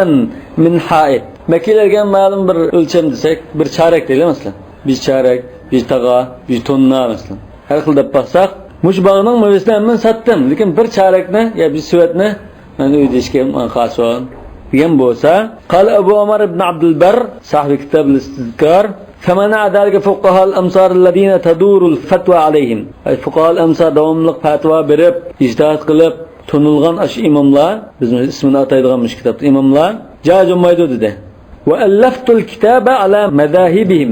من حائط. مەكىلە دېگەن مەلۇم بىر ئۆلچەم دېسەك، بىر چارەك دەيلى مەسىلەن. بىر چارەك، بىر تاغا، بىر توننا مەسىلەن. ھەر خىل دەپ باقساق، مۇشۇ باغنىڭ مېۋىسىنى ھەممىنى ساتتىم، لېكىن بىر چارەكنى يا بىر سېۋەتنى مەن ئۆيدە ئىچكەن ماڭا قالسۇن دېگەن بولسا، قال أبو عمر بن عبد البر، صاحب كتاب الاستذكار، فمنع ذلك فقهاء الأمصار الذين تدور الفتوى عليهم. ئەي، فۇقاھال ئەمسار داۋاملىق پەتىۋا بېرىپ، ئىجتىھات قىلىپ تونۇلغان ئاشۇ ئىماملار، بىز ئىسمىنى ئاتايدىغان مۇشۇ كىتابتا ئىماملار جائىز بولمايدۇ دېدى. وألفت الكتاب على مذاهبهم.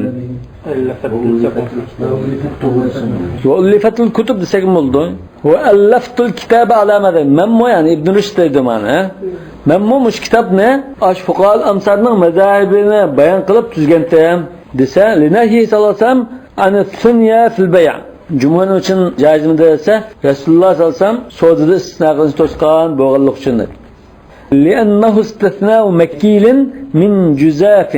وألفت الكتب دېسەكمۇ بولىدۇ. وألفت الكتاب على مذاهب. مەنمۇ، يەنى ئىبن رۇشد دەيدۇ مانا، ھە؟ مەنمۇ مۇشۇ كىتابنى ئاشۇ فۇقاھال ئەمسارنىڭ مەزھەبىنى بايان قىلىپ تۈزگەنتىم دېسە، لنهيه صلى الله عليه وسلم عن الثنيا في البيع. جۇمھۇرنىڭ ئۈچۈن جائىزمىدى دېسە، رەسۇلۇللا ساللاللاھۇ ئەلەيھى ۋەسەللەم سودىدا ئىستىسنا قىلىشنى توسقان بولغانلىقى ئۈچۈن دېدى. لأنه استثناء مكيل من جزاف.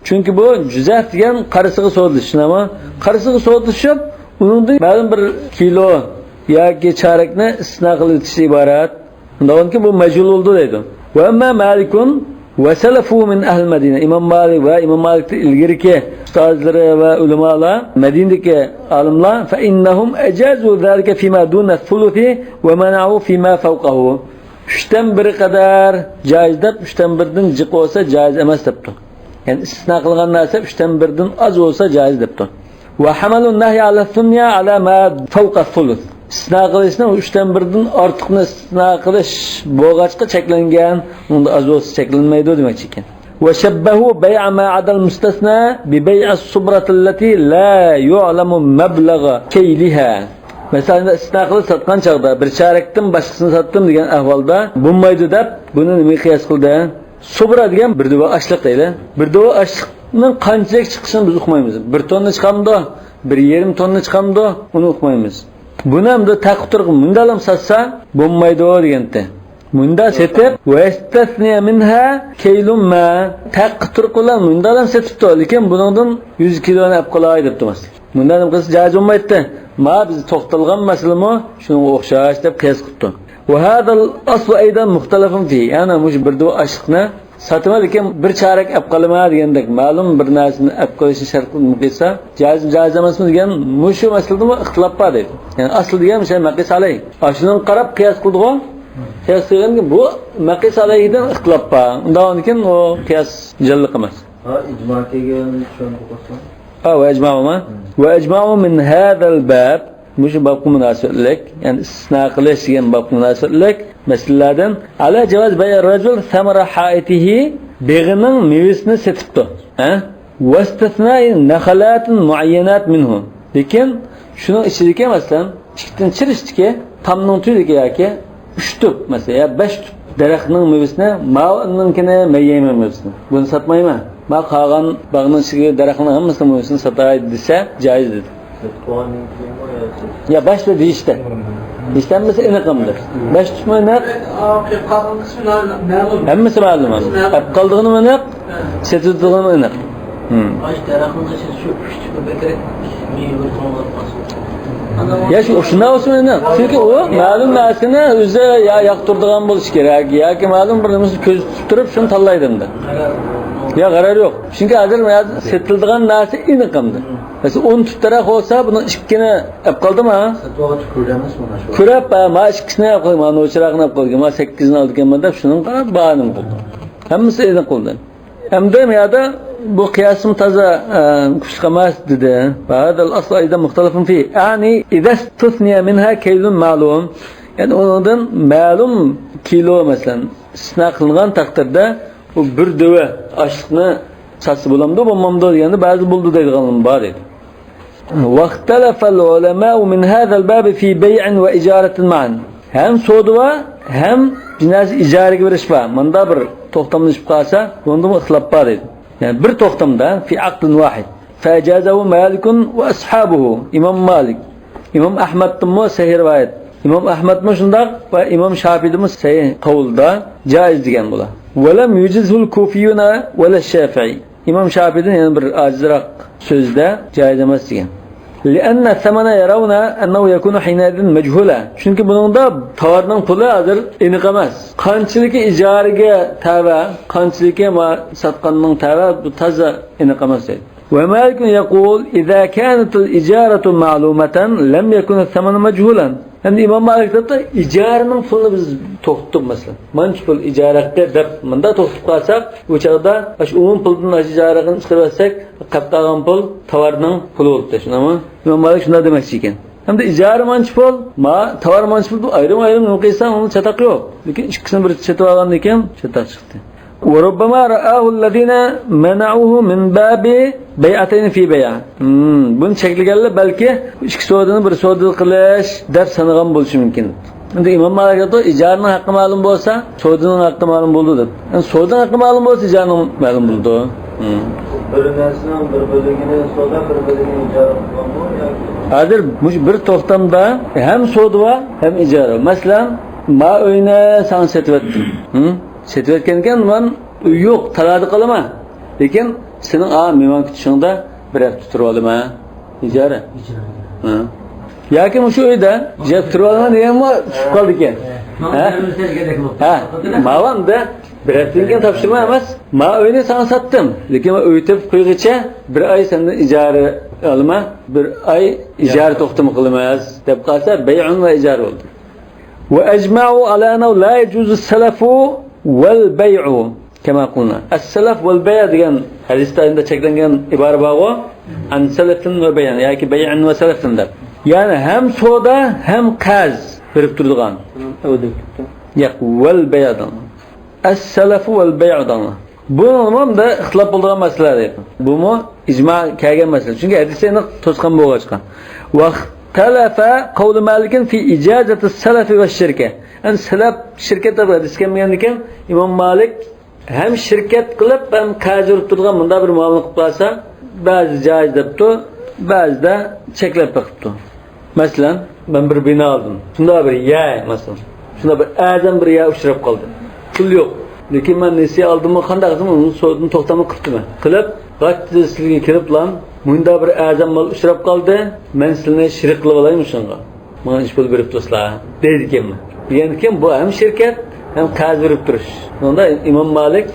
چۈنكى بۇ جۇزاف دېگەن قارىسىغا سودىلىشىش، شۇنداقمۇ؟ قارىسىغا سودىلىشىپ، ئۇنىڭدىن مەلۇم بىر كىلو ياكى چارەكنى ئىستىسنا قىلىۋېتىشتىن ئىبارەت. ئۇنداقكى بۇ مەجھۇل بولدى دەيدۇ. وأما مالك وسلفه من أهل المدينة. ئىمام مالىك ۋە ئىمام مالىكتىن ئىلگىرىكى ئۇستازلىرى ۋە ئۆلىمالار، مەدىنىدىكى ئالىملار، فإنهم أجازوا ذلك فيما دون الثلث ومنعوا فيما فوقه. ئۈچتىن بىرى قەدەر جائىز دەپ، ئۈچتىن بىردىن جىق بولسا جائىز ئەمەس دەپتۇ. يەنى ئىستىسنا قىلغان نەرسە ئۈچتىن بىردىن ئاز بولسا جائىز دەپتۇ. وحملوا النهي على الثنيا على ما فوق الثلث. ئىستىسنا قىلىشنىڭ ئۈچتىن بىردىن ئارتۇقنى ئىستىسنا قىلىش بولغاچقا چەكلەنگەن، ئۇندا ئاز بولسا چەكلەنمەيدۇ دېمەكچى ئىكەن. وشبهوا بيع ما عدا المستثنى ببيع الصبرة التي لا يعلم مبلغ كيلها. مەسىلەن، ئىستىسنا قىلىپ ساتقان چاغدا بىر چارەكتىن باشقىسىنى ساتتىم دېگەن ئەھۋالدا بولمايدۇ دەپ، بۇنى نېمىگە قىياس قىلدى؟ سۇبرا دېگەن بىر دۇۋا ئاشلىق دەيلى. بىر دۇۋا ئاشلىقنىڭ قانچىلىك چىقىشىنى بىز ئۇقمايمىز. بىر توننا چىقامدۇ؟ بىر يېرىم توننا چىقامدۇ؟ ئۇنى ئۇقمايمىز. بۇنى ئەمدى تەققە تۇرۇپ مۇنداقلام ساتسا بولمايدۇ دېگەنتى. مۇنداق سېتىپ، ويستثنى منها كيل ما. تەققە تۇرۇپ بىلەن مۇنداقلام سېتىپتۇ، لېكىن بۇنىڭدىن يۈز كىلونى ئەپ قالاي دەپتۇ مەسىلەن. مۇنداق نېمە قىلسا جائىز بولمايتتى. ما بىز توختالغان مەسىلىمۇ شۇنىڭغا ئوخشاش دەپ قىياس قىپتۇ. وهذا الأصل أيضا مختلف فيه. يەنى مۇشۇ بىر دۇۋا ئاشلىقنى ساتىمەن، لېكىن بىر چارەك ئەپ قالىمەن دېگەندەك مەلۇم بىر نەرسىنى ئەپ قېلىشنى شەرت قىلىپ قىلسا، جائىزمۇ، جائىز ئەمەسمۇ دېگەن مۇشۇ مەسىلىدىمۇ ئىختىلاپ بار دەيدۇ. يەنى ئەسلى دېگەن مۇشۇ مەقىس ئەلەيھ. ئاشۇنىڭغا قاراپ قىياس قىلىدىغۇ. قىياس قىلغاندىن كېيىن بۇ مەقىس ئەلەيھدىن ئىختىلاپ بار. ئۇنداقتىن كېيىن ئۇ قىياس جانلىق ئەمەس. ھا، ئىجما كەلگەن چۈشەندۇق ئەسلى. ھا، وأجمعوا ما؟ مم. وأجمعوا من هذا الباب. مۇشۇ بابقا مۇناسىۋەتلىك، يەنى ئىستىسنا قىلىش دېگەن بابقا مۇناسىۋەتلىك مەسىلىلەردىن، على جواز بيع الرجل ثمر حائطه، بېغىنىڭ مېۋىسىنى سېتىپتۇ. ھە؟ واستثناء نخلات معينات منه. لېكىن شۇنىڭ ئىچىدىكى، مەسىلەن، ئىككىدىن چىرىشتىكى تامنىڭ تۈۋىدىكى ياكى ئۈچ تۈپ، مەسىلەن، يا بەش تۈپ دەرەخنىڭ مېۋىسىنى، ماۋۇنىڭكىنى مەن يەيمەن مېۋىسىنى. بۇنى ساتمايمەن. ما قالغان باغنىڭ ئىچىدىكى دەرەخنىڭ ھەممىسىنىڭ مېۋىسىنى ساتاي دېسە، جائىز دېدى. يا باشتا دېيىشتە. دېيىشتە ھەممىسى ئېنىق ئەمدى. بەش تۈپمۇ ئېنىق؟ ھەممىسى مەلۇم. ئەپ قالىدىغىنىمۇ ئېنىق، سېتىلىدىغىنىمۇ ئېنىق. ھىم. ئاش دەرەخنىڭ ئىچىدە شۇ ئۈچ تۈپى بەكرەك مېۋە بىر توڭلاپ قالسۇن. يا شۇ، شۇنداق بولسىمۇ ئېنىق. چۈنكى ئۇ مەلۇم نەرسىنى ئۆزى يا ياقتۇرىدىغان بولۇشى كېرەك، ياكى مەلۇم بىر نېمىسىنى كۆزىتىپ تۇرۇپ شۇنى تاللايدۇ ئەمدى. يا غەرەر يوق. چۈنكى ھازىر سېتىلىدىغان نەرسە ئېنىق ئەمدى. مەسىلەن، ئون تۇتتىراق بولسا، بۇنىڭ ئىككىنى ئەپ قالدىمۇ؟ ساتىۋالغۇچى كۆرگەنمىسىمۇ مانا شۇ؟ كۆرۈپ، ھە، ما ئىككىسىنى ئەپ قالدى، ما نوچىراقنى ئەپ قالدى، ما سەككىزنى ئالىدىكەنمەن دەپ، شۇنىڭغا قاراپ باھانىمۇ قىلدى. ھەممىسى ئېنىق قىلدى. ئەمدى بۇ يەردە بۇ قىياسمۇ تازا، ئە، كۈچلۈك ئەمەس دېدى. وهذا الأصل أيضا مختلف فيه. أعني إذا استثني منها كيل معلوم. يەنى ئۇنىڭدىن مەلۇم كىلو، مەسىلەن، ئىستىسنا قىلىنغان تەقدىردە، بۇ بىر دۆۋە ئاشلىقنى ساتسا بولامدۇ، بولمامدۇ دېگەندە، بەزى بولىدۇ دەيدىغانلىرىمۇ بار دەيدۇ. واختلف العلماء من هذا الباب في بيع وإجارة معا. ھەم سودا بار، ھەم بىر نەرسە ئىجارىگە بېرىش بار. مۇندا بىر توختاملىشىپ قالسا، بۇندىمۇ ئىختىلاپ بار دەيدۇ. يەنى بىر توختامدا، في عقد واحد. فأجازه مالك وأصحابه. ئىمام مالىك، ئىمام ئەھمەدتىنمۇ سەھىھ رىۋايەت. ئىمام ئەھمەدمۇ شۇنداق ۋە ئىمام شاپىدىمۇ سەھىھ قەۋلدا جائىز دېگەن بۇلار. ولم يجزه الكوفيون ولا الشافعي. ئىمام شاپىدىن يەنە بىر ئاجىزراق سۆزدە جائىز ئەمەس دېگەن. لأن الثمن يرون أنه يكون حينئذ مجهولا. چۈنكى بۇنىڭدا تاۋارنىڭ پۇلى ھازىر ئېنىق ئەمەس. قانچىلىكى ئىجارىگە تەۋە، قانچىلىكى ما ساتقاننىڭ تەۋە، بۇ تازا ئېنىق ئەمەس دەيدۇ. ومالك يقول إذا كانت الإجارة معلومة لم يكن الثمن مجهولا. ئەمدى ئىمام مالىك دەپتۇ، ئىجارىنىڭ پۇلىنى بىز توختىتىپ، مەسىلەن، مانچە پۇل ئىجارە ھەققى دەپ مۇنداق توختىتىپ قالساق، ئۇ چاغدا ئاشۇ ئومۇم پۇلدىن ئاشۇ ئىجارە ھەققىنى چىقىرىۋەتسەك، قېلىپ قالغان پۇل تاۋارنىڭ پۇلى بولۇپتۇ، شۇنداقمۇ؟ ئىمام مالىك شۇنداق دېمەكچى ئىكەن. ئەمدى ئىجارە مانچە پۇل، ما تاۋار مانچە پۇل، بۇ ئايرىم-ئايرىم نېمە قىلساڭ، ئۇنىڭ چاتاقى يوق. لېكىن ئىككىسىنى بىر سېتىۋالغاندىن كېيىن چاتاق چىقتى. وربما رآه الذين منعوه من باب بيعتين في بيع. مم، بۇنى چەكلىگەنلەر بەلكى ئىككى سودىنى بىر سودا قىلىش دەپ سانىغان بولۇشى مۇمكىن. ئەمدى ئىمام مالىك ئېيتىدۇ، ئىجارىنىڭ ھەققى مەلۇم بولسا، سودىنىڭ ھەققى مەلۇم بولىدۇ دەپ. ئەمدى سودىنىڭ ھەققى مەلۇم بولسا، ئىجارىنىڭ مەلۇم بولىدۇ. مم. بىر نەرسىنىڭ بىر بۆلىكىنى سودا، بىر بۆلىكىنى ئىجارە قىلغانمۇ ياكى؟ ھازىر مۇشۇ بىر توختامدا ھەم سودا بار، ھەم ئىجارە. مەسىلەن، ما ئۆينى ساڭا سېتىۋەتتىم. ھە؟ سېتىۋەتكەنكەن، مانا ئۆي يوق، تالادا قالىمەن. لېكىن سېنىڭ، ئا، مېھمان كۈتۈشۈڭدە بىر ھەپتە تۇرۇۋالىمەن. ئىجارە. ئىجارە. ھە. ياكى مۇشۇ ئۆيدە يەپ تۇرۇۋالىمەن دېگەنمۇ چۈشۈپ قالدىكەن. ھە؟ ھە. ماۋام دە بىر ھەپتىدىن كېيىن تاپشۇرما ئەمەس. ما ئۆينى ساڭا ساتتىم. لېكىن ما ئۆي تېپىپ قويغىچە بىر ئاي سەندىن ئىجارە ئالىمەن. بىر ئاي ئىجارە توختىمى قىلىمىز دەپ قالسا، بەيئۇن ۋە ئىجارە بولدى. وأجمعوا على أنه لا يجوز السلف والبيع كما قلنا. السلف والبيع دېگەن ھەدىستە ئەمدى چەكلەنگەن ئىبارە بارغۇ. عن سلف وبيع ياكى بيع وسلف دەپ. يەنى ھەم سودا، ھەم قەرز بېرىپ تۇرىدىغان. ياق، والبيع دەڭ. السلف والبيع دەڭ. بۇنىڭمۇ ئىختىلاپ بولىدىغان مەسىلە دەيدۇ. بۇمۇ ئىجما كەلگەن مەسىلە. چۈنكى ھەدىستە ئېنىق توسقان بولغاچقا. واختلف قول مالك في إجازة السلف والشركة. ئەمدى سەلەف، شىركەت دەپ ھەدىس كەلمىگەندىكىن، ئىمام مالىك ھەم شىركەت قىلىپ، ھەم قەرز ئۇرۇپ تۇرىدىغان مۇنداق بىر مۇئامىلە قىلىپ قالسا، بەزىدە جائىز دەپتۇ، بەزىدە چەكلەپ بېقىپتۇ. مەسىلەن، مەن بىر بىنا ئالدىم. شۇنداق بىر يەر، مەسىلەن، شۇنداق بىر ئەرزان بىر يەر ئۇچراپ قالدى. پۇل يوق. لېكىن مەن نېسى ئالدىممۇ، قانداق قىلسام، ئۇنىڭ سودىنى توختاملىق قىپتىمەن. قىلىپ، غايتى سىلىگە كېلىپلا، مۇنداق بىر ئەرزان مال ئۇچراپ قالدى، مەن سىلىنى شېرىك قىلىپ ئالايمۇ شۇنىڭغا؟ ماڭا ئىش پۇل بېرىپ تۇرسىلا، دەيدىكەنمەن. دېگەندىكىن، بۇ ھەم شىركەت، ھەم قەرز بېرىپ تۇرۇش. شۇنىڭدا ئىمام مالىك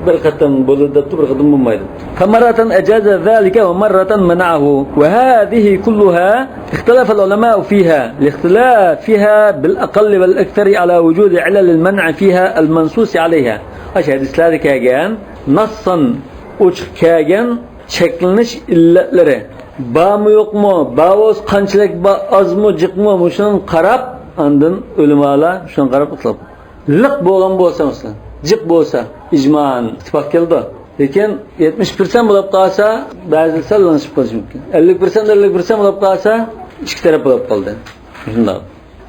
بىر قېتىم بولىدۇ دەپتۇ، بىر قېتىم بولمايدۇ. فمرة أجاز ذلك ومرة منعه. وهذه كلها اختلف العلماء فيها لاختلافها بالأقل والأكثر على وجود علل المنع فيها المنصوص عليها. ئاشۇ ھەدىسلەردە كەلگەن، ناسسان ئوچۇق كەلگەن چەكلىنىش ئىللەتلىرى بارمۇ يوقمۇ، بار بولسا قانچىلىك بار، ئازمۇ جىقمۇ، مۇشۇنى قاراپ، ئاندىن ئۆلىمالار شۇنىڭغا قاراپ ئىختىلاپ. لىق بولغان بولسا، مەسىلەن، جىق بولسا، ئىجمائەن ئىتتىپاق كېلىدۇ. لېكىن يەتمىش پىرسەنت بولۇپ قالسا، بەزىدە سەل لىڭشىپ قېلىشى مۇمكىن. ئەللىك پىرسەنت، ئەللىك پىرسەنت بولۇپ قالسا، ئىككى تەرەپ بولۇپ قالدى. شۇنداق.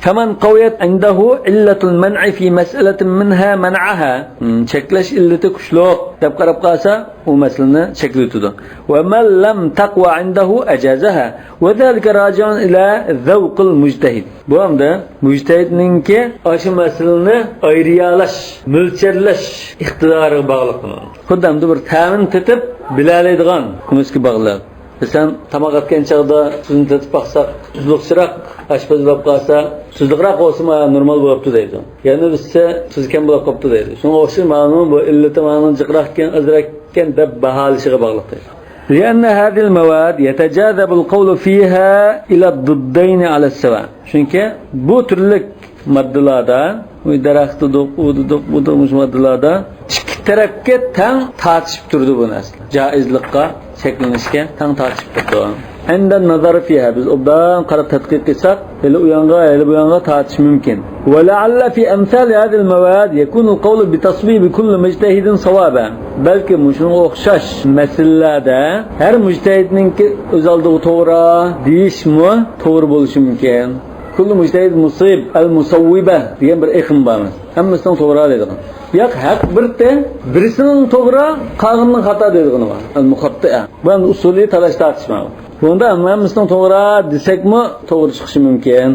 فمن قويت عنده علة المنع في مسألة منها منعها. مم، چەكلەش ئىللىتى كۈچلۈك دەپ قاراپ قالسا، ئۇ مەسىلىنى چەكلىۋېتىدۇ. ومن لم تقو عنده أجازها. وذلك راجع إلى ذوق المجتهد. بۇ ئەمدى مۇجتەھىدنىڭكى ئاشۇ مەسىلىنى ئايرىيالاش، مۆلچەرلەش ئىقتىدارىغا باغلىق. خۇددى ئەمدى بىر تەمىنى تېتىپ بىلەلەيدىغان، شۇنىڭكىگە باغلىق. مەسىلەن، تاماق ئەتكەن چاغدا تۇزنى تېتىپ باقساق، تۇزلۇقچىراق، ئاشپەز بولۇپ قالسا، تۇزلۇقراق بولسىمۇ، ھە، نورمال بولۇپتۇ دەيدۇ. يەنە بىرسى تۇزى كەم بولۇپ قاپتۇ دەيدۇ. شۇنىڭغا ئوخشاش مانا بۇ ئىللىتى مانا جىقراق ئىكەن، ئازراق ئىكەن دەپ باھالىشىغا باغلىق دەيدۇ. لأن هذه المواد يتجاذب القول فيها إلى الضدين على السواء. چۈنكى بۇ تۈرلۈك ماددىلاردا، بۇ دەرەخ دېدۇق، ئۇ دېدۇق، بۇ دېدۇق، مۇشۇ ماددىلاردا ئىككى تەرەپكە تەڭ تارتىشىپ تۇرىدۇ بۇ نەرسىلەر. جائىزلىققا، چەكلىنىشكە تەڭ تارتىشىپ تۇرىدۇ. عند النظر فيها، بىز ئوبدان قاراپ تەتقىق قىلساق، ھېلى ئۇ يانغا، ھېلى بۇ يانغا تارتىشى مۇمكىن. ولعل في أمثال هذه المواد يكون القول بتصويب كل مجتهد صوابا. بەلكى مۇشۇنىڭغا ئوخشاش مەسىلىلەردە ھەر مۇجتەھىدنىڭكى ئۆز ئالدىغا توغرا دېيىشمۇ توغرا بولۇشى مۇمكىن. كل مجتهد مصيب، المصوبة دېگەن بىر ئېقىم بار. ھەممىسىنىڭ توغرا دەيدىغان. ياق، ھەق بىرتى، بىرسىنىڭ توغرا، قالغىنىنىڭ خاتا دەيدىغىنى بار. المخطئة. بۇ ئەمدى ئۇسۇلىي تالاش تارتىشما. بۇندا ھەممىسىنىڭ توغرا دېسەكمۇ توغرا چىقىشى مۇمكىن.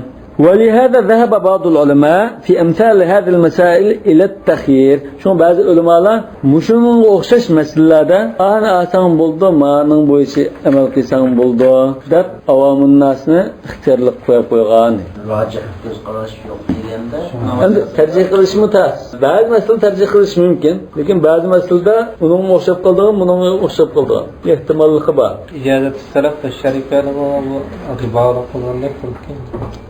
ولهذا ذهب بعض العلماء في أمثال هذه المسائل إلى التخيير. شۇڭا بەزى ئۆلىمالار مۇشۇنىڭغا ئوخشاش مەسىلىلەردە ئانى ئالساڭ بولىدۇ، مانىڭ بويىچە ئەمەل قىلساڭ بولىدۇ دەپ ئاۋامۇنناسنى ئىختىيارلىق قويۇپ قويغان. راجىھ كۆز قاراش يوق دېگەندە، ئەمدى تەرجىھ قىلىشمۇ تەس. بەزى مەسىلىنى تەرجىھ قىلىش مۇمكىن، لېكىن بەزى مەسىلىدە ئۇنىڭغا ئوخشاپ قالىدىغان، بۇنىڭغا ئوخشاپ قالىدىغان ئېھتىماللىقى بار. ئىجازەت سەلەف شەرىكلەرنىڭ بۇ رىبالىق قىلغاندەك قىلىدىكەن.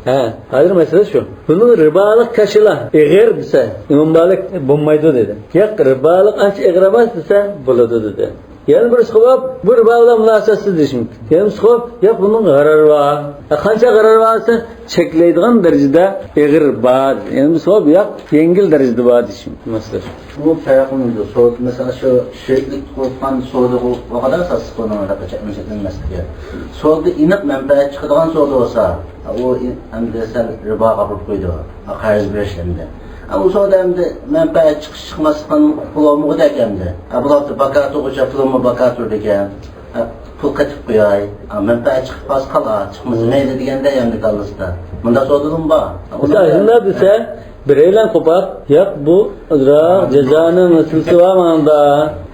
ھە، ھازىر مەسىلە شۇ. بۇنىڭ رىبالىق كاشىلا ئېغىر دېسە، ئىمام مالىك بولمايدۇ دېدى. ياق، رىبالىق ئانچە ئېغىر ئەمەس دېسە، بولىدۇ دېدى. يەنە بىرسى قويۇپ، بۇ رىبا بىلەن مۇناسىۋەتسىز دېيىشى مۇمكىن. يەنە بىرسى قويۇپ، ياق، بۇنىڭ غەرەرى بار. ھە، قانچە غەرەرى بار دېسە، چەكلەيدىغان دەرىجىدە ئېغىر بار. يەنە بىرسى قويۇپ، ياق، يەڭگىل دەرىجىدە بار دېيىشى مۇمكىن. مەسىلە شۇ. بۇ پەرقلىنىدۇ. سودا، مەسىلەن، شۇ شېرىكلىك قىلىۋاتقان سودىغا بولغاندا ئاساسلىق بۇنىڭ چەكلىنىشى. سودا ئېنىق مەنپەئەت چىقىدىغان سودا بولسا، ئۇ ئەمدى سەل رىباغا قاپلىنىپ قويىدۇ. قەرز بېرىش ئەمدى. ئۇ سودا ئەمدى مەنپەئەت چىقىش چىقماسلىقتىن پۇل ئالمىغۇدەك ئەمدى. بۇلار باكا تۇرغۇچە پۇلمۇ باكا تۇرىدىكەن. پۇل قېتىپ قوياي. مەنپەئەت چىقىپ قالسا قالا، چىقمىسا مەيلى دېگەندە ئەمدى كاللىسىدا. مۇنداق سودىلىمۇ بار. مۇشۇنداق ئېغىر دېسە، بىرەيلەن قوپاپ، ياق، بۇ ئازراق جازانىڭ مەسىلىسى بار ماڭدا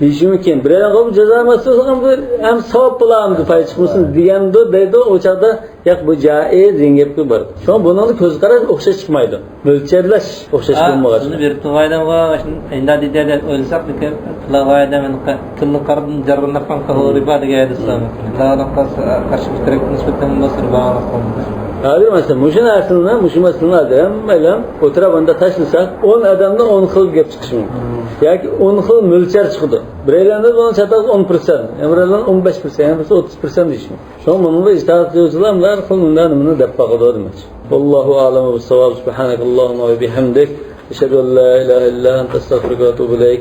دېيىشى مۇمكىن. بىرەيلەن قوپاپ، جازا مەسىلىسى بار، بۇ ھەم ساۋاب بولا، ئەمدى پايدا چىقمىسۇن دېگەندۇ دەيدۇ، ئۇ چاغدا ياق، بۇ جائىز دېگەن گەپكە بار. شۇڭا بۇنىڭدا كۆز قاراش ئوخشاش چىقمايدۇ. مۆلچەرلەش ئوخشاش بولمىغاچ. سىزنى بېرىپ تۇرغان ئادەمگە ئاشۇ ئەينادى دەپ ئويلىساق، لېكىن قىلغان ئادەم تىلنى قارىدىن جارغىناققان قىلغان رىبا دېگەن ھەدىس بار. قىلغان قارشى بىر تەرەپكە نىسبەتەن بولسا رىبا. ھازىر مەسىلەن، مۇشۇ نەرسىنى، مۇشۇ مەسىلىنى ھازىر ھەممەيلەن ئوتتۇرا بۇندا تاشلىساق، ئون ئادەمدىن ئون خىل گەپ چىقىشى مۇمكىن. ياكى ئون خىل مۆلچەر چىقىدۇ. بىرەيلەندە بۇنىڭ چاتاق ئون پىرسەنت، يەنە بىرەيلەن ئون بەش پىرسەنت، يەنە بىرسى ئوتتۇز پىرسەنت دېيىشى مۇمكىن. شۇڭا مۇنىڭدا ئىجتىھاد قىلغۇچىلار مۇنداق خىل مۇنداق نېمىنى دەپ باقىدۇ دېمەكچى. والله أعلم بالصواب. سبحانك اللهم وبحمدك، أشهد أن لا إله إلا أنت، أستغفرك وأتوب إليك.